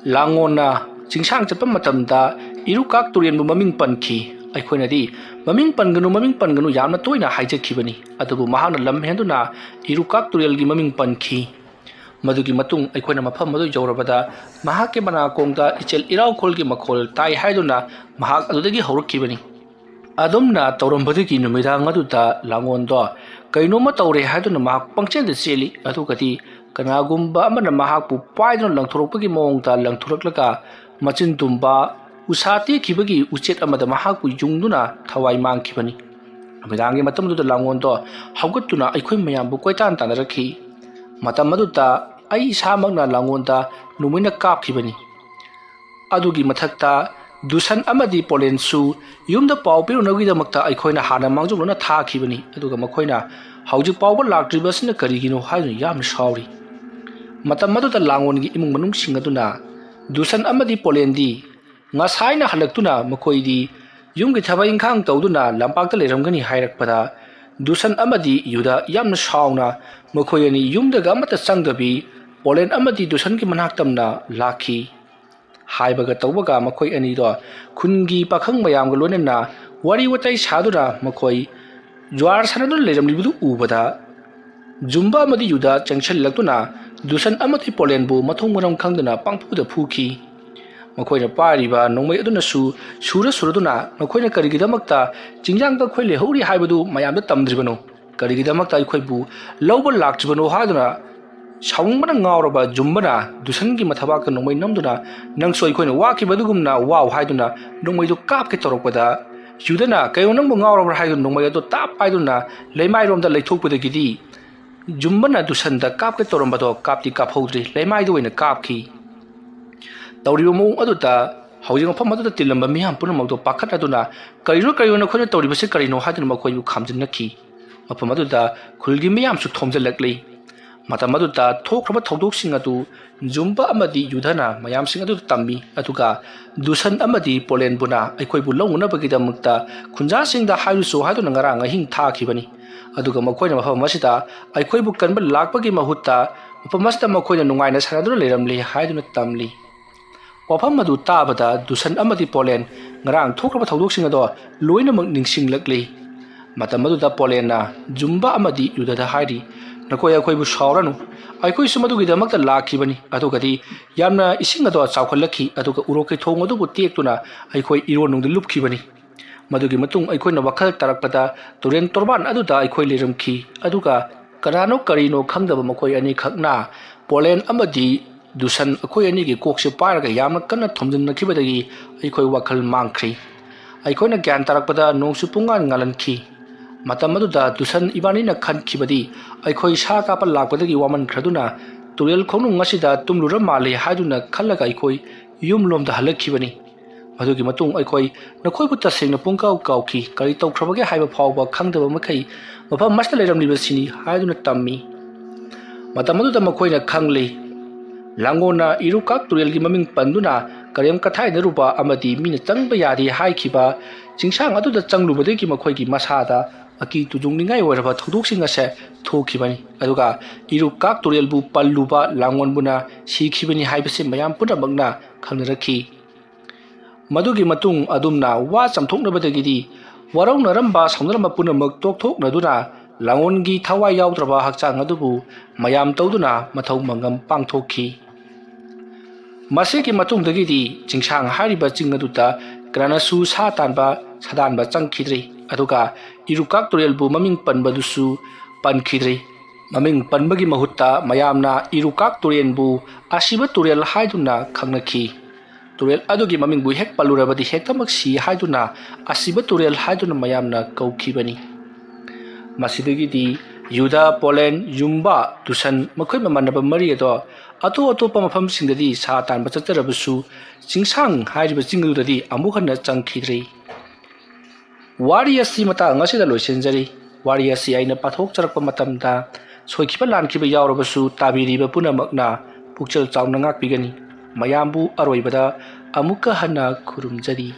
ꯂꯥꯡꯒꯣꯟꯅ ꯆꯤꯡꯁꯥꯡ ꯆꯠꯄ ꯃꯇꯝꯗ ꯏꯔꯨꯀꯥꯛ ꯇꯨꯔꯦꯟꯕꯨ ꯃꯃꯤꯡ ꯄꯟꯈꯤ꯫ ꯑꯩꯈꯣꯏꯅꯗꯤ 'ꯃꯃꯤꯡ ꯄꯟꯒꯅꯨ, ꯃꯃꯤꯡ ꯄꯟꯒꯅꯨ' ꯌꯥꯝꯅ ꯇꯣꯏꯅ ꯍꯥꯏꯖꯈꯤꯕꯅꯤ, ꯑꯗꯨꯕꯨ ꯃꯍꯥꯛꯅ ꯂꯝ ꯍꯦꯟꯗꯨꯅ ꯏꯔꯨꯀꯥꯛ ꯇꯨꯔꯦꯜꯒꯤ ꯃꯃꯤꯡ ꯄꯟꯈꯤ꯫ ꯃꯗꯨꯒꯤ ꯃꯇꯨꯡ ꯑꯩꯈꯣꯏꯅ ꯃꯐꯝ ꯑꯗꯨ ꯌꯧꯔꯕꯗ ꯃꯍꯥꯛꯀꯤ ꯃꯅꯥꯀꯣꯡꯗ ꯏꯆꯦꯜ ꯏꯔꯥꯎꯈꯣꯜꯒꯤ ꯃꯈꯣꯜ ꯇꯥꯏ ꯍꯥꯏꯗꯨꯅ ꯃꯍꯥꯛ ꯑꯗꯨꯗꯒꯤ ꯍꯧꯔꯛꯈꯤꯕꯅꯤ"꯫ ꯑꯗꯨꯝꯅ ꯇꯧꯔꯝꯕꯗꯒꯤ ꯅꯨꯃꯤꯗꯥꯡ ꯑꯗꯨꯗ ꯂꯥꯡꯒꯣꯟꯗꯣ ꯀꯩꯅꯣꯝꯃ ꯇꯧꯔꯦ ꯍꯥꯏꯗꯨꯅ ꯃꯍꯥꯛ ꯄꯪꯆꯦꯟꯗ ꯆꯦꯜꯂꯤ꯫ ꯑꯗꯨꯒꯗꯤ ꯀꯅꯥꯒꯨꯝꯕ ꯑꯃꯅ ꯃꯍꯥꯛꯄꯨ ꯄꯥꯏꯗꯨꯅ ꯂꯪꯊꯣꯔꯛꯄꯒꯤ ꯃꯑꯣꯡꯗ ꯂꯪꯊꯣꯔꯛꯂꯒ ꯃꯆꯤꯟ ꯇꯨꯝꯕ ꯎꯁꯥ ꯇꯦꯛꯈꯤꯕꯒꯤ ꯎꯆꯦꯠ ꯑꯃꯗ ꯃꯍꯥꯛꯄꯨ ꯌꯨꯡꯗꯨꯅ ꯊꯋꯥꯏ ꯃꯥꯡꯈꯤꯕꯅꯤ꯫ ꯅꯨꯃꯤꯗꯥꯡꯒꯤ ꯃꯇꯝꯗꯨꯗ ꯂꯥꯡꯒꯣꯟꯗꯣ ꯍꯧꯒꯠꯇꯨꯅ ꯑꯩꯈꯣꯏ ꯃꯌꯥꯝꯕꯨ ꯀꯣꯏꯇꯥꯟ ꯇꯥꯟꯅꯔꯛꯈꯤ꯫ ꯃꯇꯝ ꯑꯗꯨꯗ ꯑꯩ ꯏꯁꯥꯃꯛꯅ ꯂꯥꯡꯒꯣꯟꯗ ꯅꯣꯡꯃꯩꯅ ꯀꯥꯞꯈꯤꯕꯅꯤ꯫ ꯑꯗꯨꯒꯤ ꯃꯊꯛꯇ ꯗꯨꯁꯟ ꯑꯃꯗꯤ ꯄꯣꯂꯦꯟꯁꯨ ꯌꯨꯝꯗ ꯄꯥꯎ ꯄꯤꯔꯨꯅꯕꯒꯤꯗꯃꯛꯇ ꯑꯩꯈꯣꯏꯅ ꯍꯥꯟꯅ ꯃꯥꯡꯖꯧꯅꯅ ꯊꯥꯈꯤꯕꯅꯤ, ꯑꯗꯨꯒ ꯃꯈꯣꯏꯅ ꯍꯧꯖꯤꯛ ꯐꯥꯎꯕ ꯂꯥꯛꯇ꯭ꯔꯤꯕ ꯑꯁꯤꯅ ꯀꯔꯤꯒꯤꯅꯣ ꯍꯥꯏꯗꯨꯅ ꯌꯥꯝꯅ ꯁꯥꯎꯔꯤ꯫ ꯃꯇꯝ ꯑꯗꯨꯗ ꯂꯥꯡꯒꯣꯟꯒꯤ ꯏꯃꯨꯡ ꯃꯅꯨꯡꯁꯤꯡ ꯑꯗꯨꯅ ꯗꯨꯁꯟ ꯑꯃꯗꯤ ꯄꯣꯂꯦꯟꯗꯤ ꯉꯁꯥꯏꯅ ꯍꯜꯂꯛꯇꯨꯅ ꯃꯈꯣꯏꯗꯤ ꯌꯨꯝꯒꯤ ꯊꯕꯛ ꯏꯪꯈꯥꯡ ꯇꯧꯗꯨꯅ ꯂꯝꯄꯥꯛꯇ ꯂꯩꯔꯝꯒꯅꯤ ꯍꯥꯏꯔꯛꯄꯗ, ꯗꯨꯁꯟ ꯑꯃꯗꯤ ꯌꯨꯗ ꯌꯥꯝꯅ ꯁꯥꯎꯅ ꯃꯈꯣꯏ ꯑꯅꯤ ꯌꯨꯝꯗꯒ ꯑꯃꯠꯇ ꯆꯪꯗꯕꯤ ꯄꯣꯂꯦꯟ ꯑꯃꯗꯤ ꯗꯨꯁꯟꯒꯤ ꯃꯅꯥꯛ ꯇꯝꯅ ꯂꯥꯛꯈꯤ꯫ ꯍꯥꯏꯕꯒ ꯇꯧꯕꯒ ꯃꯈꯣꯏ ꯑꯅꯤꯗꯣ ꯈꯨꯟꯒꯤ ꯄꯥꯈꯪ ꯃꯌꯥꯝꯒ ꯂꯣꯏꯅꯅ ꯋꯥꯔꯤ ꯋꯥꯇꯥꯏ ꯁꯥꯗꯨꯅ ꯃꯈꯣꯏ ꯖ꯭ꯋꯥꯔ ꯁꯥꯟꯅꯗꯨꯅ ꯂꯩꯔꯝꯂꯤꯕꯗꯨ ꯎꯕꯗ, ꯖꯨꯝꯕ ꯑꯃꯗꯤ ꯌꯨꯗ ꯆꯪꯁꯤꯜꯂꯛꯇꯨꯅ ꯗꯨꯁꯟ ꯑꯃꯗꯤ ꯄꯣꯂꯦꯟꯕꯨ ꯃꯊꯣꯡ ꯃꯔꯝ ꯈꯪꯗꯅ ꯄꯪꯐꯨꯗ ꯐꯨꯈꯤ꯫ ꯃꯈꯣꯏꯅ ꯄꯥꯏꯔꯤꯕ ꯅꯣꯡꯃꯩ ꯑꯗꯨꯅꯁꯨ ꯁꯨꯔ ꯁꯨꯔꯗꯨꯅ ꯃꯈꯣꯏꯅ ꯀꯔꯤꯒꯤꯗꯃꯛꯇ ꯆꯤꯡꯌꯥꯡꯗ ꯑꯩꯈꯣꯏ ꯂꯩꯍꯧꯔꯤ ꯍꯥꯏꯕꯗꯨ ꯃꯌꯥꯝꯗ ꯇꯝꯗ꯭ꯔꯤꯕꯅꯣ? ꯀꯔꯤꯒꯤꯗꯃꯛꯇ ꯑꯩꯈꯣꯏꯕꯨ ꯂꯧꯕ ꯂꯥꯛꯇ꯭ꯔꯤꯕꯅꯣ ꯍꯥꯏꯗꯨꯅ ꯁꯥꯎꯅꯤꯡꯕꯅ ꯉꯥꯎꯔꯕ ꯖꯨꯝꯕꯅ ꯗꯨꯁꯟꯒꯤ ꯃꯊꯕꯥꯛꯇ ꯅꯣꯡꯃꯩ ꯅꯝꯗꯨꯅ, "ꯅꯪꯁꯨ ꯑꯩꯈꯣꯏꯅ ꯋꯥꯈꯤꯕ ꯑꯗꯨꯒꯨꯝꯅ ꯋꯥꯎ" ꯍꯥꯏꯗꯨꯅ ꯅꯣꯡꯃꯩꯗꯨ ꯀꯥꯞꯀꯦ ꯇꯧꯔꯛꯄꯗ, ꯌꯨꯗꯅ, "ꯀꯩꯅꯣ, ꯅꯪꯕꯨ ꯉꯥꯎꯔꯕ꯭ꯔꯥ?" ꯍꯥꯏꯗꯨꯅ ꯅꯣꯡꯃꯩ ꯑꯗꯨ ꯇꯥꯞ ꯍꯥꯏꯗꯨꯅ ꯂꯩꯃꯥꯏꯔꯣꯝꯗ ꯂꯩꯊꯣꯛꯄꯗꯒꯤꯗꯤ ꯖꯨꯝꯕꯅ ꯗꯨꯁꯟꯗ ꯀꯥꯞꯀꯦ ꯇꯧꯔꯝꯕꯗꯣ ꯀꯥꯞꯇꯤ ꯀꯥꯞꯍꯧꯗ꯭ꯔꯤ, ꯂꯩꯃꯥꯏꯗ ꯑꯣꯏꯅ ꯀꯥꯞꯈꯤ꯫ ꯇꯧꯔꯤꯕ ꯃꯑꯣꯡ ꯑꯗꯨꯗ ꯍꯧꯖꯤꯛ ꯃꯐꯝ ꯑꯗꯨꯗ ꯇꯤꯜꯂꯝꯕ ꯃꯤꯌꯥꯝ ꯄꯨꯝꯅꯃꯛꯇꯣ ꯄꯥꯈꯠꯅꯗꯨꯅ, "ꯀꯔꯤꯅꯣ, ꯀꯔꯤꯅꯣ ꯅꯈꯣꯏꯅ ꯇꯧꯔꯤꯕꯁꯤ ꯀꯔꯤꯅꯣ?" ꯍꯥꯏꯗꯨꯅ ꯃꯈꯣꯏꯕꯨ ꯈꯥꯝꯖꯤꯟꯅꯈꯤ꯫ ꯃꯐꯝ ꯑꯗꯨꯗ ꯈꯨꯜꯒꯤ ꯃꯤꯌꯥꯝꯁꯨ ꯊꯣꯝꯖꯤꯜꯂꯛꯂꯤ꯫ ꯃꯇꯝ ꯑꯗꯨꯗ ꯊꯣꯛꯈ꯭ꯔꯕ ꯊꯧꯗꯣꯛꯁꯤꯡ ꯑꯗꯨ ꯖꯨꯝꯕ ꯑꯃꯗꯤ ꯌꯨꯙꯅ ꯃꯌꯥꯝꯁꯤꯡ ꯑꯗꯨꯗ ꯇꯝꯃꯤ, ꯑꯗꯨꯒ ꯗꯨꯁꯟ ꯑꯃꯗꯤ ꯄꯣꯂꯦꯟꯕꯨꯅ ꯑꯩꯈꯣꯏꯕꯨ ꯂꯧꯅꯅꯕꯒꯤꯗꯃꯛꯇ ꯈꯨꯟꯖꯥꯁꯤꯡꯗ ꯍꯥꯏꯔꯨꯆꯣ ꯍꯥꯏꯗꯨꯅ ꯉꯔꯥꯡ ꯑꯍꯤꯡ ꯊꯥꯈꯤꯕꯅꯤ꯫ ꯑꯗꯨꯒ ꯃꯈꯣꯏꯅ ꯃꯐꯝ ꯑꯁꯤꯗ ꯑꯩꯈꯣꯏꯕꯨ ꯀꯟꯕ ꯂꯥꯛꯄꯒꯤ ꯃꯍꯨꯠꯇ ꯃꯐꯝ ꯑꯁꯤꯗ ꯃꯈꯣꯏꯅ ꯅꯨꯡꯉꯥꯏꯅ ꯁꯥꯟꯅꯗꯨꯅ ꯂꯩꯔꯝꯂꯤ ꯍꯥꯏꯗꯨꯅ ꯇꯝꯂꯤ꯫ ꯋꯥꯐꯝ ꯑꯗꯨ ꯇꯥꯕꯗ ꯗꯨꯁꯟ ꯑꯃꯗꯤ ꯄꯣꯂꯦꯟ ꯉꯔꯥꯡ ꯊꯣꯛꯈ꯭ꯔꯕ ꯊꯧꯗꯣꯛꯁꯤꯡ ꯑꯗꯣ ꯂꯣꯏꯅꯃꯛ ꯅꯤꯡꯁꯤꯡꯂꯛꯂꯤ꯫ ꯃꯇꯝ ꯑꯗꯨꯗ ꯄꯣꯂꯦꯟꯅ ꯖꯨꯝꯕ ꯑꯃꯗꯤ ꯌꯨꯙꯗ ꯍꯥꯏꯔꯤ, "ꯅꯈꯣꯏ ꯑꯩꯈꯣꯏꯕꯨ ꯁꯥꯎꯔꯅꯨ꯫ ꯑꯩꯈꯣꯏꯁꯨ ꯃꯗꯨꯒꯤꯗꯃꯛꯇ ꯂꯥꯛꯈꯤꯕꯅꯤ꯫ ꯑꯗꯨꯒꯗꯤ ꯌꯥꯝꯅ ꯏꯁꯤꯡ ꯑꯗꯣ ꯆꯥꯎꯈꯠꯂꯛꯈꯤ, ꯑꯗꯨꯒ ꯎꯔꯣꯛꯀꯤ ꯊꯣꯡ ꯑꯗꯨꯕꯨ ꯇꯦꯛꯇꯨꯅ ꯑꯩꯈꯣꯏ ꯏꯔꯣꯟꯅꯨꯡꯗ ꯂꯨꯞꯈꯤꯕꯅꯤ꯫ ꯃꯗꯨꯒꯤ ꯃꯇꯨꯡ ꯑꯩꯈꯣꯏꯅ ꯋꯥꯈꯜ ꯇꯥꯔꯛꯄꯗ ꯇꯨꯔꯦꯜ ꯇꯣꯔꯕꯥꯟ ꯑꯗꯨꯗ ꯑꯩꯈꯣꯏ ꯂꯩꯔꯝꯈꯤ, ꯑꯗꯨꯒ ꯀꯅꯥꯅꯣ ꯀꯔꯤꯅꯣ ꯈꯪꯗꯕ ꯃꯈꯣꯏ ꯑꯅꯤꯈꯛꯅ ꯄꯣꯂꯦꯟ ꯑꯃꯗꯤ ꯗꯨꯁꯟ ꯑꯩꯈꯣꯏ ꯑꯅꯤꯒꯤ ꯀꯣꯛꯁꯦ ꯄꯥꯏꯔꯒ ꯌꯥꯝꯅ ꯀꯟꯅ ꯊꯣꯝꯖꯤꯟꯅꯈꯤꯕꯗꯒꯤ ꯑꯩꯈꯣꯏ ꯋꯥꯈꯜ ꯃꯥꯡꯈ꯭ꯔꯤ꯫ ꯑꯩꯈꯣꯏꯅ ꯒ꯭ꯌꯥꯟ ꯇꯥꯔꯛꯄꯗ ꯅꯣꯡꯁꯨ ꯄꯨꯡꯉꯥꯟ ꯉꯥꯜꯍꯟꯈꯤ꯫ ꯃꯇꯝ ꯑꯗꯨꯗ ꯗꯨꯁꯟ ꯏꯕꯥꯅꯤꯅ ꯈꯟꯈꯤꯕꯗꯤ ꯑꯩꯈꯣꯏ ꯁꯥ ꯀꯥꯞꯄ ꯂꯥꯛꯄꯗꯒꯤ ꯋꯥꯃꯟꯈ꯭ꯔꯗꯨꯅ ꯇꯨꯔꯦꯜ ꯈꯣꯡꯅꯨꯡ ꯑꯁꯤꯗ ꯇꯨꯝꯂꯨꯔ ꯃꯥꯜꯂꯦ ꯍꯥꯏꯗꯨꯅ ꯈꯜꯂꯒ ꯑꯩꯈꯣꯏ ꯌꯨꯝꯂꯣꯝꯗ ꯍꯜꯂꯛꯈꯤꯕꯅꯤ꯫ ꯃꯗꯨꯒꯤ ꯃꯇꯨꯡ ꯑꯩꯈꯣꯏ ꯅꯈꯣꯏꯕꯨ ꯇꯁꯦꯡꯅ ꯄꯨꯡꯀꯥꯎ ꯀꯥꯎꯈꯤ꯫ ꯀꯔꯤ ꯇꯧꯈ꯭ꯔꯕꯒꯦ ꯍꯥꯏꯕ ꯐꯥꯎꯕ ꯈꯪꯗꯕ ꯃꯈꯩ ꯃꯐꯝ ꯑꯁꯤꯗ ꯂꯩꯔꯝꯂꯤꯕꯁꯤꯅꯤ" ꯍꯥꯏꯗꯨꯅ ꯇꯝꯃꯤ꯫ ꯃꯇꯝ ꯑꯗꯨꯗ ꯃꯈꯣꯏꯅ ꯈꯪꯂꯤ꯫ ꯂꯥꯡꯒꯣꯜꯅ ꯏꯔꯨꯀꯥꯛ ꯇꯨꯔꯦꯜꯒꯤ ꯃꯃꯤꯡ ꯄꯟꯗꯨꯅ ꯀꯔꯦꯝ ꯀꯊꯥꯏꯅꯔꯨꯕ ꯑꯃꯗꯤ ꯃꯤꯅ ꯆꯪꯕ ꯌꯥꯗꯦ ꯍꯥꯏꯈꯤꯕ ꯆꯤꯡꯁꯥꯡ ꯑꯗꯨꯗ ꯆꯪꯂꯨꯕꯗꯒꯤ ꯃꯈꯣꯏꯒꯤ ꯃꯁꯥꯗ ꯑꯀꯤ ꯇꯨꯖꯨꯡꯅꯤꯡꯉꯥꯏ ꯑꯣꯏꯔꯕ ꯊꯧꯗꯣꯛꯁꯤꯡ ꯑꯁꯦ ꯊꯣꯛꯈꯤꯕꯅꯤ꯫ ꯑꯗꯨꯒ ꯏꯔꯨꯀꯥꯛ ꯇꯨꯔꯦꯜꯕꯨ ꯄꯜꯂꯨꯕ ꯂꯥꯡꯒꯣꯜꯕꯨꯅ ꯁꯤꯈꯤꯕꯅꯤ ꯍꯥꯏꯕꯁꯤ ꯃꯌꯥꯝ ꯄꯨꯝꯅꯃꯛꯅ ꯈꯪꯅꯔꯛꯈꯤ꯫ ꯃꯗꯨꯒꯤ ꯃꯇꯨꯡ ꯑꯗꯨꯝꯅ ꯋꯥ ꯆꯥꯝꯊꯣꯛꯅꯕꯗꯒꯤꯗꯤ ꯋꯥꯔꯧꯅꯔꯝꯕ ꯁꯥꯎꯅꯔꯝꯕ ꯄꯨꯝꯅꯃꯛ ꯇꯣꯛꯊꯣꯛꯅꯗꯨꯅ ꯂꯥꯡꯒꯣꯜꯒꯤ ꯊꯋꯥꯏ ꯌꯥꯎꯗ꯭ꯔꯕ ꯍꯛꯆꯥꯡ ꯑꯗꯨꯕꯨ ꯃꯌꯥꯝ ꯇꯧꯗꯨꯅ ꯃꯊꯧ ꯃꯉꯝ ꯄꯥꯡꯊꯣꯛꯈꯤ꯫ ꯃꯁꯤꯒꯤ ꯃꯇꯨꯡꯗꯒꯤꯗꯤ ꯆꯤꯡꯁꯥꯡ ꯍꯥꯏꯔꯤꯕ ꯆꯤꯡ ꯑꯗꯨꯗ ꯀꯅꯥꯅꯁꯨ ꯁꯥ ꯇꯥꯟꯕ, ꯁꯥꯗꯥꯟꯕ ꯆꯪꯈꯤꯗ꯭ꯔꯦ꯫ ꯑꯗꯨꯒ ꯏꯔꯨꯀꯥꯛ ꯇꯨꯔꯦꯜꯕꯨ ꯃꯃꯤꯡ ꯄꯟꯕꯗꯨꯁꯨ ꯄꯟꯈꯤꯗ꯭ꯔꯦ꯫ ꯃꯃꯤꯡ ꯄꯟꯕꯒꯤ ꯃꯍꯨꯠꯇ ꯃꯌꯥꯝꯅ ꯏꯔꯨꯀꯥꯛ ꯇꯨꯔꯦꯜꯕꯨ ꯑꯁꯤꯕ ꯇꯨꯔꯦꯜ ꯍꯥꯏꯗꯨꯅ ꯈꯪꯅꯈꯤ꯫ ꯇꯨꯔꯦꯜ ꯑꯗꯨꯒꯤ ꯃꯃꯤꯡꯕꯨ ꯍꯦꯛ ꯄꯜꯂꯨꯔꯕꯗꯤ ꯍꯦꯛꯇꯃꯛ ꯁꯤ ꯍꯥꯏꯗꯨꯅ ꯑꯁꯤꯕ ꯇꯨꯔꯦꯜ ꯍꯥꯏꯗꯨꯅ ꯃꯌꯥꯝꯅ ꯀꯧꯈꯤꯕꯅꯤ꯫ ꯃꯁꯤꯗꯒꯤꯗꯤ ꯌꯨꯗꯥ, ꯄꯣꯂꯦꯟ, ꯌꯨꯝꯕꯥ, ꯗꯨꯁꯟ, ꯃꯈꯣꯏ ꯃꯃꯥꯟꯅꯕ ꯃꯔꯤ ꯑꯗꯣ ꯑꯇꯣꯞ ꯑꯇꯣꯞꯄ ꯃꯐꯝꯁꯤꯡꯗꯗꯤ ꯁꯥ ꯇꯥꯟꯕ ꯆꯠꯆꯔꯕꯁꯨ, ꯆꯤꯡꯁꯥꯡ ꯍꯥꯏꯔꯤꯕ ꯆꯤꯡ ꯑꯗꯨꯗꯗꯤ ꯑꯃꯨꯛ ꯍꯟꯅ ꯆꯪꯈꯤꯗ꯭ꯔꯤ꯫ ꯋꯥꯔꯤ ꯑꯁꯤ ꯃꯇꯥꯡ ꯑꯁꯤꯗ ꯂꯣꯏꯁꯤꯟꯖꯔꯤ꯫ ꯋꯥꯔꯤ ꯑꯁꯤ ꯑꯩꯅ ꯄꯥꯊꯣꯛꯆꯔꯛꯄ ꯃꯇꯝꯗ ꯁꯣꯏꯈꯤꯕ ꯂꯥꯟꯈꯤꯕ ꯌꯥꯎꯔꯕꯁꯨ, ꯇꯥꯕꯤꯔꯤꯕ ꯄꯨꯝꯅꯃꯛꯅ ꯄꯨꯛꯆꯦꯜ ꯆꯥꯎꯅ ꯉꯥꯛꯄꯤꯒꯅꯤ꯫ ꯃꯌꯥꯝꯕꯨ ꯑꯔꯣꯏꯕꯗ ꯑꯃꯨꯛꯀ ꯍꯟꯅ ꯈꯨꯔꯨꯝꯖꯔꯤ꯫